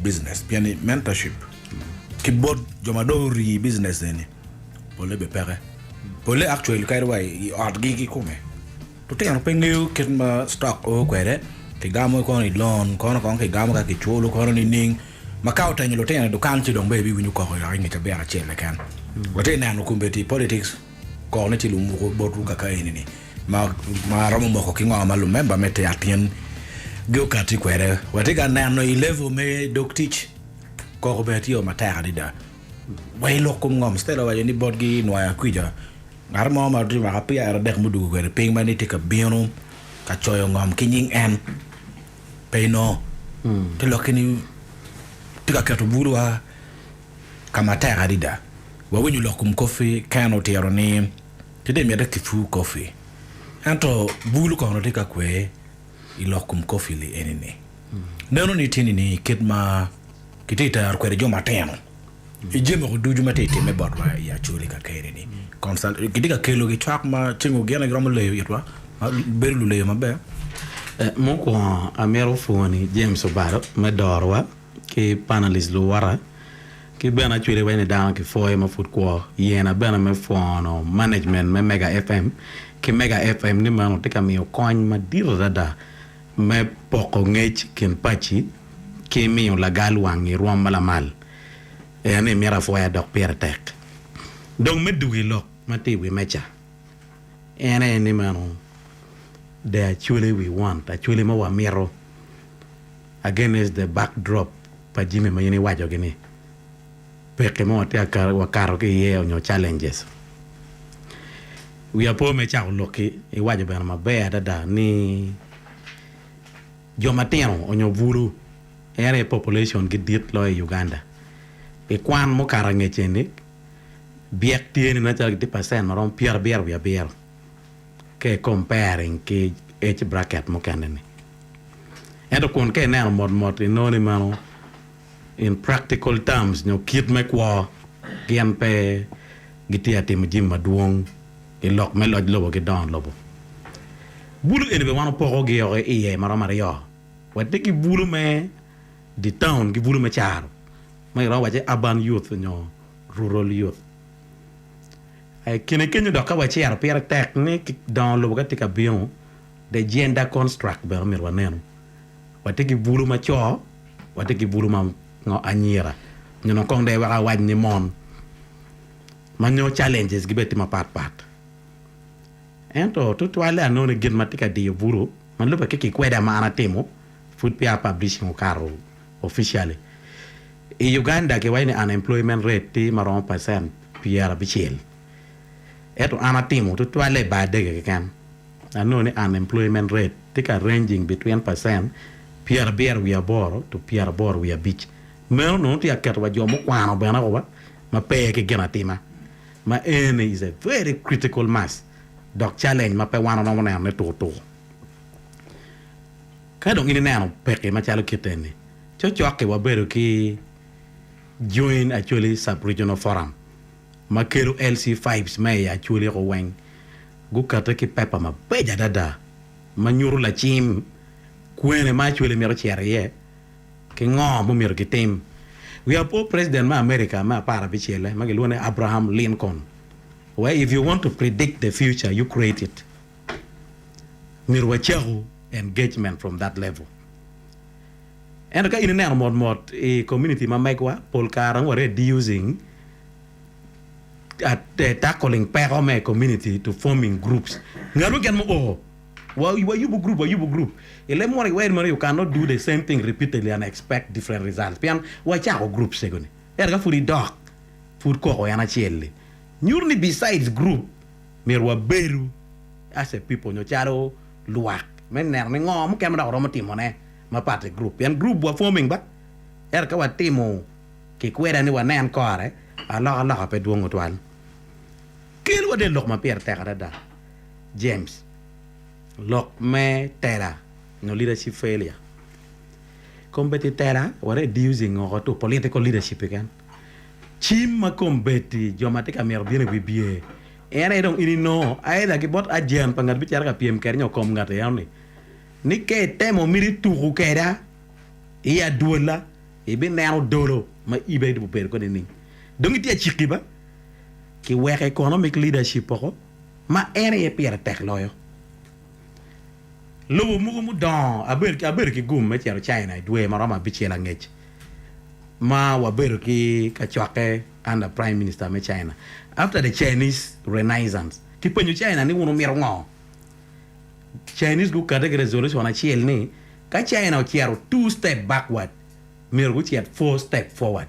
business pien ni mentorship ki bot jo ma dong orii i business eni pole bene peke. Pole actually kadi wa i otgi kikome lutino pe ngeyo kit ma stock o kwede kigamo kono i loan kono kong kigamo ka kiculo kono nining ma ka otenyo lutino i dukan ci dong bene ibiwinyo koko dok i nge cabit acel keken. Watye ka neno kombeddi i politics koko ni tye lumuko botwu kaka eni-ni ma ma romo moko ki ngo ma lumemba me te atin gi okati kwede. Watye ka neno i level me dog tic koko bene tye matek adada. Wa i lok kom ngom, Stella owaco ni botgi nwoyo akwica ngat mo ma tye mwaka 30 mudwogo kwede piny ma ni tye ka bino ka coyo ngom ki nying en pe inongo. Te lokke ni tye ka keto buluwa ka matek adada. Wawinyo lok kom Kofi, Ken otito ni tye dong mitte kipur Kofi. Ento bulu kono tye ka kwe i lok kom Kofi li eni ni. Neno ni tye ni kit ma kitye ka tero kwede jo matino i jami woko ducu ma tye ka timme botwa i Acholi kakene ni kitye ka kelo gi cwak ma ceng gin aye giromo leyo itwa ma bedo luleyo maber. Mukwongo amito pwoni James Obado me dorowa ki panalist luwota ki bene acwele wai ni dano ki pwoyo ma pud kwo yena bene me pwono management me Mega FM ki Mega FM ni meno tye ka miyo kony madit adada me poko ngec i kin paci ki miyo lagal wang i rwom ma lamal. En ni mito apwoya dok pire tek. Dong me dugo i lok ma tye i wi meja, en aye ni meno the Acholi we want, Acholi ma wamito against the backdrop pa jami ma in iwacogi ni pekki ma watye ka wakato ki iye onyo challenges. Wiya po me cako lokki iwaco bene maber adada ni jo matino onyo bulu en aye population gi dit loyo i Uganda. I kwan mukato angec eni byek tye ni nen calo gitye percent marom pyerabiro wiye abiro ka i comparing ki age bracket mukene ni. Ento kun ka ineno mot mot inongo ni meno in practical terms nyo kit me kwo gin pe gitye ka timo jami madwong i lok me loc lobo ki dongo lobo. Bulu eni bene wan opoko gi oko iye maromo aryo. Watye ki bulu me di town ki bulu me caro ma kiromo waco ni urban youth nyo rural youth. I kine kenyo dok ka wacito pire tek ni dongo lobo ka tye ka bino the gender construct bene omyero wanenu. Watye ki bulu ma co, watye ki bulu ma anyira nyo dong kong dong iweko awac ni mon ma nyo challenges gi bene tye mapat pat. Ento tutwalle anongo ni gin ma tye ka diyo bulu ma lubbe ki kikweda ma an atimo pud peya publishing okato officially. I Uganda kiwaco ni unemployment rate tye maromo percent pyerabicel ento an atimo tutwalle i bar dege keken. Anongo ni unemployment rate tye ka ranging between percent pyerabiro wiye aboro to pyeraboro wiye abic. Meno nongo tye ka keto wa jo mukwano bene wa ma pe ki gin atima ma eni is a very critical mass dok challenge ma pe wan waromo neno ne tuko tuko. Ka dong in ineno peki macalo kit eni, cocok-ki wabedo ki Join Acholi Sub-Regional Forum ma kelo LC Fives me i Acholi ko weng. Gukate ki pepa mabeco adada ma nyuto lacim kwene ma Acholi mito cito iye ki ngo ma omyero gitim. Wiya po president me America me aparabicelle ma gilwongo ni Abraham Lincoln where if you want to predict the future you create it. Myero wacaku engagement from that level. Ento ka in ineno mot mot i community ma megwa pol kare wa reducing tackling peko me community to forming groups. Ngat mo keken mo oo wayubo group wayubo group i leb munu iwer meno you cannot do the same thing repeatedly and expect different results pien wacako groups ego ni ento ka pud idok pud koko en acel-li nyuto ni besides group myero wabedu as a people nyo calo lwak me neno ni ngo mukene ma dok waromo timone mapat i group pien group wa forming ba ento ka watimo kikweda ni wanen kore alokaloka pe dwong tutwal. Kelo wa del lok ma pire tek adada James, lok me tela nyo leadership failure. Kombeddi tela wa reducing oko to political leadership keken. Cim ma kombeddi jo ma tye ka mito bino i wi bye. En aye dong in inongo either ki bot agent pa ngat bicito ka pyem kwede nyo kom ngat eno ni, ni ka itemo miti tuku keda i adwola ibineno dolo ma ibe obedo kwede nining. Dong itye aciki ba? Kiweko economic leadership oko ma en aye pire tek loyo. Lobo mogo mudongo, abedo ki gum me cito China i dwe ma romo abicel angec ma wabedo ki kacokke under Prime Minister me China after the Chinese Renaissance. Kipenyo China ni wun wumito ngo? Chinese gukate ki resolution acel ni ka China ocito two step backward myero gucit four step forward.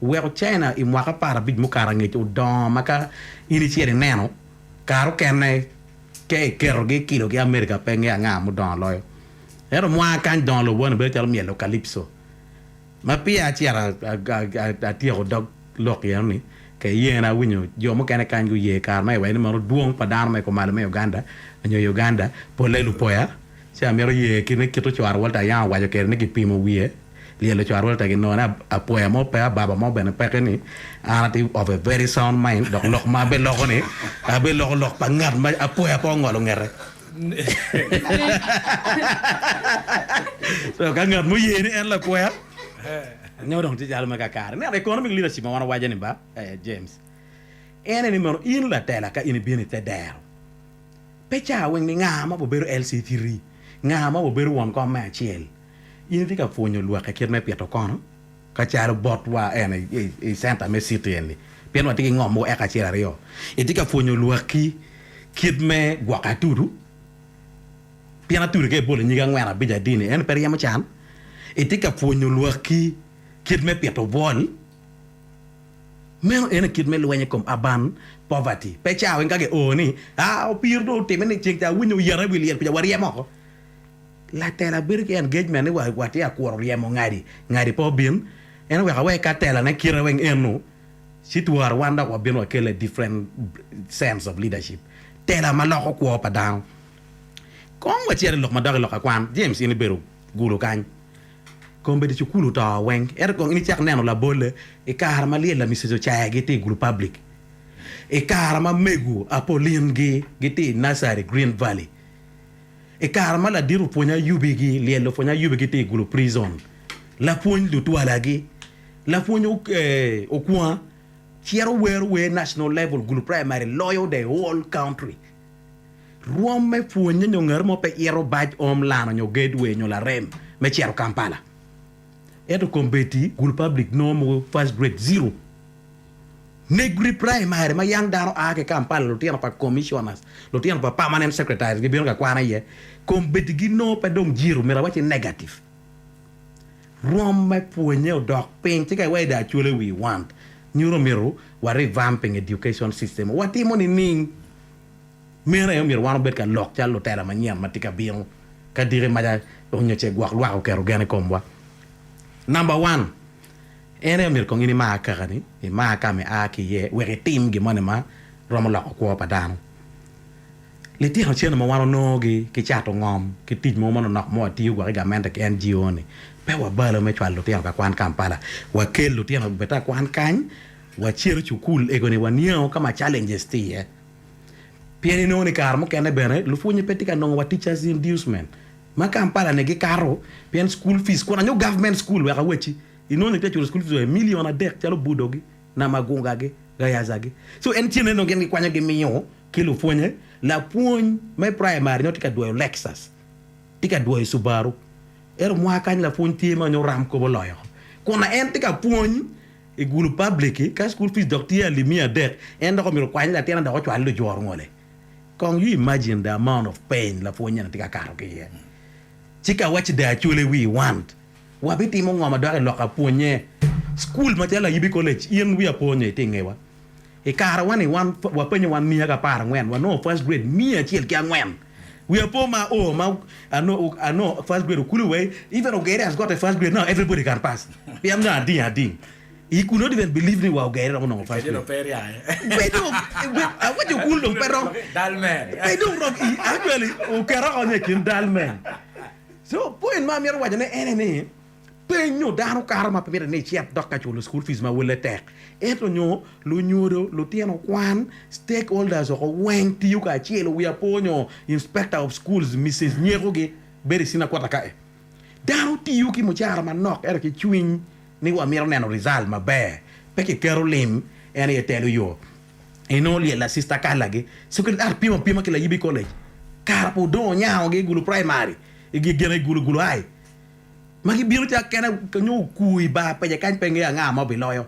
Oweko China i mwaka aparabic mukato angec odongo ma ka in icito ineno kare okene ka iketogi ikilo ki America pe ngeyo anga mudongo loyo. Ento mwaka kany dongo lobo-ni bedo calo myelo calypso. Ma peya acito atyeko dog lok eno ni, ka iyena awinyo jo mukene kany guye kare ma iwaco ni mono dwong pa dano ma i kumalo me Uganda nyo i Uganda polle lupoya ci amito ye kit ni kit ocwaro Walter Ayang owaco kwede ni gipimo wiye lyel ocwaro Walter ginongo ni apoya mo pe ababa mo bene peke ni an atye of a very sound mind dok lok ma abeloko ni abeloko lok pa ngat ma apoya pe ongolo ngete. So ka ngat muye ni en lakwea, nongo dong tye calo me kakare. Neno economic leadership ma wan wawaco ni ba, eh, James, en aye ni mono in latela ka in ibino i te dero, pe ca weng ni nga ma obedo LC3, nga ma obedo won kom me acel. In itye ka pwonyo lwak i kit me pito kono, ka calo botwa en i center me city eni, pien watye ki ngom mogo eka acel aryo, itye ka pwonyo lwaki kit me gwoko atudu, pien atudu ka ibolo nyige angwen abic adi ni ento pe ryemo can, itye ka pwonyo lwaki kit me pito bwol, meno ene kit me lweny i kom urban poverty, pe ca weng ka gi oo ni aa opir dong otime ni ceng ca awinyo oyete i wi lyel kuca waryemo oko. Latela bedo ki engagement ni watye ka kuro ryemo ngadi, ngadi pe obin, en oweko awek ka telane kite weng eno ci twero wan dok wabino wakele different sense of leadership, tela ma loko kwo pa dano. Kong wacit i lok madok i lok akwan, James in ibedo gulo kany, kombeddi cukul oto weng, ento kong in icak neno labolle i kare ma lyel lamiseco ocaya gitye i Gulu public, i kare ma mego Apolin gi gitye i nursery Green Valley, I kare ma ladit opwony ayubigi, lyel opwony ayubigi tye i Gulu Prison, lapwony lutwalagi, lapwony okwonga cito wero wer national level Gulu Primary loyo the whole country. Rwom me pwonye nyo ngati mo pe ito bac om lano nyo gateway nyo larem me cito Kampala. Ento kombeddi Gulu Public nongo mogo first grade zero. Negri Primary ma yang dano a ki Kampala lutino pa commissioners, lutino pa permanent secretaries gibino ka kwan iye, kombeddi ginongo pe dong jiro myero awac ni negative. Rwom me pwonye odok piny ci ka iwaco the actually we want nyuto myero wa revamping education system watimo nining? Meno aye myero wan wabed ka lok calo lutela manyen ma tye ka bino ka diki maca onyo ce gwok lwak oketo gen i komwa. Number one. En aye myero kong in imar kakani, imar ka ma ia ki iye wek itim gin moni ma romo loko kwo pa dano. Litino cene ma wan wanongogi ki cato ngom ki tic mogo manonok ma watiyo gwok i gamente ki NGO ni, pe wabalo me cwalo lutino ka kwan Kampala. Wakel lutino obed ka kwan kany, wacito cukul ego ni waniango ka ma challenges tye iye. Pien inongo ni kare mukene bene lupwonye pe tye ka nongo wa teachers inducement ma Kampala ni gikato pien school fees kun anyo government school wek awacci Inongo ni tye culo school fees wa million adek calo Budo gi, Namagunga gi, Gayaza gi. So en cene nongo gin gikwanyo gimiyo ki lupwonye. Lapwony me primary nongo tye ka dwoyo Lexus, tye ka dwoyo Subaru. Ento mwaka kany lapwony tye ma nongo ram kobo loyo. Kun en tye ka pwony i Gulu public ka school fees dok tye alip miya adek, en dok omyero okwany latine dok ocwal lujworo ngole. Kong you imagine the amount of pain lapwony eni tye ka kato ki iye. Ci ka wacci the actually we want. Wabitimo ngo madok i lok apwonye? Cukul macalo Layibi College, in wiya po nyo itye ingewa? I karewa ni wan wapenyo wan miya ki aparangwen, wanongo first grade miya acel ki angwen. Wiya po ma ao ma anongo first grade okulu wai, even Ogere has got a first grade now everybody can pass. Pien nongo ading ading. He could not even believe ni wa Ogere romo nongo first grade. Pe dong, awaco okul dong pe rom. Pe dong rom, actually oketo oko nyo i kin dal men. So point ma amito waco ne ene ni. Peny nyo dano kato ma pe mitte ni icit dok ka culo school fees ma welle tek. Ento nyo lunyodo, lutino kwan, stakeholders oko weng tiyo kacel. Wiya po nyo inspector of schools Misis Nyeko gi bedo i Sina Kwata ka e. Dano tiyo ki mucara manok ento ki cwiny ni wamito neno result maber. Pe kiketo lim en aye telo yo. Inongo lyel la sister Kala gi Secret Art pimo apima ki Layibi College. Kara pa odongo nyango gi i Gulu Primary, i gine i Gulu Gulu High. Ma gibino ca kene nyo okur i bar peja kany pe ngeyo anga ma obiloyo.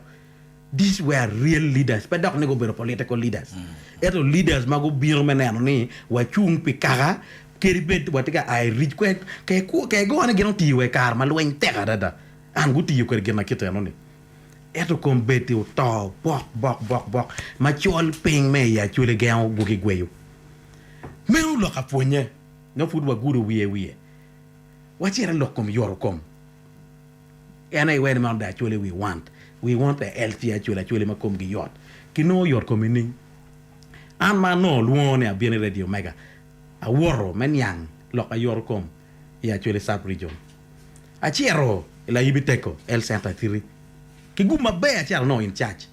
These were real leaders, pe dok ni gubedo political leaders. Ento leaders ma gubino me neno ni wacung pi kaka kadi bed watye ka a i ric kwe ke go ni gin otiyo wa i kare ma lweny tek adada and gutiyo kwede gin ma kite eno-ni. Ento kombeddi oto bok bok bok bok ma col piny me i Acholi gengo gwoki gweyo. Meno lok apwonye nongo pud wagudo wiye wiye. Wacit i lok kom yoto kom. En aye iwene man the Acholi we want. We want a healthy Acholi, Acholi ma komgi yot. Kinongo yot kom nining? An ma anongo lwongo ni abino i Radio Mega, awoto me niang lok ayoto kom i Acholi Sub Region. Acito i Layibi Teko Health Center City ki gum maber acito anongo in charge.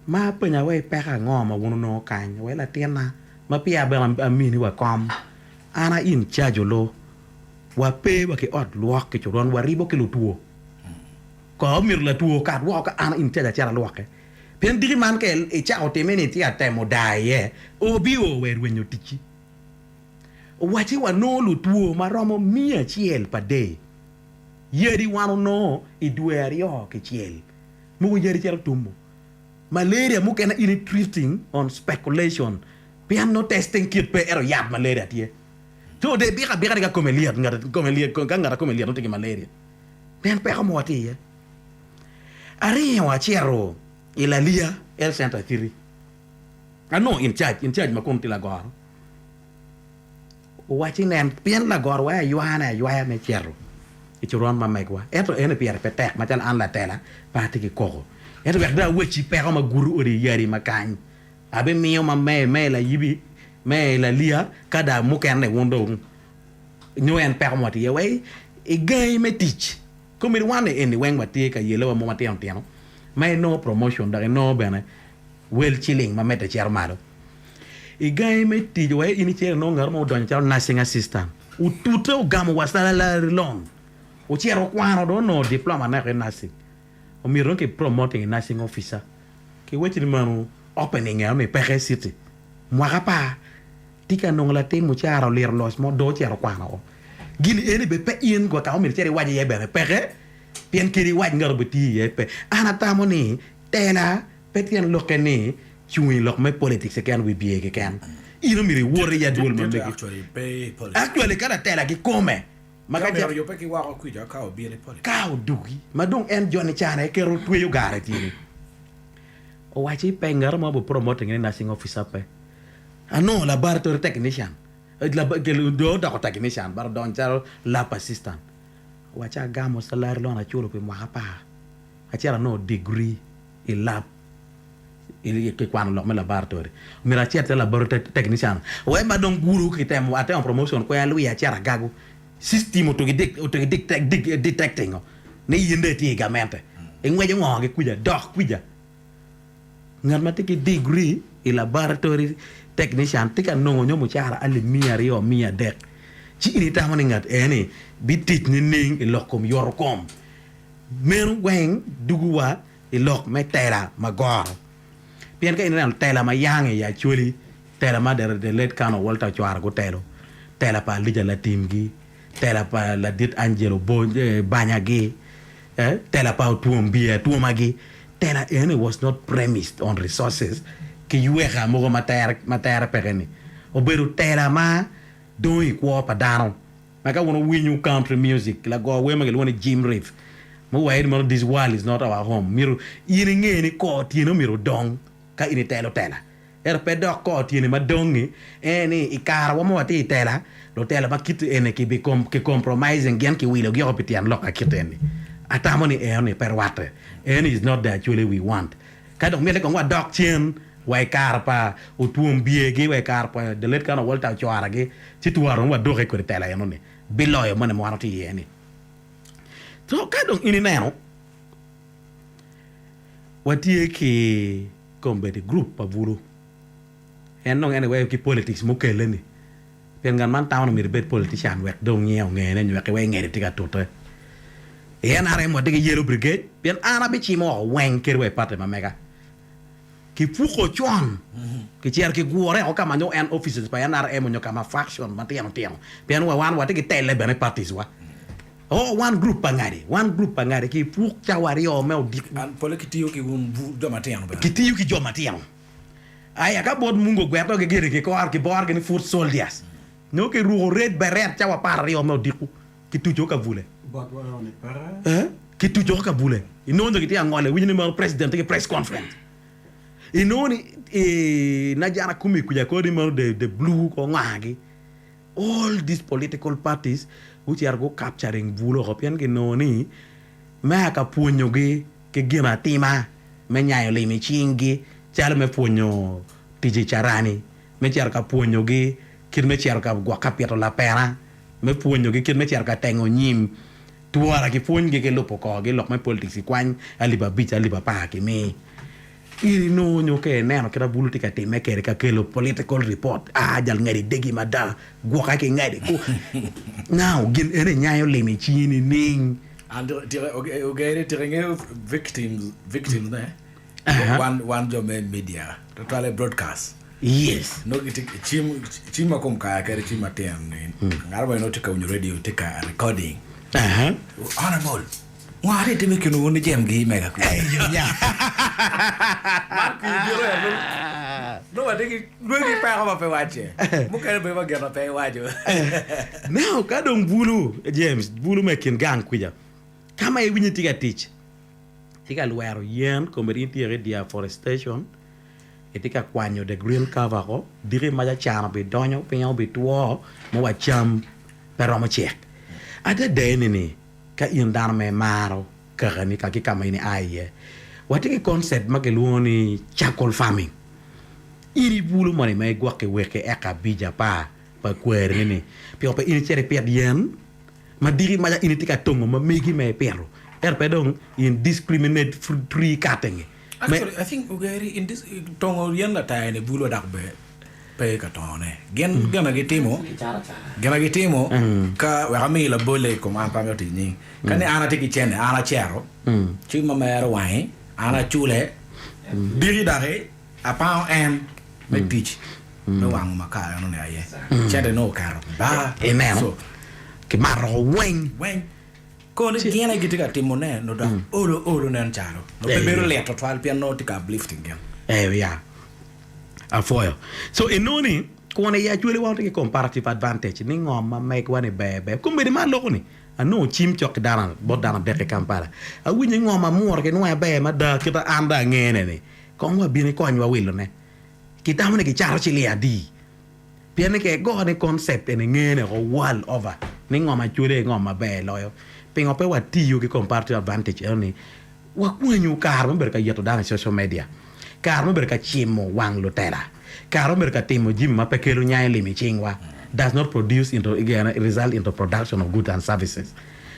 Ma apenya wai peko ango ma wun wunongo kany wai latinna ma peya bene amini wa kom an a in charge olo wa pe wa ki ot lwok ki coron wa ribo ki lutwo ko omyero latwo okat woko ka an a in charge acito alwoke pien diki man ka icako time ni itye ka temo daa iye obi o wa irwenyo ticci owacci wa nongo lutwo ma romo miya acel pa day yadi wan onongo i dwe aryo kicel Mogo yadi cito tumo malaria mukene in i treating on speculation pien no testing kit pe ento yat malaria tye. So de ibiko abika ni ka kome lyet ngat kome lyet ka ngat kome lyet nongo tye ki malaria. Pien peko mo watye iye. Aringo acito i Lalia Health Center City. Anongo in charge, in charge ma kono tye lagoro. Owacci nen, pien lagoro wa aywane aywaya me cito i coron ma megwa, ento eni pire pe tek macalo an latela pe atye ki koko. Ento wek dong awecci peko ma gudo odi yadi ma kany, abimiyo ma me me layibi, me lalia, ka dong mukene wun dong nyo en peko mo tye iye wai i gangi me tic. Komiti wan ni eni weng watye ka yelle wa mo matino tino ma inongo promotion dok inongo bene wel ciling ma medde cito malo. I gangi me tic wa in icito inongo ngat mo odonyo calo nursing assistant otute ogamo wa salary loan ocito okwano dong onongo diploma ne i nursing omyero dong ki promoting i nursing officer ki wacci ni meno opening eno ni peke city mwaka apar tye ka nongo latin mucara oliro loc mo dong ocito okwano o gin eni bene pe in wa ka ma myero icit iwac iye bene peke pien kadi iwac ngat obitiyo iye pe an atamo ni tela Pe tyen lokke ni cung i lok me politics keken wi bye keken. In omyero iwot i adwol ma megi. Actually ka latela kikome ma ka Ka odugi ma dong en Johnny Chan aye keto tweyo gar i tyene. Owacci pe ngati mo bi promoting ni nursing officer pe. Anongo laboratory technician dong odoko technician but odonyo calo lab assistant. Owacci agamo salary loan aculo pi mwaka apar. Acito anongo degree i lab ki kwano lok me laboratory myero acit calo laboratory technician wek ma dong gudo ki temo atemo promotion kwer alwiya acito agago system otugi detecting ni in dong itye i gamente ingweco ngo ki kwica dok kwica ngat ma tye ki degree i laboratory technician tye ka nongo nyo mucara alip 200 300 ci in itamo ni ngat eni bitic nining i lok kom yoto kom Meno weng dugu wa i lok me tela ma goro. Pien ka in ineno tela ma yang i Acholi, tela ma the late Colonel Walter Ocwara gutelo, tela pa Alija Latimgi, tela pa ladit Angelo Banyagi, tela pa Otwom Biye Atwomagi, tela eni was not premised on resources ki yweka mogo ma tere peke ni. Obedo tela ma dongo i kwo pa dano. Ma ka wun wuwinyo country music, lago wer ma kilwongo ni Jim Reeves muwaco ni mono this world is not our home, myero in inge ni kor tyeni omyero odong ka in itelo tela. Ento pe dok kor tyeni ma dong-ngi en ni i karewa ma watye i tela, lutela ma kit eni ki compromising gin kiwilogi oko pi tyen lok akit eni. Atamo ni eno-ni pe rwatte. Eni is not the actually we want. Ka dok mitte kong wadok cen wa i kare pa otwom byegi, wa i kare pa the late Colonel Walter Ocwara-gi, ci twaro dong wadoke kwede tela eno-ni biloyo moni ma wan watye iye-ni. So ka dong in ineno watye ki kombeddi group pa bulu en dong en iweyo ki politics mukele ni pien ngat man tamo ni myero ebed politician wek dong nyinge ongene nyo wek iwek ngede tye ka tute. I NRM watye ki yellow brigade pien an abicimo woko weng kadi wa i party ma mega. Kipuko con, kicito kigure woko ka ma nongo en offices pa NRM onyo ka ma faction matino tino pien wa wan watye ki telle bene i parties wa. Oh wan group pa ngadi, wan group pa ngadi kipuk cawa aryo me odiko. And pole kitiyo ki wun jo matino bene. Kitiyo ki jo matino. Aya ka bot mungu ogwetto gi gire kikoro kiboro gi ni foot soldiers nongo kiruko red beret cawa apararyo me odiko kituco ka bule. Eh kituco ka bule inongo nyo gitye ka ngolo iwinyo ni meno president tye ki press conference inongo ni i Najana Kumi kuca kodi meno the the blue ko ngagi all these political parties gucito gu capturing bul oko pien ginongo ni me aka pwonyogi ki gin atima me nyayo lim i cinggi calo me pwonyo tic i carani, me cito ka pwonyogi kit me cito ka gwok ka pito lapena, me pwonyogi kit me cito ka tengo nyim twora ki pwonygi ki lubo korgi lok me politics ki kwany alip abic alip apar ki mi. In inongo nyo ka ineno kit ma bulu tye ka timme kwede ka kelo political report aa jal ngadi degi mada gwoka ki ngadi ku now gin ene nyayo lim i cingi nining? And tika ogere tika ingeyo victims victims ne wan wan jo me media tutwale broadcast. Yes. Nongo gitye cim cim ma kom kaya kede cim matino ni ngat mo nongo tye ka winyo radio tye ka recording. Honorable ngo atye itimo i kin wun ni jem gi mega kwi. Man kwi bino ento nongo watye ki lwengi peko ma pe wacce mukene bedo ma gin ma pe iwaco. Now ka dong bulu James bulu me kin gang kwica ka ma iwinyo tye ka tic tye ka lwero yen kome in tye ki deforestation itye ka kwanyo the green cover ko diki mac acana obidonyo piny obitwo ma wa cam pe romo cek adada eni ni ka in dano ma imaro kakani ka ki ka ma in ia iye watye ki concept ma kilwongo ni charcoal farming in ibulu moni ma igwoko iweki eka abic apar pa kwerini ni pingo pe in icit ipit yen ma diki maca in itye ka tongo ma megi ma ipito ento pe dong indiscriminate tree cutting me Actually, I think ogeri in this tongo yen lataya ni bulu dok be pe ka tongone. Gin gin ma gitimo, gin ma gitimo ka wek ami labolle i kom an pe amito tic nying. Ka ni an atye ki cene, an acero, ci ma mere wangi, an acule, diki doki apango en me tic me wango makar eno ni aye. Cente nongo oketo ba. Ineno, So, kimato weng. weng. Kono gin aye gitye ka timone nongo dok olo olo nen calo nongo pe bedo lit twatwal pien nongo tye ka uplifting gin. Eyo ya. Apwoyo. So inongo ni kun i Acholi wan watye ki comparative advantage ni ngom ma megwa ni ber ber. Kombeddi ma aloko ni anongo cim cok ki dano bot dano adek i Kampala. Awinyo ni ngom amuro ki nwoya ber mada kit ma an dong angene ni kong wabin ikonywa wilone. Kitamo ni kicato ciling adi? Pien ni ka igo ni concept eni ngene oko world over ni ngom Acholi aye ngom maber loyo. Pingo pe watiyo ki comparative advantage eno ni Wakwanyu kare me bedo ka yeto dano i social media, kare me bedo ka cimo wang lutela, kare me bedo ka timo jami ma pe kelo nyayo lim i cingwa, does not produce into result into production of goods and services.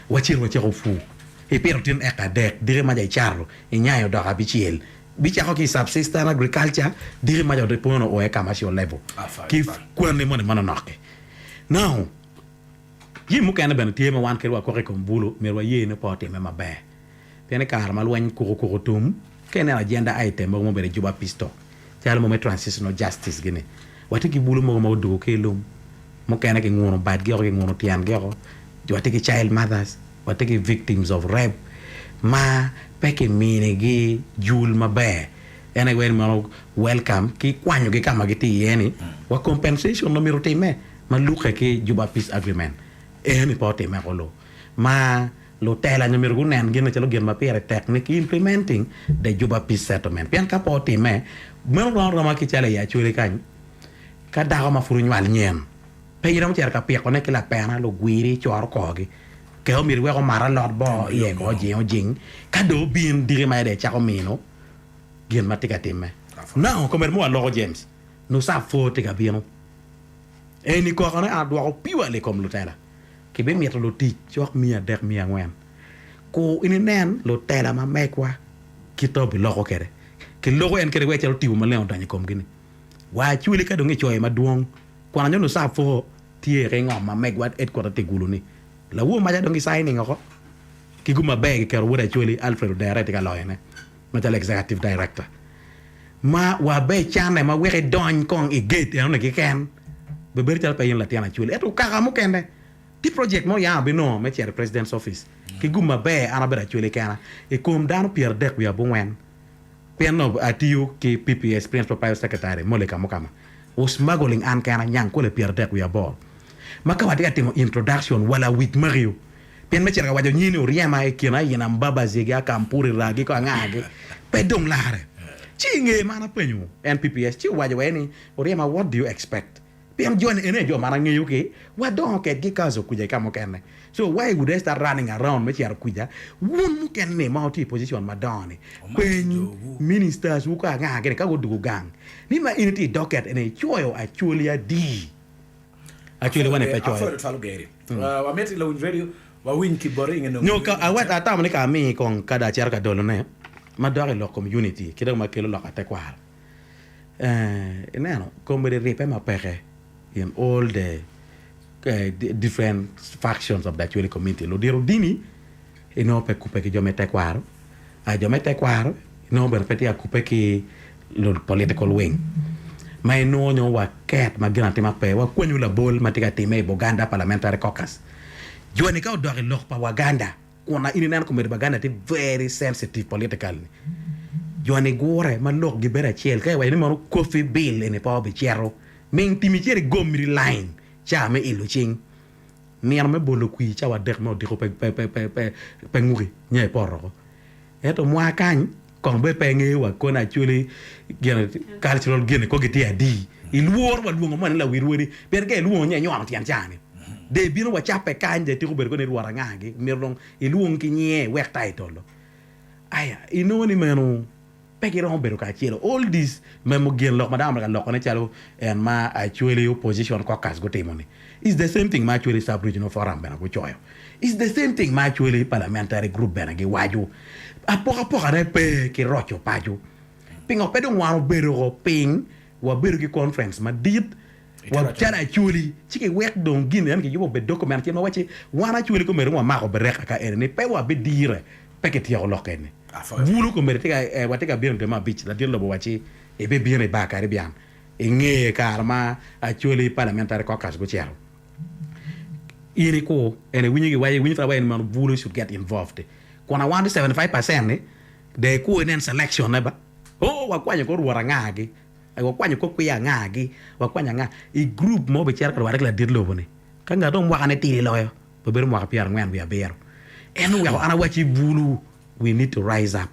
Wacito wacako pur, ipito tin eka adek, diki maca icato, inyayo dok abicel. Bicako ki i subsistence agriculture, diki maca odipono o i commercial level ki kwanni moni manonok-ki. Now, jami mukene bene tye ma wan kadi wakok i kom bulu, myero waye ni pe otimme maber. Pien i kare ma lweny kukukuku otum, ka ineno agenda item mogo ma obedo i Juba Peace Talk, calo mo me Transitional Justice gini, watye ki bulu mogo ma odwogo ki i lum, mukene kinguno badgi oko, kinguno tyengi oko, watye ki child mothers, watye ki victims of rape ma pe kiminigi jul maber. En aye weko ni meno welcome ki kwanyogi ka ma gitye iye-ni, wa compensation ma myero otimme ma lukke ki Juba Peace Agreement eni pe otimme kulu ma Lutela nyo myero gunen gin macalo gin ma pire tek ni ki implementing the Juba Peace Settlement pien ka pe otime meno rom aroma ki calo i Acholi kany ka dako ma pud onywal nyen pe iromo cito ka piko ne ki lapena lugwiri coro korgi kee omyero iwek omat alot boo iye ko ojing ojing ka dong obin diki ma dong ecako mino gin ma tye ka time now komedi ma waloko James nusap pwo tye ka bino eni koko ne adwoko purely i kom lutela. Kibimito lutic cok miya adek miya angwen. Kur in inen lutela ma megwa kit ma obiloko kwede. Kiloko en kede wek calo tipo maleng odonyo i komgi-ni. Wa acwali ka dong icoyo madwong, kwan nyo lucapwo tye ki ngom ma megwa headquarter tye i Gulu-ni. Lawor maca dong gisigning oko ki gum maber giketo wod Acholi Alfred Odera tye ka loyone macalo Executive Director. Ma wa ber icanne ma wek idony kong i gate enoni keken bebedo calo pe in latin Acholi. Ento kaka mukene tye project mo yam abinongo me cito i President's office ki gum maber an abedo Acholi kena i kom dano pyeradek wiye abongwen pien onongo atiyo ki PPS, Principal Private Secretary, Molly Kamukama. Smuggling an kena nyang kole 38 ma ka watye ka timo introduction wa lawic makio pien me cito ka waco nyini oryema i kin ayina Mbabazi gi Akampuri ragi ko anga gi pe dong lare ci inge man apenyo NPPS ci owaco wa ni oryema what do you expect pien joni eni aye jo ma an angeyo ki wa dongo kedgi kazo kuca ki ka mukene So why would I start running around me cito kwica? Wun mukene ni ma wutye i position madongo ni, peny ministers wu ka anga gini ka gudugu gang ni ma in itye i docket eni icoyo acholi adi? Acholi wani pe coyo. Apwoyo tutwal Gary. Wamiti lawiny radio wawiny ki boti inge nongo Nyo ka awek atamo ni ka amii kong ka dong acito ka dolone ma dok i lok kom unity ki dong ma kelo loka tekwaro. Eh, ineno komedi ribbe ma peke in all the different factions of the Acholi community. Ludito dini inongo pe kubbe ki jo me tekwaro, jo me tekwaro inongo bene pe tye ka kubbe ki political wing ma inongo nyo waket ma gin atima pe. Wakwanyu labol ma tye ka time i Buganda Parliamentary Caucus. Joni ka odok i lok pa Waganda kun in ineno komedi Baganda tye very sensitive politically joni gure ma lok gi bedo acel ka iwaco ni mono Kofi Bill eni pe obicito ming tim icito igomri line ca me ilo cing nino me bolo kwir cawa adek me odiko pe pe pe pe nguki nyo ipoto oko ento mwa kany Kong bene pe ingeyo wa koni actually gin cultural gini ko gitye adi. Ilworo wa lwongo moni lawi rwodi pien ka ilwongo nyo inywano tyen cani de ibino wa cape kany de itiko bedo koni rwot anga gi myero dong ilwong ki nyinge iwek title aya inongo ni meno pe giromo bedo kacelo all this memo gin lok ma dano omito ka loko ne calo en ma actually opposition caucus gutimo ni is the same thing ma actually sub regional forum bene gucoyo. It's the same thing ma actually parliamentary group bene giwaco. Apokapokane pe ki roco paco. Pingo pe dong wan obedo ko piny wabedo ki conference madit wa calo Acholi ci kiwek dong gin eno kiyubo obed document acel ma wacci wan Acholi komedi dong wamako bereka ka eni ni pe wabidire pe kityeko lok eni. Bulu komedi tye ka watye ka bino i dwe me abic ladit lobo wacci ibibino i bar Caribbean inge kare ma Acholi parliamentary caucus gucito. In ikur and iwinyo giwaco iwinyo pud awaco ni mono bulu should get involved kun I want 75% ni dong ikur inen selection ne ba oo wakwanyo kor rwot anga gi wakwanyo kor kwiya anga gi wakwanyo anga i group mo bicito ka rwate ki ladit lobo ni ka ngat dong mwaka ne tidi loyo obedo mwaka pyerangwen wiye abiro en oweko an awaci bulu we need to rise up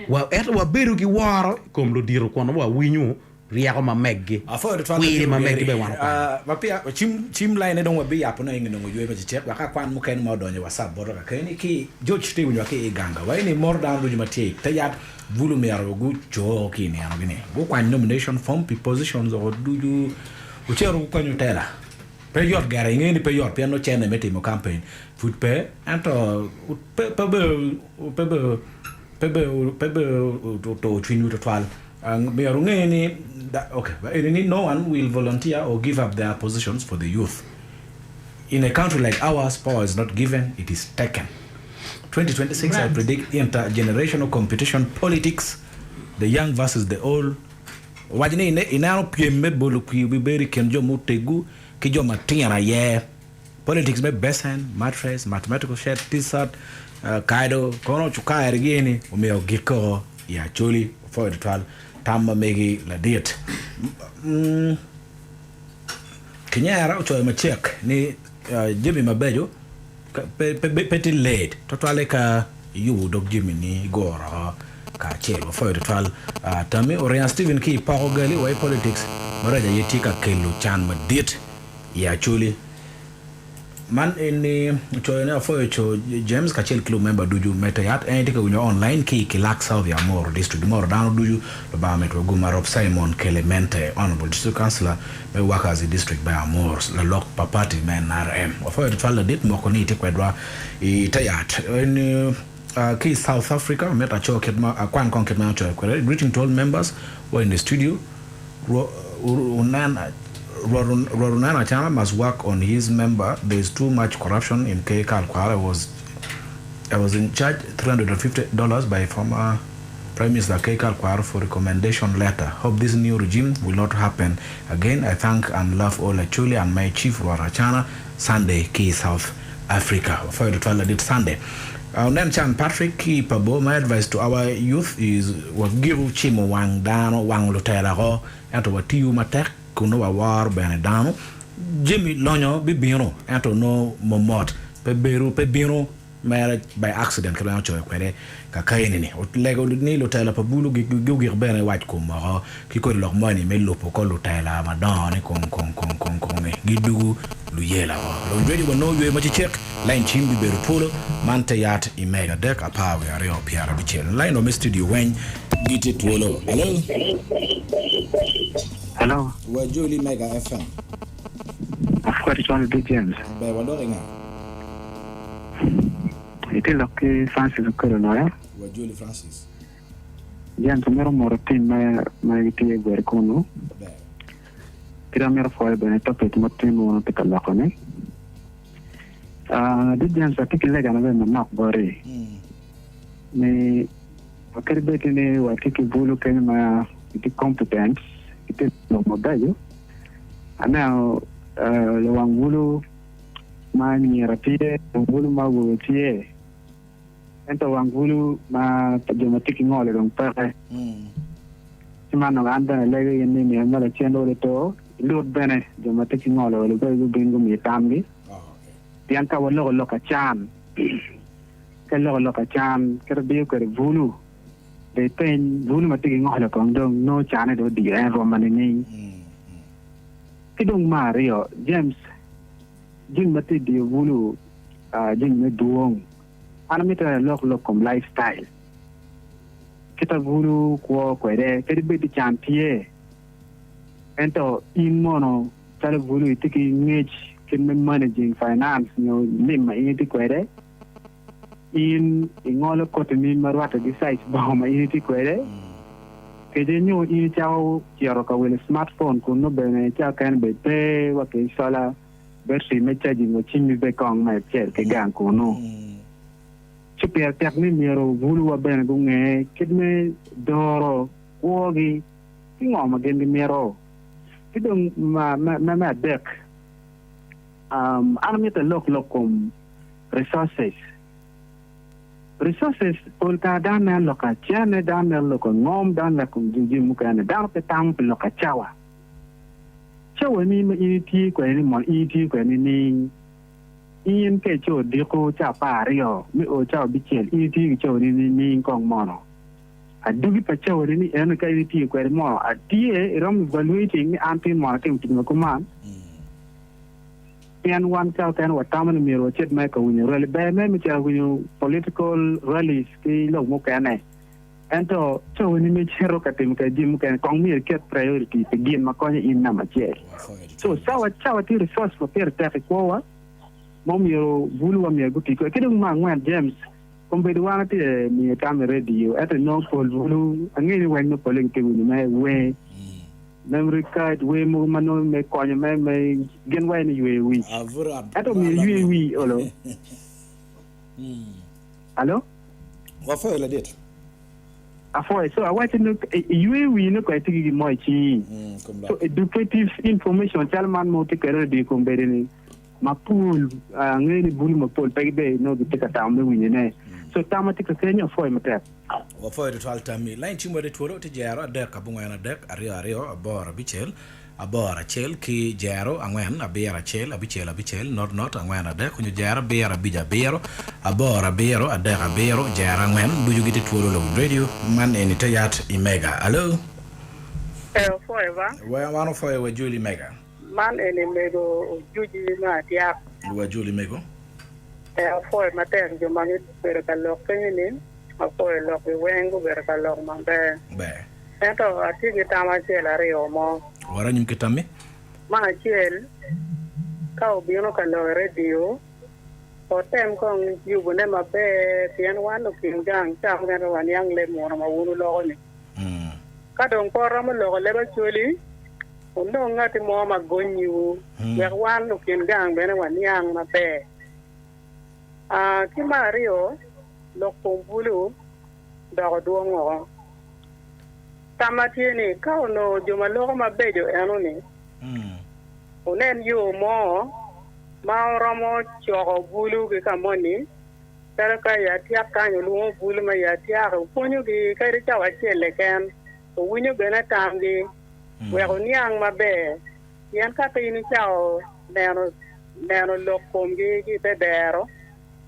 wa ento wabedo ki woro i kom ludito kun nongo wawinyo ryeko ma meggi, Apwoyo tutwal kwiri latin ma meggi Ogeri. bene wan okwano. Ma peya cim cim line dong wabiyapone inge nongo yweyo me cecek wek akwan mukene ma odonyo i WhatsApp botwa kakeni ki George tye winyo wa ki i ganga wa ini moro dano ducu ma tye i te yat bulu myero guco ki i nino gi ni gukwany nomination form pi positions oko ducu wucito wukwanyu tela pe yot gere inge ni pe yot pien nongo cene me timo campaign pud pe ento pe pe pe pe pe pe otur cwinywu tutwal. Myero wunge ni, okay, eni ni no one will volunteer or give up their positions for the youth. In a country like ours, power is not given, it is taken. 2026 I predict intergenerational competition politics, the young versus the old. Owaco ni ineno pyem me bolo kwir bibedo i kin jo muteggu ki jo matino aye. Politics me becen, mattress, mathematical set, t-shirt, kado, kono cukari gi eni omyero ogik koko i Acholi. Opwoyo tutwal tam ma megi ladit. Kinyera ocoyo macek ni jami mabeco pe tye late tutwale ka iyubo dog jami ni iguro oko kacel. Wapwoyo tutwal tammi. Oringa Stephen ki i poko gali wa i politics marac aye tye ka kelo can madit. I Acholi. Man eni ocoyo ni apwoyo co James kacel ki lumemba ducu me te yat. En itye ka winyo online ki i Kilak South i Amuru District. Moro dano ducu Lubanga mit wa gum Arop Simon Kelemente Honourable District Councillor me Workers i District me Amuru lalok pa party me NRM. Wapwoyo tutwal ladit moko ni itye kwedwa i te yat. Eni ki i South Africa mito aco kit ma akwan kong kit ma en ocoyo kwede. Greeting to all members who are in the studio. Rwot Onen Acana must work on his member there is too much corruption in K Kal Kwara I was I was in charge 350 dollars by former Prime Minister K Kal Kwara for recommendation letter hope this new regime will not happen again I thank and love all Acholi and my chief Rwot Acana Sunday ki South Africa wafoyo tutwal ladit Sunday Onen Can Patrick ki pa bo my advice to our youth is wagiku cimo wang dano wang lutela ko ento watiyu matek kun nongo waworo bene dano jami lonyo bibino ento nongo momot pe bedo pe bino mere by accident kit ma en ocoyo kwede kakaeni ni olego ni lutela pa bulu gugik bene wac kom woko ki kodi lok moni me lubo kor lutela madongo ni kong kong kong kong kong ni gidugu luyela woko. Lawiny radio wanongo yweyo ma cecek, lain cim bibedo twolo man te yat i meg adek 12 60. Lain wa me studio weng gitye twolo. Hello. Hello. Wa joli Mega FM. Apwoyo tutwal Big James. Ber wadok inga? Itye lok ki Francis Okello Loya. Wa joli Francis. James amito moto tim ma gitye kwede kunu. Ki dong amito pwoyo bene topic ma tin wun wutye ka loko ni. Dit James atye ki lega na bene manok boti ni kadi bed ni watye ki bulu kenyo ma gitye competent gitye lok mabeco aneno lawang bulu ma anyira tye lawang bulu ma awobe tye. Ento wang bulu ma pa jo ma tye ki ngolo dong peke. Ci man dong an bene alego in ni nino mo lacen dong oto, ilut bene jo ma tye ki ngolo olo bene gubin gumi tamgi. Pien ka waloko lok acan, ka iloko lok acan kit adiyo kwede bulu, dong ipeny bulu ma tye ki ngolo kong dong nongo cane dong odiyo en rwom ma nining. Ki dong me aryo, James, jami ma tye diyo bulu jami me dwong. An amito ni alok lok kom life style, kit a bulu kwo kwede kadi bed ni can tye ento in mono calo bulu itye ki ngec kit me managing finance nyo lim ma in itye kwede, in ingolo koti ni ma rwatte ki size bongo ma in itye kwede kece nyo in icako cito ka wilo smart phone kun nongo bene ca kene bene pe wa ki cola. Battery me charging wa cimmi be kong me acel ki gang kunu. Ci pire tek ni myero bulu wa bene gunge kit me doro kwogi ki ngo ma gin gimito. Ki dong me adek, an amito alok lok kom resources. Resources pol kare dano neno lok acene, dano neno lok angom, dano neno lok jami mukene. Dano pe tamo pi lok acawa. Cawa-ni ma in itye kwede-ni mono in itye kwede nining? In ka ico odiko ca 12 me o cawa abicel, in itye ki cawa-ni nining kong mono? Adwogi pa cawa-ni ni eno ka in itiyo kwede mono atye iromo evaluating ni an tin mono atimo tic ma kuman? Pien wan cawa kene watamo ni myero wacit mere ka winyo rally. Ber mere me cito winyo political rallies ki lok mukene. Ento, cawani me cito ka timo kwede jami mukene, kong myero iket priority pi gin ma konyo in namba acel. So, cawa, cawa tye resource ma pire tek i kwowa ma omyero buluwa myero guti kwede. Ki dong me angwen, James, kombeddi wan atye miyo tam i radio, ento inongo pol bulu, angeyo ni weng me pole gitye winyo me wer, memory card, wer mogo ma nongo me konyo me, me gin wai ni yweyo wic. Ento myero iywe wii olo. Alo? Wapwoyo ladit. Apwoyo. So awaco ni iywe wii ni kono itye ki gin mo i cingi. So educative information calo man ma wutye kwede redi i kombeddi ni mapol angeyo ni bulu mapol pe gibe nongo gitye ka tamo me winyo ne. So tam ma tye ka kenyo apwoyo matek. Wapwoyo tutwal tammi. Lain cim wade twolo tye jero adek abongwen adek aryo aryo aboro abicel. Aboro acel ki jero angwen abiro acel abicel abicel not not angwen adek onyo jero abiro abic abiro aboro abiro adek abiro jero angwen ducu gitye twolo lawiny radio man eni te yat i mega alo. Ee opwoyo ba. Wan opwoyo wa joli mega. Man eni mego ojuji me atyak. Wa joli mego. Ee apwoyo matek jo ma gubedo ka lok kenyo ni, apwoyo lokgi weng gubedo ka lok maber. Ber. Ento atye ki tam acel aryo mo. Wot anyim ki tammi. Me acel, ka obino ka lok i redio, otem kong yubone maber pien wan lukin gang ca mukene pe waniang leb muno ma wun wuloko-ni. Ka dong pe wuromo loko leb Acholi, wunong ngati mo ma gonyiwu wek wan lukin gang bene waniang maber. Ki me aryo, lok kom bulu doko dwong woko. Tamma tye ni ka onongo jo ma loko mabeco eno-ni wunen yo mo ma wuromo coko bulu ki ka moni, calo ka i atyak kany wulwongo bulu ma i atyak wupwonyogi kadi cawa acel keken, wuwinyo bene tamgi wek wuniang maber. Pien ka pe in icako neno neno lok komgi ki i te dero,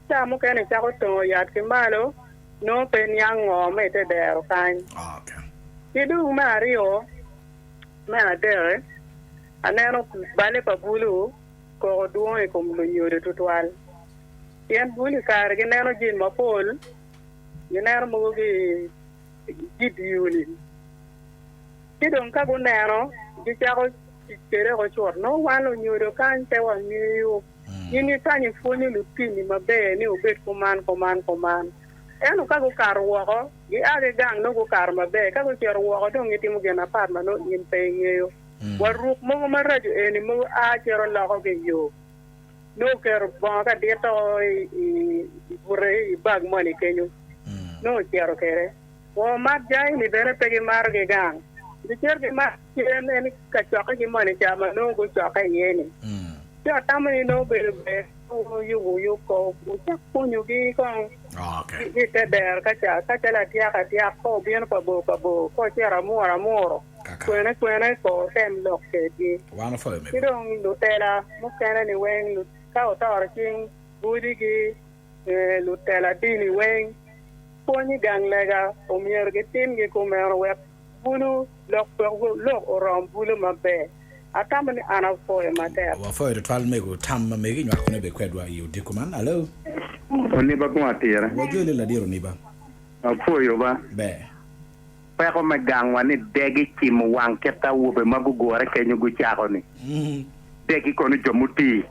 ca mukene icako tongo yat ki malo, nongo pe iniang ngo ma i te dero kany. Ki dong me aryo, me adek, aneno balle pa bulu koko dwong i kom lunyodo tutwal. Pien bulu i kare gineno jami mapol, gineno mogo ki i vidio-ni. Ci dong ka guneno, gicako tic kwede woko cut. Nongo wan lunyodo kany pe wangeyo. In ikany ipwonyo lutini maber ni wubed kuman, kuman, kuman. Ento ka gukato woko, gia ki gang nongo gukato maber. Ka gucito woko dong gitimo gin mapat ma nongo in pe ingeyo. Wa ruk mogo maraco eni mogo a cito loko ki i yo. Nongo oketo bongo ka dito i bute i bag moni kenyo. Nongo ocito kwede. Woo mat jayini bene pe gimato ki gang. Gicito gimato cen en kacokkegi moni ca ma nongo gucokke iye-ni. Ci atamo ni nongo obedo ber ka wuyubo yub ko wucak pwonyogi kong ki i te dero ka ca ka calo atyak atyak ko obino pa bor pa bor ko ocito amuro amuro kwene kwene ko wutem lok kedgi. Ki dong lutela mukene-ni weng ka wutoro cing gudigi lutela dini weng pwony i gang lega omyero gitimgi kumeno wek bulu lok wek lok orom bulu maber. Atamo ni an apwoyo matek. Wapwoyo tutwal mego tam ma megi nywako ne be kwedwa i odiko man. Alo. Oniba kong atira. Wajoli ladit Oniba. Apwoyo ba. Ber. Peko me gangwa ni degi cimo wang kit awobe ma gugure kenyo gucako ni degi kono jo mutii,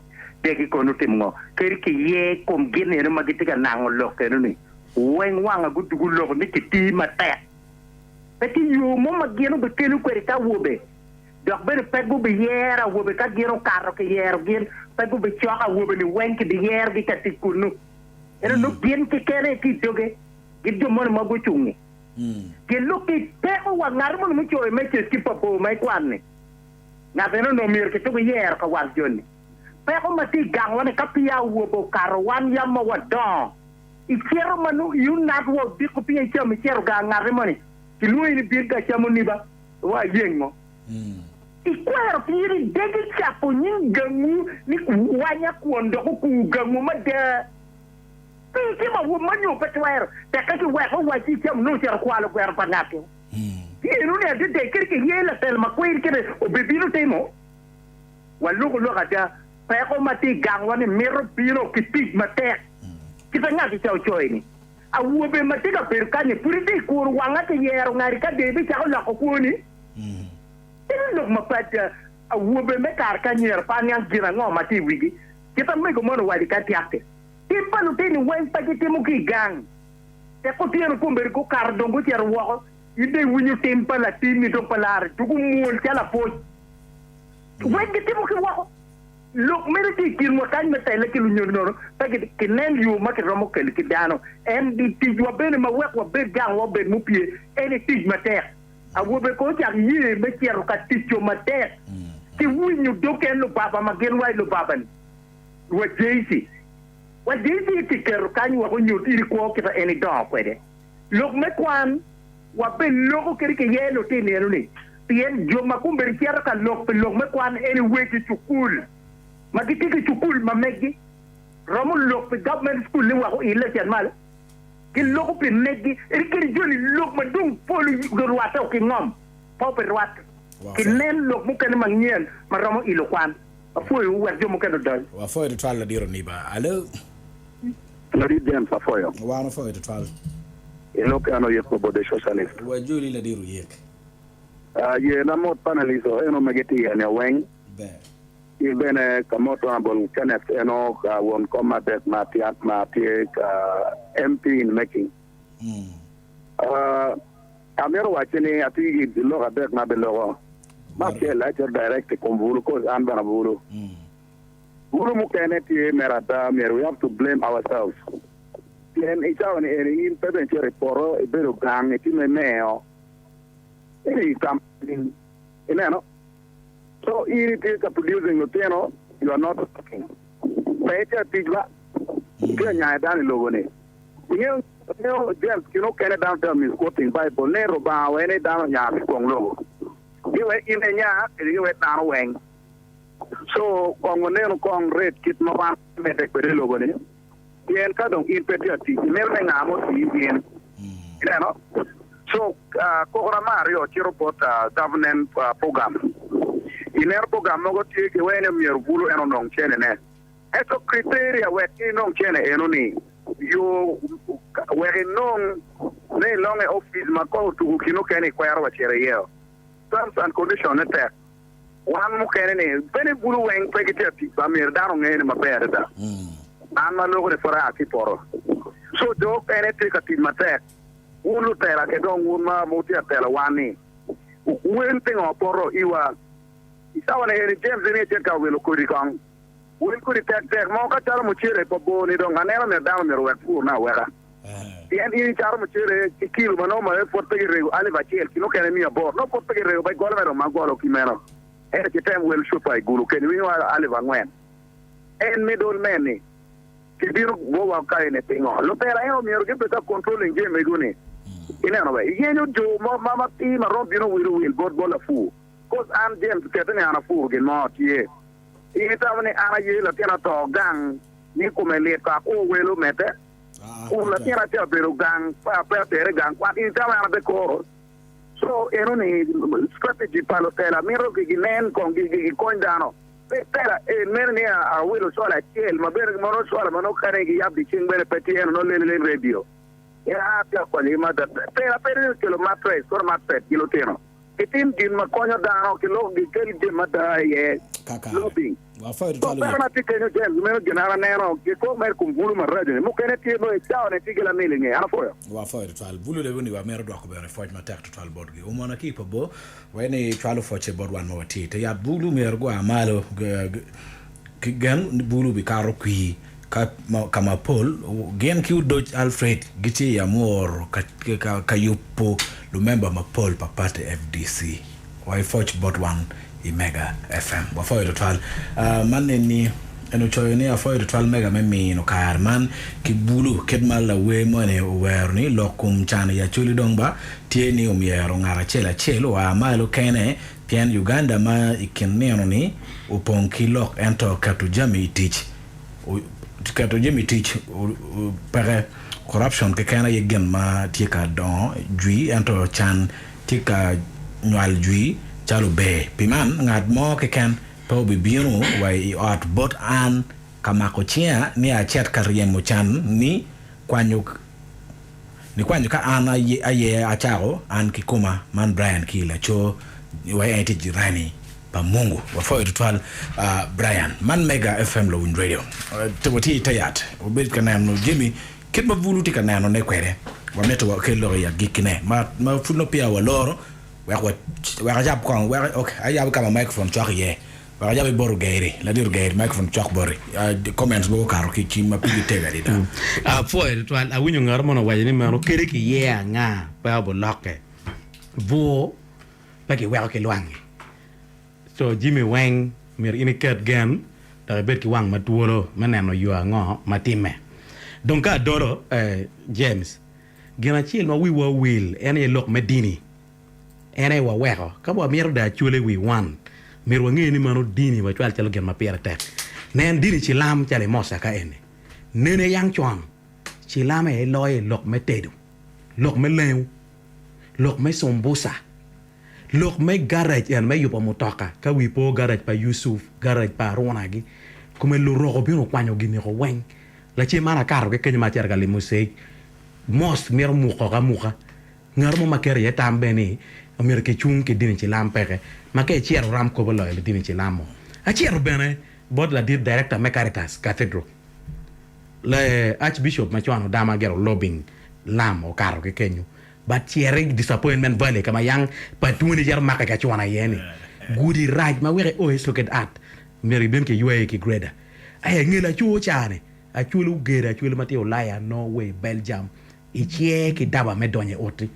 degi kono otimo ngo, kadi ki ye kom gin eno ma gitye ka nango lok eno ni weng wanga gudugu loko ni kitii matek. Pe tye yo mo ma gin obikelo kwede ki awobe dok bene pe gubiyero awobe ka gin okato kiyero gin, pe gubicoko awobe ni weng kibiyerogi ka tic kunnu. Ento nongo gin kekene ki i doge gin jo moni ma gucungi. Pien lok ki peko wa ngat moni mucoyo message ki pa bor ma ikwan ni ngat eno onongo myero ki tuku yero ka wang joni. Peko ma tye i gang wa ni ka peya awobe okato wan yam ma wadongo icito ma nongo i onat wa odiko piny icamo icito gang ngati moni kilwongi ni bin ka cam oniba wa ayengo. Ikwero piny ni degi cako nying gangwu ni wanya kwon dok okur gangwu mada. Pi timo awobi ma nyo pe twero, tekke ki weko wacci i cam nongo ocito kwalo gweno pa ngat-ti. Ci enoni adada kadi ki ye latel makwir kite obibino timo. Waloko lok ada, peko ma tye i gangwa ni mito bino ki tic matek. Kite ngat-ti ca ocoyo ni, Awobe ma tye ka bedo kany-ni pud itye i kuro wanga ki yero ngati ka dong ibicako loko kwoni. Tye lok mapat, awobe me kare ka anyira pe aniang gin ango ma tye i wigi. Kit amego moni owaco ki atyak-ki. Tim pa lutini weng pe gitimo ki i gang. Tek otyeno kombeddi gukato dong gucito woko, in dong iwinyo tim pa latinni dong pa larre tugo mwol calo apoc. Weng gitimo ki woko. Lok meno tye i kinwa kany me telle ki lunyodo nono pe kinen yo ma kiromo kelo ki dano. En i ticwa bene ma wek wabed gangwa obed mupye en i tic matek. Awobe kono ocak ye me cito ka ticco matek ki winyo dog en lubaba ma gin wa i lubaba-ni. Wa Jayci. Wa Jayci ki keto kany wek onyut iri kwo kita en idongo kwede. Lok me kwan wa be loko kadi ki ye lutini eno ni pien jo ma kombeddi cito ka lok pi lok me kwan eni wegi cukul ma gitye ki cukul ma meggi romo lok pi government school ni wek oile ocit malo ki loko pi meggi eri kadi joni lok ma dong pol orwatte o ki ngom pe obi rwatte. Kinen lok mukene manyen ma romo ilo kwan. Apwoyowu wek jo mukene odony. Wapwoyo tutwal ladit Oniba. Alo. Ladit James apwoyo. Wan opwoyo tutwal. Ilok an Oyek Bobo the Socialist. Wajoli ladit Oyek. Ye na mot panelist o eno ma gitye iye ni oweng. Ber. Ki bene ka mot Honourable Kenneth eno won kom madek ma tye ka MP in making. Amito wacci ni atye ki lok adek ma abiloko. Me acel, acito direct i kom bulu coz an bene abulu. Bulu mukene tye mere ada myero we have to blame ourselves pien i cawa ni eni in pe bene icito i poto ibedo gang itye me neo eni tam ineno so in itye ka producing lutino you are not working pe itye atic ba itye ka nyayo dano i lobo ni. Ingeyo, ingeyo James, kine okene dano tye ka misquoting Bible ni Rubanga wee ni dano onya pi kwong lobo. Giwee in inya kede giwee dano weng. So, kong wanenu kong rate kit ma wan wamedde kwede i lobo ni, pien ka dong in pe tye ka tic, imito ni nga ma otii in? Ineno? So, kokona me aryo cito bot government program. Ineno program mogo tye giwee ni myero bulu en onong cene ne. Ento criteria wek inong cene eno ni yo wek inong ne ilong i opic ma ka otugo kin okene ikwero wa cito iye o. Terms and condition ne tek. Wan mukene ni pe ni bulu weng pe gitye atic ba myero dano onge ni maber adada. An ma loko ni pud aa ki i poto. So jo okene tye ka tic matek. Wun lutela ke dong wun ma wutye ka telo wan ni wel pingo poto iwa. I cawa ni eni James ni ecit ka wilo kodi kong. Wel kodi tek tek mo ka calo mucele pa bor ni dong aneno myero dano myero owek pur ne aweka. Pien in icato mucele ki kilo ma nongo mabe pwod pe girego alip acel ki mukene miya aboro nongo pwod pe girego ba igolo me dong ma golo ki meno ento ci tem wel cupa i gulu keni winyo wa alip angwen en middle man ni ki bino gowa ka eni pingo lutela eno myero gibed ka controlling jami mego ni ineno be iyenyo jo ma ma matir ma romo bino wilo wil bot bot lapur cause an James kete ni an apur gin mo tye. In itamo ni an aye latin ato gang ni kome lit ka akur welo mete? Kun latin atye abedo gang pe atere gang kwan in itamo ni an abe koro? So eno ni strategy pa lutela mito ki ginen kong gikony dano. Pe tela en meno ni awilo cola acel ma bene mono cola ma nongo kane giyab di cing bene pe tye eno nongo lele lele radio. En a atye akonyogi mada. Tela pe ni okelo mattress kono mattress ki lutino. Gitim gin ma konyo dano ki lok gikel jami mada iye. Lobbying. So peko na tye kenyo James meno gin an aneno gikok mere kom bulu maraco ni mukene tye nongo i cawa ni tye ki lamil inge an apwoyo. Wapwoyo tutwal. Bulu lebo ni wamito dwoko bene pwoc matek tutwal botgi. Omona ki i pa bor wai ni cwalo pwocce bot wan ma watye i te yat. Bulu myero gua malo ki gen ni bulu bikato kwir ka ma pol gin ki odoc Alfred gitye i amwor ka yubo lumemba mapol pa pati FDC. Wa i pwoc bot wan i Mega FM. Wapwoyo tutwal. Man eni en ocoyo ni apwoyo tutwal Mega me mino kare man ki bulu kit ma lawer moni owero ni lok kom can i Acholi dong ba tye ni omyero ngat acel acel oa malo kene Pien Uganda ma i kin nino-ni opong ki lok ento keto jami i tic keto jami i tic peke. Corruption keken aye gin ma tye ka dongo jwi ento can tye ka nywal jwi calo ober. Pi man ngat mo keken pe obibino wa i ot bot an ka mako cinga ni acit ka ryemo can ni kwanyo Nikwanyo ka an aye acako an kikoma man Brian ki laco wa en tye jirani pa Mungu wapwoyo tutwal Brian man Mega FM Lawiny Radio watye ite yat wabed ka neno jami kit ma bulu tye ka neno ne kwede wamito wakel lok i agikki ne ma pud nongo peya waloro wek wek acab kong wek ok ayabo ka ma microphone cok iye Wek acab ibot Ogeiri, ladit Ogeiri, microphone cok boti. Comments mogo okato ki i cim ma pigi tego adada. Apwoyo tutwal. Awinyo ngat mono owaco ni meno kadi ki ye anga pe obulokke. Bur pe kiweko ki lwangi. So jimi weng myero in iket gen dok ibed ki wang ma twolo me neno yo ango ma timme. Dong ka adolo James, gin acel ma wiwa owil en aye lok me dini. En aye waweko. Ka wamito dong acwale i wi wan, myero wange ni mano dini wacwalo calo gin ma pire tek. Nen dini cilam calo i Moca ka eni. Nene yang con, cilam aye loyo i lok me tedo, lok me lengo, lok me cumbuca. Lok me garage en me yubo mutoka ka wi po garage pa Yusuf, garage pa Aruna gi kome lurok obino okwanyo giniko weng. Lacen man akato ki kenyo ma acito ka limo Ceg mosque mito muko oko amuka. Ngat mo ma keto iye tam bene ni omyero kicung ki dini cilam peke ma ka icito ram kobo loyo dini cilam mo. Acito bene bot ladit director me Caritas Cathedral le Archbishop macon Odama gire lobbying lam okato ki kenyo but cito i Disappointment Valley ka ma yang pa twoni cito make ka cuna iye ni gudi rac ma weko io i Socket Art myero gibin kiywayi ki grader. Aya nge laco ca ni Acholi ogedo Acholi ma tye Ulaya, Norway, Belgium I ce ki daba me donyo i ot-ti,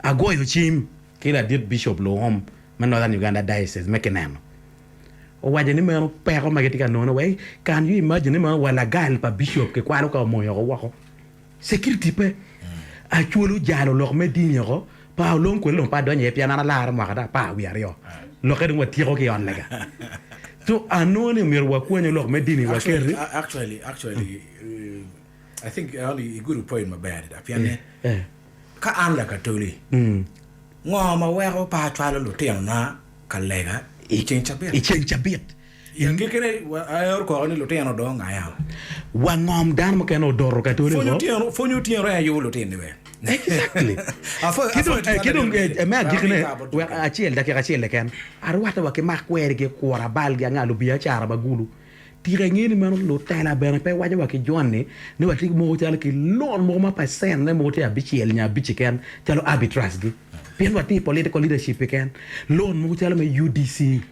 agoyo cim ki ladit Bicop Luhom me Northern Uganda Diocese me kineno. Owaco ni meno peko ma gitye ka nongo wai can you imagine ni meno wa lagal pa Bicop kikwalo ka omoyo oko woko. Security pe. Acholi ojalo lok me dini oko, pa olong kwede dong pe adonyo iye pien an alaro mwaka dong apar wiye aryo. Lokke dong watyeko ki i ot lega. So anongo ni myero wakwanyu lok me dini waket. Actually, actually, I think eno-ni igudo point maber adada pien ni ka an Lakatoli, ngo ma weko pe acwalo lutinona ka lega i ceng cabit? I ceng cabit. I agikkine aero koko ni lutino dong ongaya. Wa ngom dano mukene odoto Katoli oko. Pwonyo otyeno aye yubo lutini be. Exactly. Ki dong me agikkine, wek acel, dakika acel keken, arwatte wa ki mak kweri ki kura bal gi anga lubiacara ma gulu. Tika ingeyo ni meno lutela bene pe waco wa ki joni ni watye ki mogo calo ki loan mogo ma percent ne mogo tye abicel nyo abic keken calo arbitrage gi pien watye i political leadership keken loan mogo calo me UDC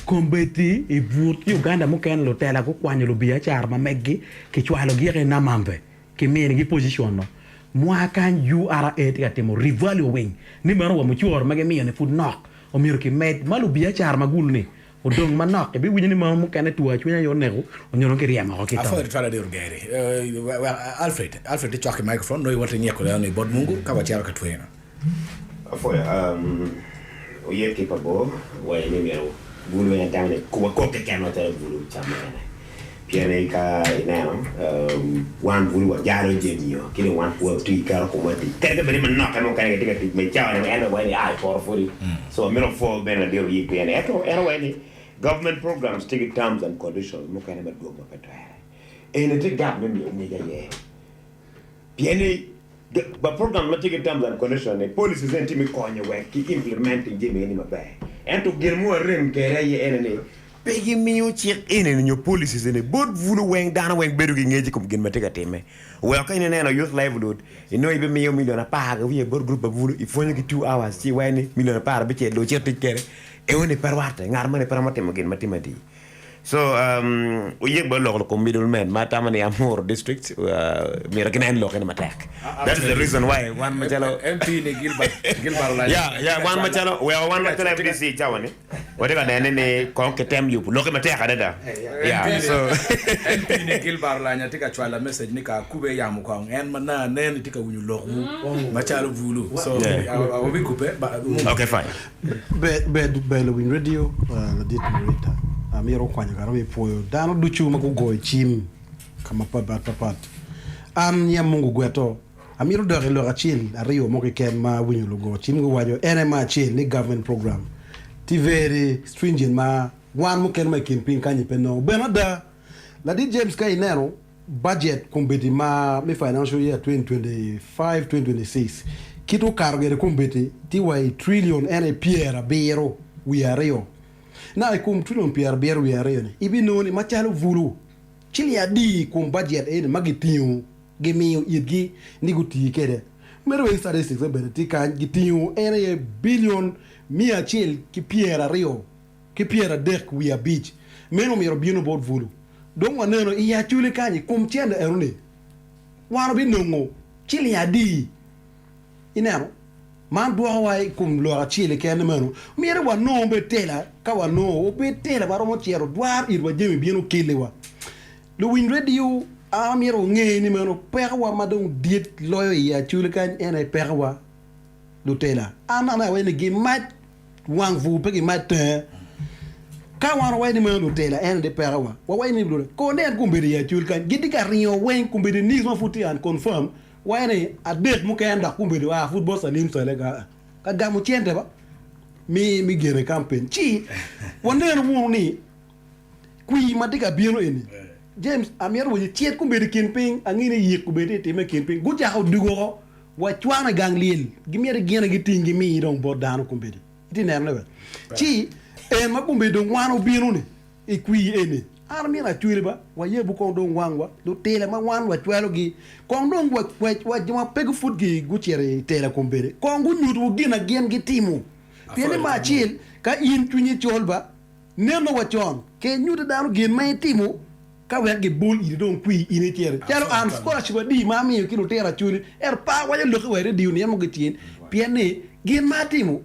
kombeddi i but Uganda mukene lutela gukwanyo lubiacara ma meggi kicwalo gi i Namamve ki mini gi position no mwa kany URA tye ka timo revaluing ni meno wa mucoro ma gimiyo ni pud nok omyero kimed ma lubiacara ma gulu ni Odong manok, ibiwinyo ni mon mukene two acwinya aye oneko onyo dong kiryemo oko ki i to. Apwoyo tutwal adiro Gary. Alfred, Alfred tye cok ki microphone, nongo iwoti nyeko leno ni bot Mungu ka wacito ka tweno. Apwoyo, um, oyet ki pa bor, waco ni myero bulu en atamo ni wakok keken macalo bulu cam mukene. Pien ni ka ineno, um, wan bulu wajalo jamio, ki dong wan pud watye ki kero komwa tic. Kadi ka bed ni manok en mukene gitye ka tic ma i cawa ni en waco ni a i poto pudi. So wamito pwo bene ladit oyik pien ento en owaco ni government programs tye ki terms and conditions mukene madwong ma pe twere. Eni tye gap me miyo ngec aye. Pien ni ba program ma tye ki terms and conditions ni policies eni tye me konyo wek ki implementing jami eni maber. Ento gin ma warem kwede aye ene ni pe gimiyo cik eni nyo policies eni bot bulu weng dano weng bedo ki ngec i kom gin ma tye ka timme. Weko ka in ineno youth livelihood inongo ibimiyo million apar ki wiye bot group pa bulu ipwonyo ki two hours ci iwaco ni million 15 dong icit tic kwede. Eno ni pe rwatte ngat moni pe romo timo gin ma timme atir. So oyek bene oloko kom middle man ma atamo ni Amuru district myero ginen lok eni matek. That is the reason why wan macalo MP ni Gilbert Gilbert Olanya. Yeah, yeah, wan macalo weko wan macalo FDC i cawa ni watye ka nene ni kong kitem yubo lokke matek adada. Yeah, so MP ni Gilbert Olanya tye ka cwalo message ni ka akube yamo kong en ma na nen ni tye ka winyo lokwu macalo bulu. So wabikube. Okay, fine. Ber ber luwiny radio ladit Murita amito kwanyo kare me pwoyo dano ducu ma gugoyo cim ka mapat pat. An yam Mungu gweto amito dok i lok acel aryo mo keken ma awinyo lugo cim guwaco en aye me acel ni government program tye very stringent ma wan mukene ma i kin piny kanyi pe nongo. Bene ada ladit James ka ineno Bajet kombeddi ma me financial year 2025-2026 kit okato kwede kombeddi tye wa i trillion en aye 72. Now i kom trillion 72 ni ibinongo ni macalo bulu ciling adi i kom bajet eni ma gitingo gimiyo itgi ni guti kwede. Meno weng statistics ne bene tye kany gitingo en aye billion 120. ki 35 meno omyero obino bot bulu. Dong waneno i Acholi kany i kom cente eno-ni wan obinongo ciling adi? Ineno, man dwokowa i kom lok acel keken ni meno myero wanong bed tela, ka wanongo obed tela waromo cito dwaro itwa jami bino keliwa. Luwiny redio an amyero wunge ni meno pekowa ma dong dit loyo i Acholi kany en aye pekowa lutela. An aneno awaco ni gimac Wang bur pe gimac tenge. Ka wan wawaco ni meno lutela en aye pekowa, wawaco ni lutela ko nen gubedo i acol kany gitye ka ringo weng gubedo news ma pud tye unconfirm waco ni adek mukene dok gubedo a pud bot Salim Saleh ka ka gamo cente ba. mi mi gene kampen ci waneno wunu ni kwir ma tye ka bino eni James amito waci cit gubedo i kin piny ange ni yik obedo tye ka timme i kin piny gucako dugo oko wa cwano i gang lyel gimito gin giting gimi dong bot dano kombeddi itye neno ne be ci en ma kombeddi dong wan obino ni I kwir eni, an amito acwali ba, wayebu kong dong wangwa, lutela ma wan wacwalogi, kong dong wa jo ma pe gupud gucito i tela kombeddi, kong gunyutwu gin a gin gitimo. Pien ni me acel, ka in cwinyi col ba, neno wa con, ke nyutti dano gin ma itimo, ka wek gibol iri dong kwir in icito. Calo an, scholarship adi ma amiyo ki lutino acwali, ento pe awaco lokke wa i radio ni emo gityen, pien ni gin ma atimo,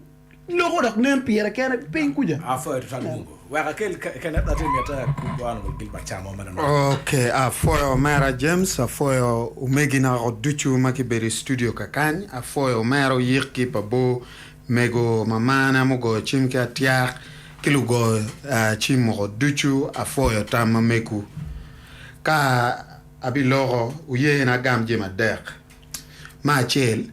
Loko dok nen pire kene piny kuca. Apwoyo tutwal Mungu. Wek akel Kenneth atye mite akub Honourable Gilbert Camo ma nonok. Ok, apwoyo omera James, apwoyo omegina woko ducu ma gibedo i studio kakany, apwoyo omera Oyik-ki pa bor, mego mamana mugoyo cim ki atyak ki lugo cim woko ducu, apwoyo tam ma megwu. Ka abiloko, wuye ni agam jami adek. Me acel,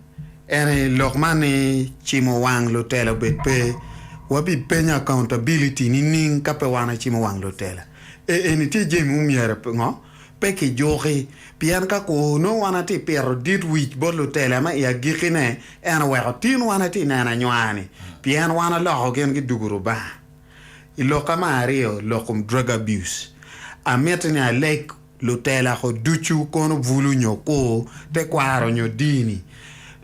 en aye lok man ni cimo wang lutela obed pe. Wabipenyo accountability nining ka pe wan acimo wang lutela? E eni tye jami mumyero ngo pe kijuki pien ka kur nongo wan atye pito dit wic bot lutela ma i agikki ne en oweko tin wan atye neno anywar ni pien wan aloko gin gidugu Rubanga. I lokka me aryo lok kom drug abuse amiti ni aleg Lutela-ko ducu kono bulu nyo kur, tekwaro nyo dini.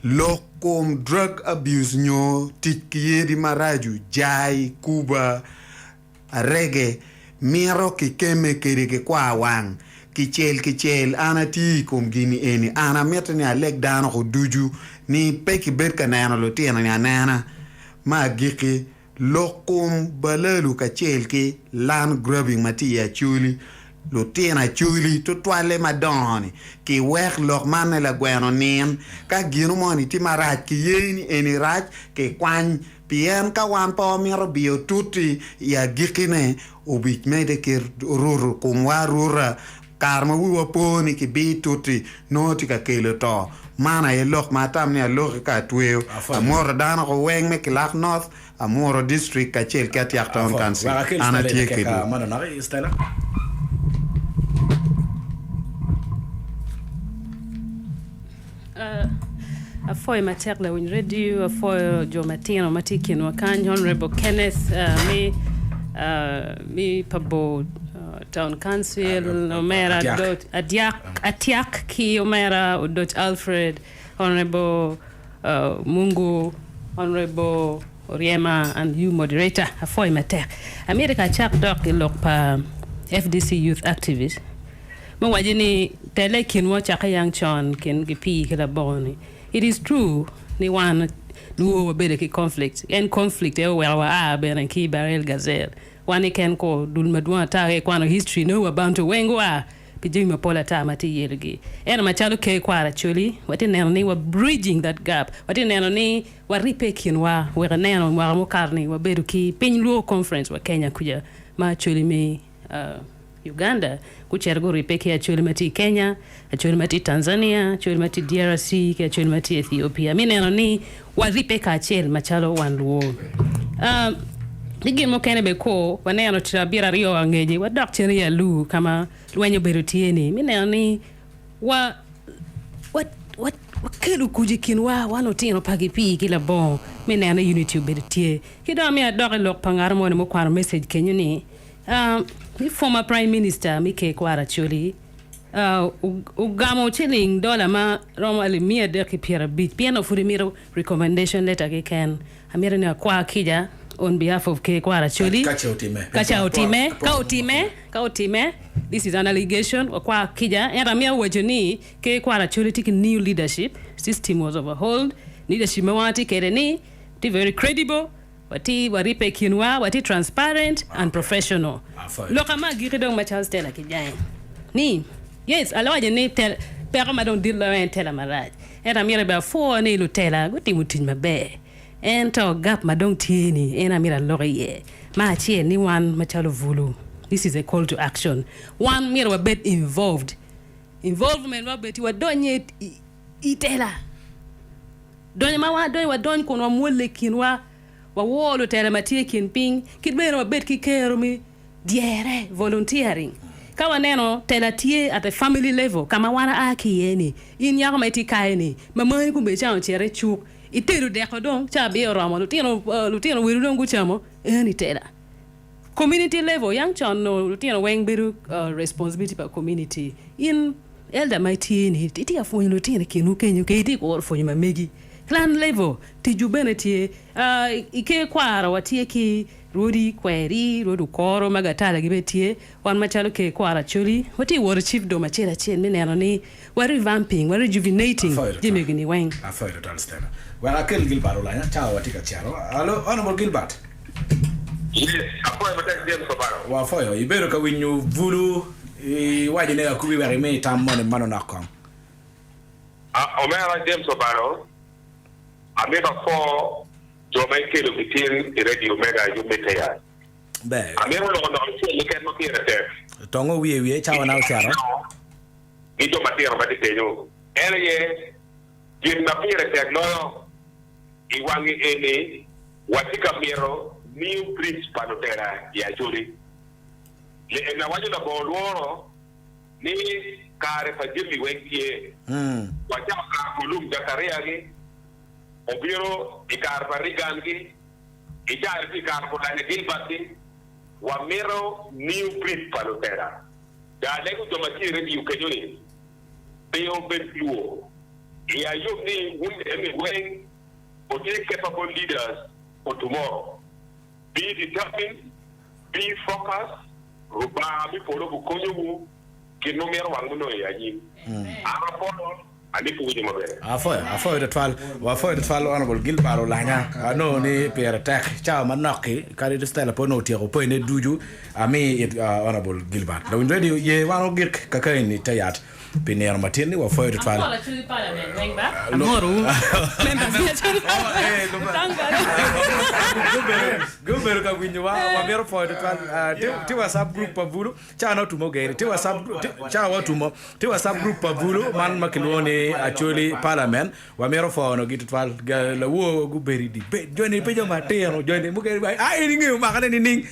Lok kom drug abuse nyo tic ki yadi maraco, jai, kuba, arege, mito ki keme kede ki kwar wang kicel kicel. An atye i kom gini eni. An amito ni aleg dano-ko ducu ni pe kibed ka neno lutino-ni anena. Me agikki, Lok kom balalu kacel ki land grabbing ma tye i Acholi, lutino Acholi tutwalle madongo ni ki wek lok man ni lagweno nin ka gino moni tye marac ki ye ni eni rac ki kwany pien ka wan pe wamito biyo tuti i agikki ne obi mede ki rutu komwa aruta kare ma wiwa po ni ki bi tuti nongo tye ka kelo to. Man aye lok ma atam ni aloki ka atweyo. Amwoto dano ko weng me Kilak North, Amuru District kacel ki Atiak Town Council. An atye kedwu. Apwoyo matek lawiny radio, apwoyo jo matino ma tye i kinwa kany, Honourable Kenneth me me pa bor Town Council, omera Atiak ki omera Odoc Alfred, Honourable Mungu, Honourable Oryema and you moderator, apwoyo matek. Amyero ka acak dok i lok pa FDC Youth Activist. Me waco ni tele i kinwa ocakke yang con kin gi pii ki labongo ni. It is true ni wan luo wabedo ki conflict en conflict aye oweko wa aa bene ki i Barel Gazel. Wan keken ko dul madwong ata ka ikwano history nongo wa Bantu weng gua pi jami mapol ata ma tye iyelo gi. Ento macalo ker kwaro Acholi watye neno ni wa bridging that gap watye neno ni wa ribbe i kinwa wek ineno mwaka mukato ni wabedo ki piny luo conference wa Kenya kuca ma Acholi me Uganda gucito guribbe ki Acholi ma tye i Kenya, Acholi ma tye i Tanzania, Acholi ma tye i DRC ki Acholi ma tye i Ethiopia me neno ni waribbe kacel macalo wan luo. Ki gin mukene bene kor waneno cabit aryo angeci wadok cen i Alur ka ma lweny obedo tye ni me neno ni wa wakelo kuc i kinwa wan lutino pa gipii ki labongo me neno ni unity obedo tye. Ki dong amiyo adok i lok pa ngat moni mukwano message kenyo ni Ni former prime minister me ker kwaro Acholi ogamo ciling dola ma romo alip 350 pien pud emito recommendation letter keken. Amito ni akwa kica on behalf of ker kwaro Acholi Ka ce otime. ka ca otime ka otime ka otime this is an allegation wakwa kica ento amito waco ni ker kwaro Acholi tye ki new leadership system was overhauled leadership ma wan watye kwede ni tye very credible Watye waribbe i kinwa, watye transparent and professional. Lok ma agikki dong ma Charles Taylor ki jange ni, Yes, alwaco ni peko ma dong dit loyo en tela marac. Ento amyero bene apwo ni lutela gutimo tic maber. Ento gap ma dong tye ni en amyero alok iye. Me acel ni wan macalo bulu, this is a call to action, wan myero wabed involved. Involvement wa obed ti wadonye i tela. Donyo ma wadonyo, wadony kun wamwolle i kinwa. Wawor lutela ma tye i kin piny, kit meno wabed ki kero me dyere, volunteering. Ka waneno tela tye at a family level ka ma wan aa ki iye ni, in nyako ma itye kayo ni, mamani kombeddi ca ocito i cuk, itedo deko dong ca abiyo oromo, lutino lutino welo dong gucamo, eni tela. Community level, yang con nongo lutino weng bedo responsibility pa community. In elder ma itye ni, itye ka pwonyo lutino i kinwu kenyo, kadi itye ka kuro pwonyo ma megi. Clan level, ticwu bene tye. I ker kwaro watye ki Rwodi Kweri, Rwodi Okoro ma Gatala-gi bene tye. Wan macalo ker kwaro Acholi, watye ka wot i chiefdom acel acel me neno ni wa revamping, wa rejuvenating jami egi ni weng. Apwoyo twatwal Stella. Wek akel Gilbert Olanya, cawa watye ka cito. Alo, Honourable Gilbert. Yes, apwoyo matek James Obalo. Wapwoyo. Ibedo ka winyo bulu, iwaco ni akubi wek imi tam moni manonok kong. Omera James Obalo, amito apwo jo ma ikelo gitin i radio mega yub me te yat. Ber. Amito loko lok acel keken ma pire tek. Tongo wiye wiye cawa na ocito. Ki jo matino ma tye kenyo. En aye gin ma pire tek loyo i wangi eni, watye ka mito new breeds pa lutela i Acholi. Le en awaco labongo lworo ni kare pa jami weng tye. Wacako kare pa Olum Jakaria-gi, obino i kare pa Reagan-gi, i caa-ni tye i kare pa Olanya Gilbert-gi. Wamito new breed pa lutela. Dong alego jo ma tye i radio kenyo ni pe wubed lwor. Iya yom ni wun eni weng wutye capable leaders for tomorrow. Be determined, be focused, Rubanga me polo obikonyowu gin ma wumito wang munongo i anyim. An apwoyo, alippo winyo maber. Apwoyo, apwoyo twatwal. Wapwoyo twatwal Honourable Gilbert Olanya. Anongo ni pire tek cawa manok-ki kadi Stella pe onongo otyeko pwonyone ducu. Ami it Honourable Gilbert. Lawiny radio ye wan ogik kakaeni te yat pi nino matin ni wapwoyo twatwal. Amoro Acholi Parliament weng ba. Amorowu. Members me Acholi Parliament. Gubedo ka winyowa, wamito pwoyo twatwal. Tye WhatsApp group pa bulu. Cawa na otumo geri. Tye WhatsApp cawa otumo. Tye WhatsApp group pa bulu man ma kilwongo ni Acholi Parliament. Wamito pwonogi tutwal. Lawor gubedo i debate. Joni pe jo matino. Joni mukene a in ingeyo makane nining?